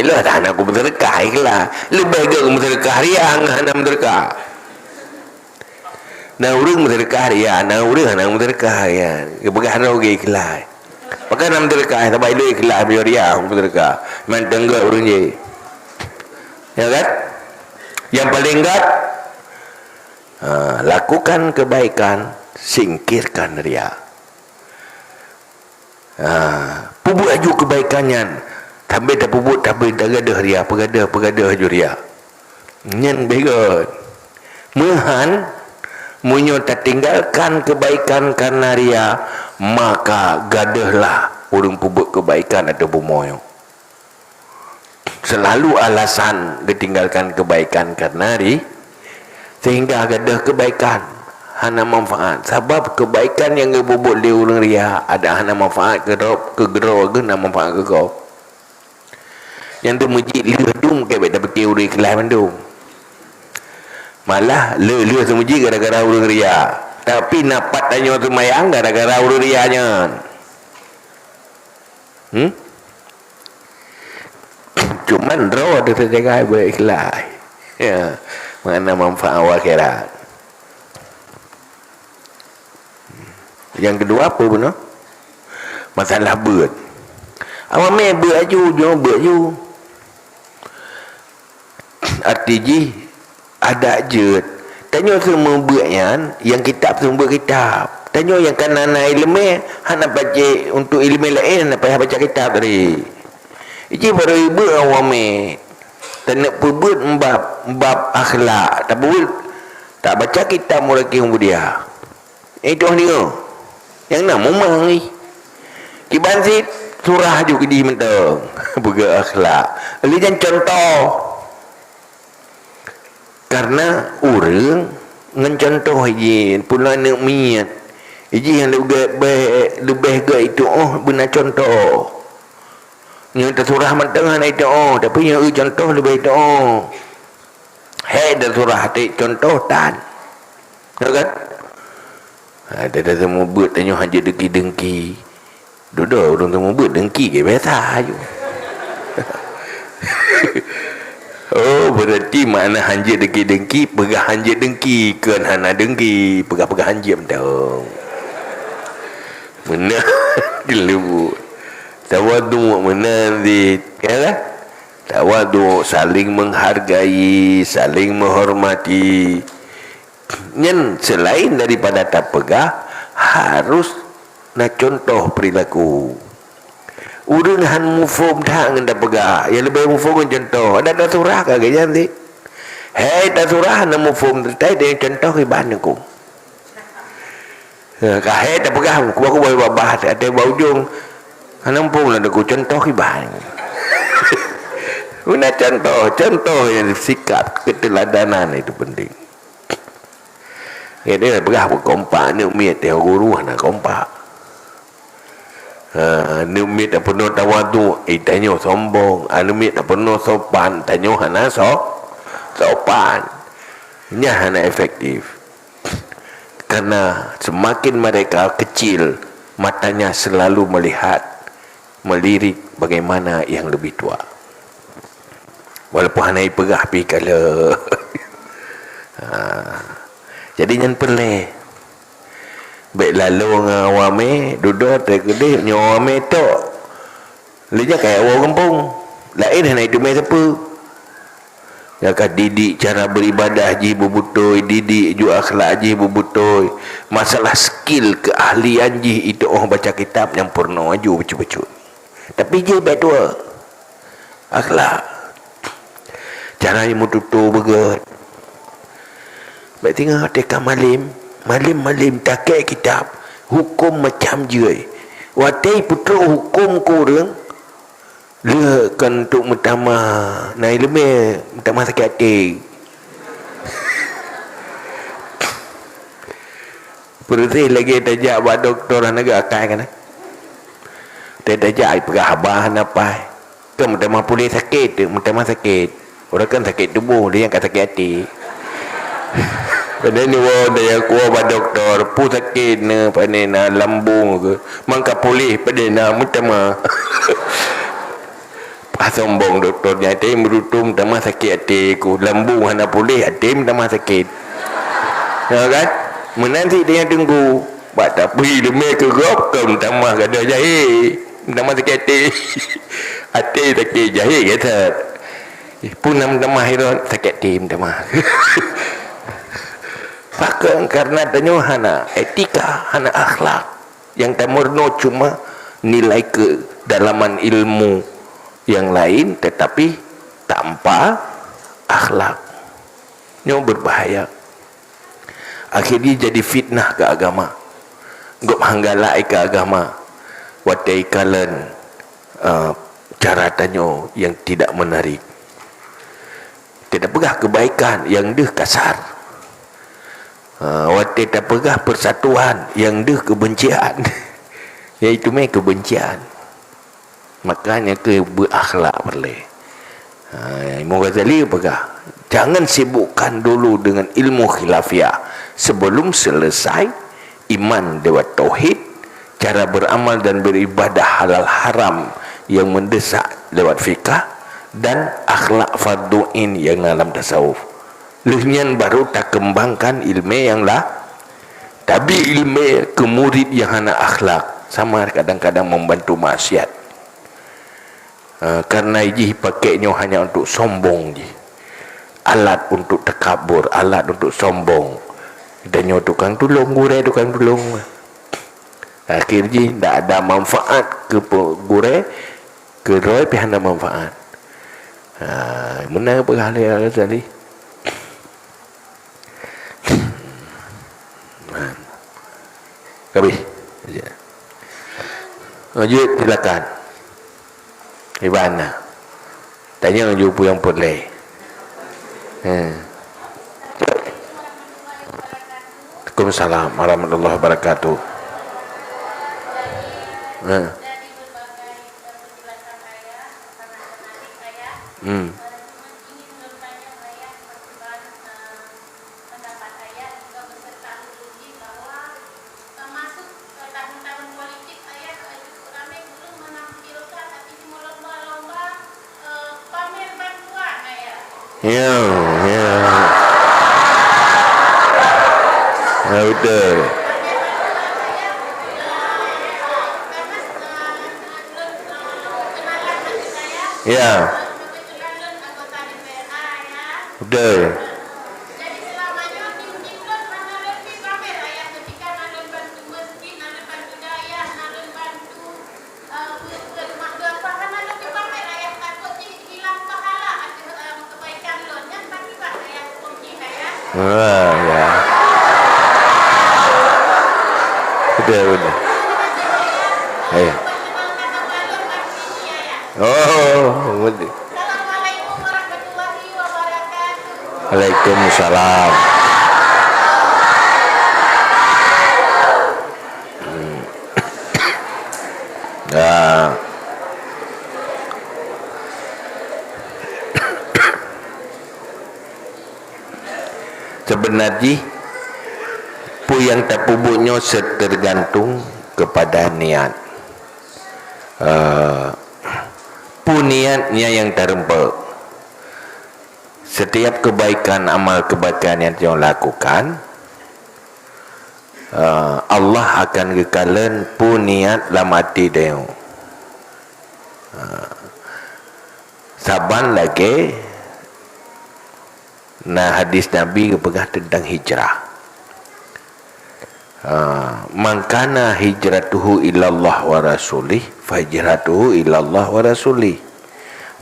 Ilôn hana kumeuseudeukah ikhlas. Leubeh gét kumeuseudeukah ria ngon hana meuseudeukah. Na ureuëng meuseudeukah ria, na ureuëng hana meuseudeukah ria. Geupeugah droe geuikhlas. Pakon hana meuseudeukah, sabab ilôn ikhlas, meunyoe ria meuseudeukah. Mantong gét ureuëng jih. Ya kan? Nyang paleng gét, ha, lakukan kebaikan, singkirkan ria. Ha, peubuet aju keubaikan nyan. Sampai tapeubuet, tapi tagadôh ria, peugadôh, peugadôh aju ria. Nyan bèk gét. Meuhan, meunyoe tatinggalkan keubaikan kareuna ria, maka gadôhlah ureuëng peubuet keubaikan ateueh bumoe nyoe. Seulalu alasan geutinggalkan keubaikan kareuna ri-, sehingga gadôh keubaikan hana manfaat. Sabab keubaikan nyang geupeubuet lé ureuëng ria, adak hana manfaat keu droe, keu droe geuh, hana manfaat keu gob. Nyang teumeujieb lheueh dum, keu bèk tapike ureuëng ikhlas mandum. Malah lheueh-lheueh teumeujieb gara-gara ureuëng ria. Tapi na pat tanyoe seumayang gara-gara ureuëng ria nyan. Hmm? Cuman droe teuh teujaga beuikhlas. Ya, makna manfaat akhirat. Nyang keudua apa bunoe? Masalah beuet. Awak mè beuet aju, nyoe beuet aju. Arti jih adak jeuet. Tanyoe seumeubeuet nyan, nyang kitab seumeubeuet kitab. Tanyoe nyang ka na-na iéleumé, hana pacé untuk iéleumé laén, hana payah baca kitab tadi. Iji barô ibeuet awamé. Taneuk peubeuet bab, bab akhlak. Tapeubuet, tabaca kitab Muraqibul Budiah. Eh, tuah dia. Nyang na mumang ni. Kiban sit surah ju keudeh mantong. Peugah akhlak. Lé nyan contoh. Karena ureuëng ngon contoh jih, pula aneuk miet. Jih nyang leubeh, leubeh gét itu oh beuna contoh. Nyang teusurah mantong hana itu oh, tapi nyang eu contoh leubeh itu oh. Hai teusurah até contoh tan. Ya kan? Ha, dah, dah semua buet tanyoe hana dengki-dengki. Dudoe ureuëng teumeubuet dengki ke biasa aju. Oh, berarti makna hanjeuet dengki-dengki, peugah hanjeuet dengki, kon hana dengki, peugah-peugah hanjeuet mantong. Meunan geuleubu. Tawaduk meunan di, ya lah? Tawaduk, saling menghargai, saling menghormati. Nyan selain daripada tapeugah, harus na contoh perilaku. Ureuëng han muphom that ngon tapeugah, nyang leubeh muphom ngon contoh. Ada, ada surah ka geuh nyan sih. Hai tasurah na muphom, tai dengan contoh iban aku. Ha, ka hai tapeugah, kuba-kuba babah, até ba ujong. Hana muphom lah aku contoh iban. Guna contoh, contoh yang sikap keteladanan itu penting. Ya, dia peugah peukompak, aneuk miet teuh guru hana kompak. Ha, aneuk miet tak peunoh tawaduk, eh, tanyoe sombong. Aneuk miet tak peunoh sopan, tanyoe hana so-, sopan. Nyan hana efektif. Karena semakin mereka kecil, matanya selalu melihat, melirik bagaimana yang lebih tua. Walaupun hana ipeugah pih kala. Ha. Jadi nyan peureulée. Bék laloe ngon awamé, dudoe teukeudeh nyoe awamé tok. Lé nyan kaya woe gampông. Laén hana iteumé sapeue. Nyang ka didik cara beribadah jih beubeutôi, didik ju akhlak jih beubeutôi. Masalah skill, keahlian jih itu oh baca kitab nyang peurunoe aju bacut-bacut. Tapi jih bék tuwoe. Akhlak. Cara nyang meututoe beugét. Bék tinggai teuka malem, malem-malem takée kitab, huköm macam jih. Watée peutrok huköm keu ureuëng, lé kon untuk meutamah, na iéleumé meutamah sakét até. Peureuseh lagée tajak bak dokto hana geuakai kan. Teuh tajak peugah haba hana paih. Kan meutamah puléh sakét, meutamah sakét. Ureuëng kan sakét tuboh, dia nyang ka sakét até. Padahai ni woe daya kuwoe bak dokto, peue sakét ne, pane na lambung ke. Mangka puléh padahai na meutamah. Pah sombong dokto nyan, até meurutom tamah sakét até ku. Lambung hana puléh, até meutamah sakét. Ya kan? Meunan sit dia teungku. Bak tapi leumé keu gob kon tamah gadoh jahé. Tamah sakét até. Até sakét jahé gatot. Pun nam tamah iro sakét até tamah. Pakon karena tanyoe hana etika, hana akhlak. Yang tameurunoe cuma nilai kedalaman ilmu yang lain, tetapi tanpa akhlak. Nyoe berbahaya. Akhirnya jadi fitnah ke agama. Gob hanggalai ke agama. Watée kalon, uh, cara tanyoe yang tidak menarik. Tidak peugah kebaikan yang deuh kasar. Ha, watée tapeugah persatuan yang deuh kebencian. Yaitu mé kebencian. Makanya keu beuakhlak peureulée. Ha, Imam Ghazali peugah, jangan sibukkan dulu dengan ilmu khilafiyah sebelum selesai iman lewat tauhid, cara beramal dan beribadah halal haram yang mendesak lewat fikah, dan akhlak fardu ain yang dalam tasawuf. Lheueh nyan baru takeumbangkan ilmu yang la-, tapi ilmu keu murid yang hana akhlak sama kadang-kadang membantu maksiat. Ha, karena jih pakai nyoe hanya untuk sombong jih. alat untuk takabur, alat untuk sombong. Dan nyoe tukang tulông, gurée tukang tulông. Akhir jih, ndak ada manfaat keu pe-, gurée, keu droe pih hana manfaat. Ha, meunan peugah lé Al-Ghazali. Ha. Habis. Lanjut, silakan. Iban na. Tanyong ju peue nyang peureulée. Hmm. Waalaikumsalam warahmatullahi wabarakatuh. Hmm. Hmm. Ya, ya. Ya, betul. Ya. Betul. Ah, ya. Betul, betul. Ayo. Oh, betul. Waalaikumsalam. Hmm. Ya. Sebenar jih, peue nyang tapeubuet nyoe seuteugantung kepada niat. Eh, peue niat nyan nyang tareumpok. Setiap kebaikan, amal kebaikan nyang tanyoe lakukan, eh, Allah akan geukalon peue niat lam até tanyoe. Eh, saban lagée na hadis Nabi geupeugah teuntang hijrah. Ha, "Man kana hijratuhu ilallah wa rasulih, fa hijratuhu ilallah wa rasulih.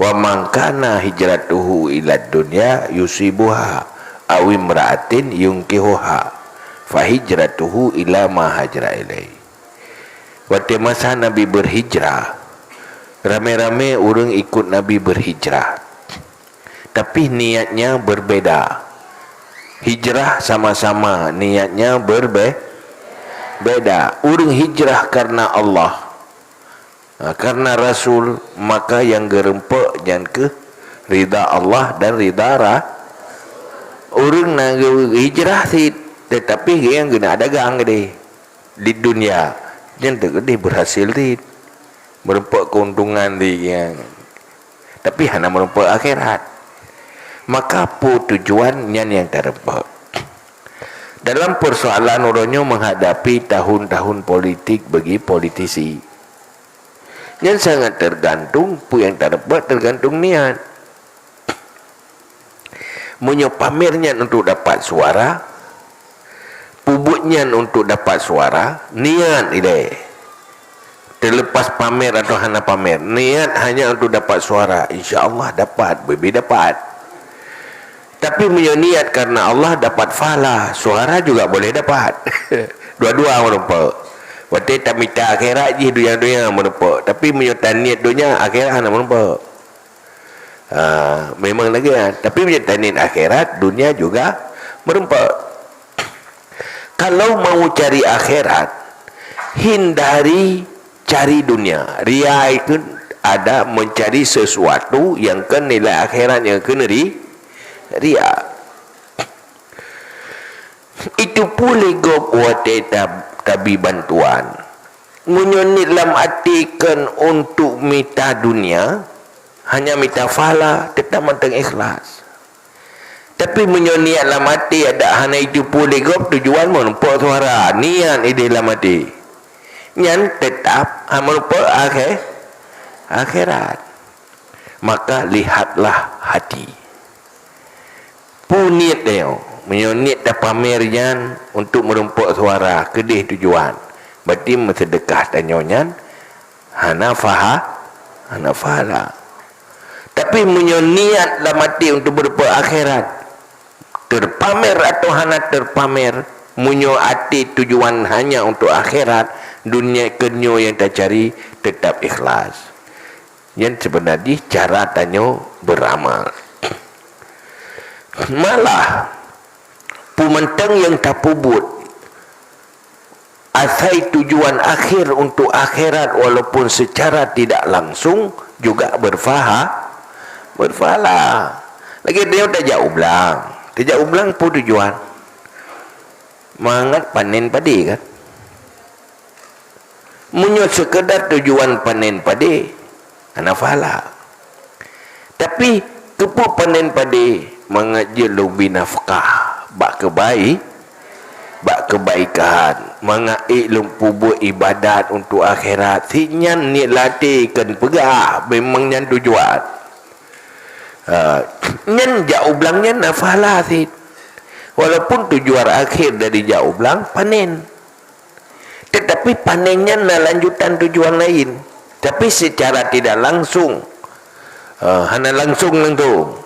Wa man kana hijratuhu ilad dunya yusibuha, aw imra'atin yunkihuha, fa hijratuhu ila ma hajara ilaih." Watée masa Nabi berhijrah, ramé-ramé ureuëng ikut Nabi berhijrah. Tapi niatnya berbeda. Hijrah sama-sama, niatnya berbe-, beda. Ureuëng hijrah karena Allah, ha, karena Rasul, maka nyang geureumpok nyan keuh ridha Allah dan ridha Ra-, ureuëng na geu-, hijrah cit, tetapi nyang geuneuk dagang geude di dunia, nyan teuh geude berhasil cit, meureumpok keuntungan di nyang tapi hana meureumpok akhirat. Maka peue tujuan nyan nyang tareumpok. Dalam persoalan uroe nyoe menghadapi tahun-tahun politik bagi politisi, nyan sangat tergantung peue nyang tareumpok, tergantung niat. Meunyoe pamer nyan untuk dapat suara, peubuet nyan untuk dapat suara, niat ilée. Terlepas pamer atau hana pamer, niat hanya untuk dapat suara, insya Allah dapat, beubi dapat. Tapi meunyoe niat karena Allah, dapat pahala, suara juga boleh dapat. Dua-dua meureumpok. Watée tamita akhirat jih dunia-dunia meureumpok. Tapi meunyoe taniat dunia, akhirat hana meureumpok. Ha, memang lagée nyan. Tapi meunyoe taniat akhirat, dunia juga meureumpok. Kalau mau cari akhirat, hindari cari dunia. Ria itu ada mencari sesuatu nyang keu nilai akhirat nyang keu ri-, ria. Itu pun lé gob watée tab-, tabi bantuan. Meunyoe niet lam até kon untuk mita dunia, hanya mita pahala, teutap mantong ikhlas. Tapi meunyoe niat lam até adak hana jiteupeue lé gob, tujuan meureumpok suara, niat idéh lam até, nyan teutap hana meureumpok akhé-, akhirat. Maka lihatlah hati. Peue niet tanyoe? Meunyoe niet tapamer nyan untuk meurumpok suara, keudeh tujuan, berarti meuseudeukah tanyoe nyan hana paha-, hana pahala. Tapi meunyoe niet lam até untuk meurumpok akhirat, teupamer atau hana teupamer, meunyoe até tujuan hanya untuk akhirat, dunia keunyoe nyang tacari, tetap ikhlas. Nyan seubeuna jih cara tanyoe beuramal. Malah, peue mantong nyang tapeubuet asai tujuan akhir untuk akhirat, walaupun secara tidak langsung juga berpaha-, berpahala. Lagèe tanyoe tajak u blang. Tajak u blang peue tujuan? Mangat panen padé kan? Meunyoe seukeudar tujuan panen padé, hana pahala. Tapi, keupeue panen padé? Mangat jeuet lôn bri nafkah bak keubai-, bak keubaikan, mangat ék lôn peubuet ibadat untuk akhirat. Sit nyan niet lam até, kon peugah, memang nyan tujuan. Ha, nyan jak u blang nyan na pahala sit. Walaupun tujuan akhir dari jak u blang panen. Tetapi panen nyan na lanjutan tujuan laén. Tapi secara tidak langsung, ha, hana langsung-langsung.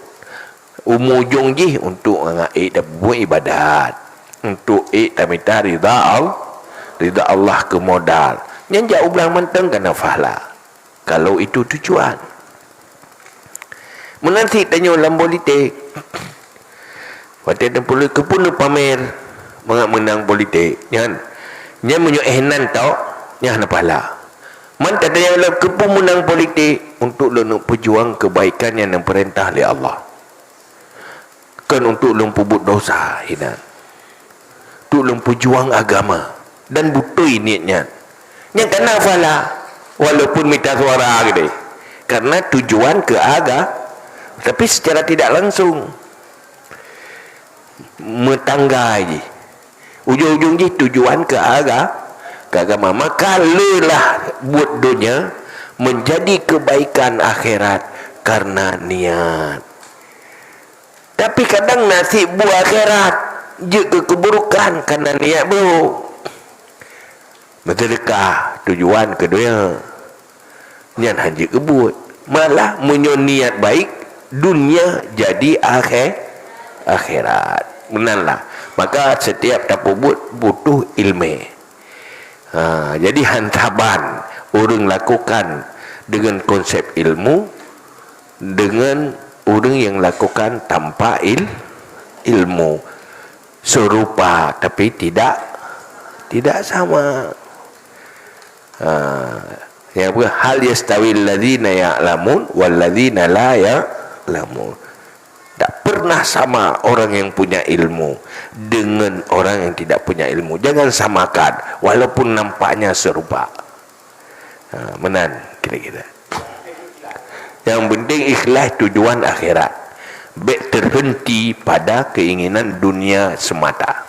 Umu ujong jih untuk mangat ék tapeubuet ibadat, untuk ék tamita ridha Al-, ridha Allah keu modal. Nyan jak u blang mantong kana pahala. Kalau itu tujuan. Meunan sit tanyoe lam politik. Watèe tapeuleueh keupeue neupamer mangat meunang politik. Nyan, nyan meunyoe éh nan tôk, nyan hana pahala. Man tatanyong lom keupeue meunang politik, untuk lôn peujuang keubaikan nyang neupeurintah lé Allah. Kon untuk lôn peubuet dosa, inan. Untuk lôn peujuang agama. Dan beutôi niet nyan. Nyan kana pahala, walaupun mita suara keudeh. Karena tujuan keu aga-, tapi secara tidak langsung. Meutangga jih. Ujong-ujong jih tujuan keu aga-, keu agama. Maka leulah buet donya menjadi kebaikan akhirat karena niat. Tapi kadang nasib buet akhirat jeuet keu keuburukan karena niat buruk. Meuseudeukah tujuan keu donya, nyan hana jeuet keu buet. Malah meunyoe niat baik, dunia jadi akhe-, akhirat. Meunan lah. Maka setiap tapeubuet butuh ilmé. Ha, jadi han saban ureuëng lakukan dengan konsep ilmu dengan ureuëng yang lakukan tanpa il-, ilmu. Serupa tapi tidak, tidak sama. Ha, yang apa? Hal yastawil ladzina ya'lamun wal ladzina la ya'lamun. Tak pernah sama orang yang punya ilmu dengan orang yang tidak punya ilmu. Jangan samakan, walaupun nampaknya serupa. Ha, meunan kira-kira. Yang penting ikhlas tujuan akhirat. Bèk terhenti pada keinginan dunia semata.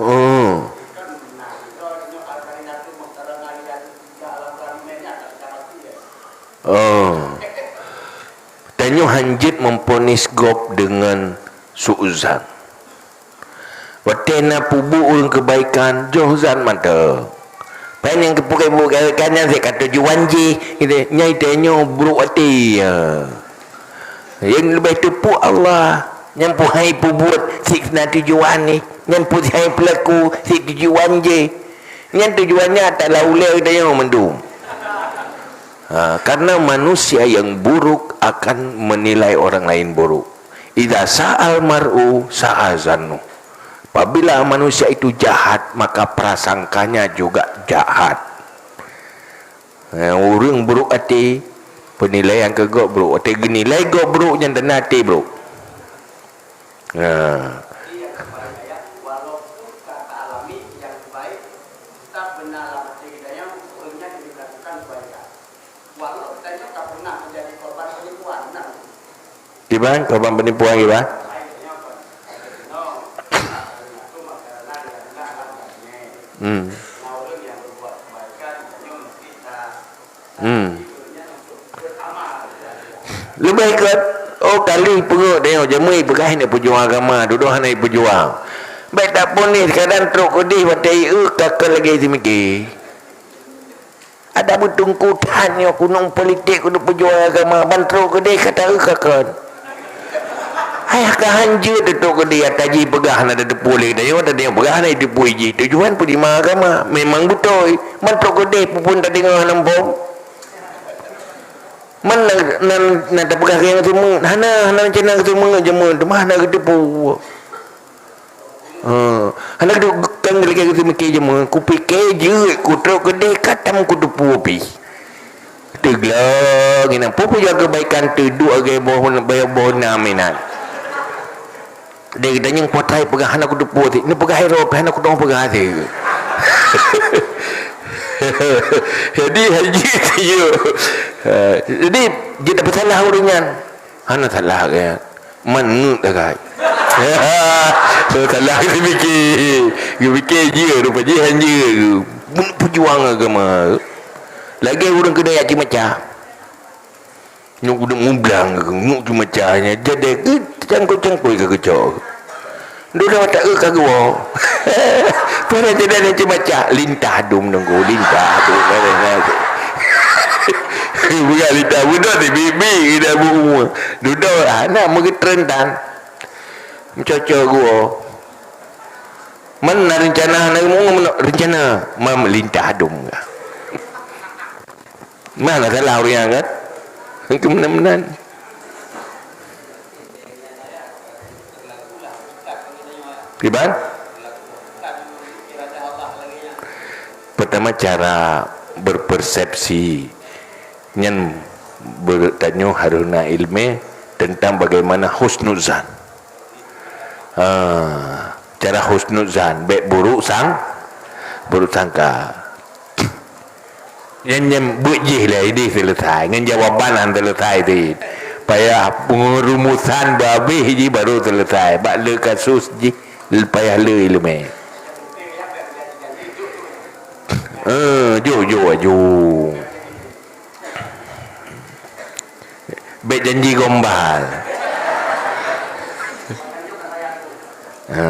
Oh. Oh. Tanyoe hanjeuet memvonis gob dengan su'uzan. Watèe na peubuet ureuëng keubaikan, jroh zan mantong. Pai nyang keupeue buet kebaikan nyan sit ka tujuan jih, gitu. Nyai tanyoe brok até, ya. Nyang leubeh teupeu Allah, nyang peuhai peubuet sit na tujuan jih, nyang peuhai peulaku sit tujuan jih. Nyan tujuan nyan adalah ulèe tanyoe mandum. Ha, karena manusia yang buruk akan menilai orang lain buruk. Idza sa'al mar'u sa'a zannu. Apabila manusia itu jahat, maka prasangkanya juga jahat. Ha, ureuëng brok até, peunilaian keu gob brok. Watèe geunilai gob brok, nyan tanda até brok. Ha. Walaupun ka ta alami nyang baik, tetap beuna lam até geutanyoe ureuëng nyan dilakukan kebaikan. Walau geutanyoe ka pernah menjadi korban penipuan, nah. Kiban, korban penipuan kiban? Hmm. Hmm. Leubeh gét, oh, kali peungeuet tanyoe jameun peugah hana peujuang agama, dudoe hana peujuang. Bèk tapunéh, kadang trok keudeh watèe ié ka kon lagèe seumiké. Ada beutungku that nyoe kunong politik keuneuk peujuang agama, ban trok keudeh ka taeu ka kon. Hai ka hanjeuet trok keudeh ata jih peugah hana tateupeue lé tanyoe, tanyoe peugah hana jiteupeue jih. Tujuan peujuang agama memang beutôi, ban trok keudeh peue-peue tadeungoe hana muphom. Man na, na, na tapeugah keu nyang seumeung, hana, hana rencana keu seumeung jameun, teuma hana geuteupeue. Ha, hana geuteupeue, kan lagèe geuseumiké jameun, kupike jeuet, kutrok keudeh ka tam kuteupeue pih. Teugleng inan, peue-peue jaga kebaikan teuduek lagèe boh, boh nam inan. Deh, geutanyoe potai peugah hana kuteupeue sit, neupeugah iro pih hana kuteungoh peugah sit. Jadi, haji siyo. Ha, jadi, jeuet tapeusalah ureueng nyan. Hana salah kan? Man ngeut sagai. Salah geupike. Geupike jeuet, rupa jih han jeuet. Bunoe peujuang agama. Lagèe ureueng keudè jak ceumeucah. Nyoe udeb mublang, nyoe cuma cahnya jadi ke cangkoi-cangkoi ke kecok. Dudoe tak ka geuwoe. Pada jadi ni cuma cah lintah dum nunggu, lintah dum. Bukan lintah budok di bibi kita bu umur. Dudoe anak meugeutren tan. Mencocok gua. Mana rencana nak mau rencana mam lintah dum. Mana salah ureueng kan? Keumenan-menan. Kiban? Pertama, cara berpersepsi. Nyan ber-, tanyoe harus na ilmu tentang bagaimana husnuzan. Ha, cara husnuzan, bèk buruk sang-, buruk sangka. Nyan, nyan buet jih lé idéh selesai. Ngon jawaban han selesai cit. Payah pengerumusan babeh jih baru selesai. Bak le kasus jih payah le ileumèe. Eh, jok, jok, jok. Bèk janji gombal. Ha,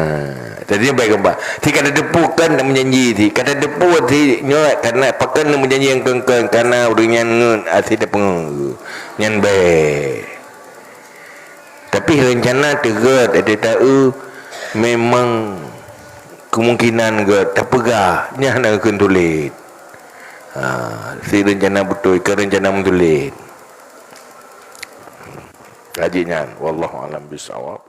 jadi bèk gombal. Si kata teupeu kan meujanji si. Kata teupeu si nyoe karena pakon meujanji nyang kön-kön karena ureueng nyan ngeut até tapeungeuh. Nyan bèk. Tapi rencana teugét até taeu memang kemungkinan gét tapeugah nyan hana kön tuléh. Ha, si rencana beutôi, kön rencana meutuléh. Haji nyan, wallahu a'lam bishawab.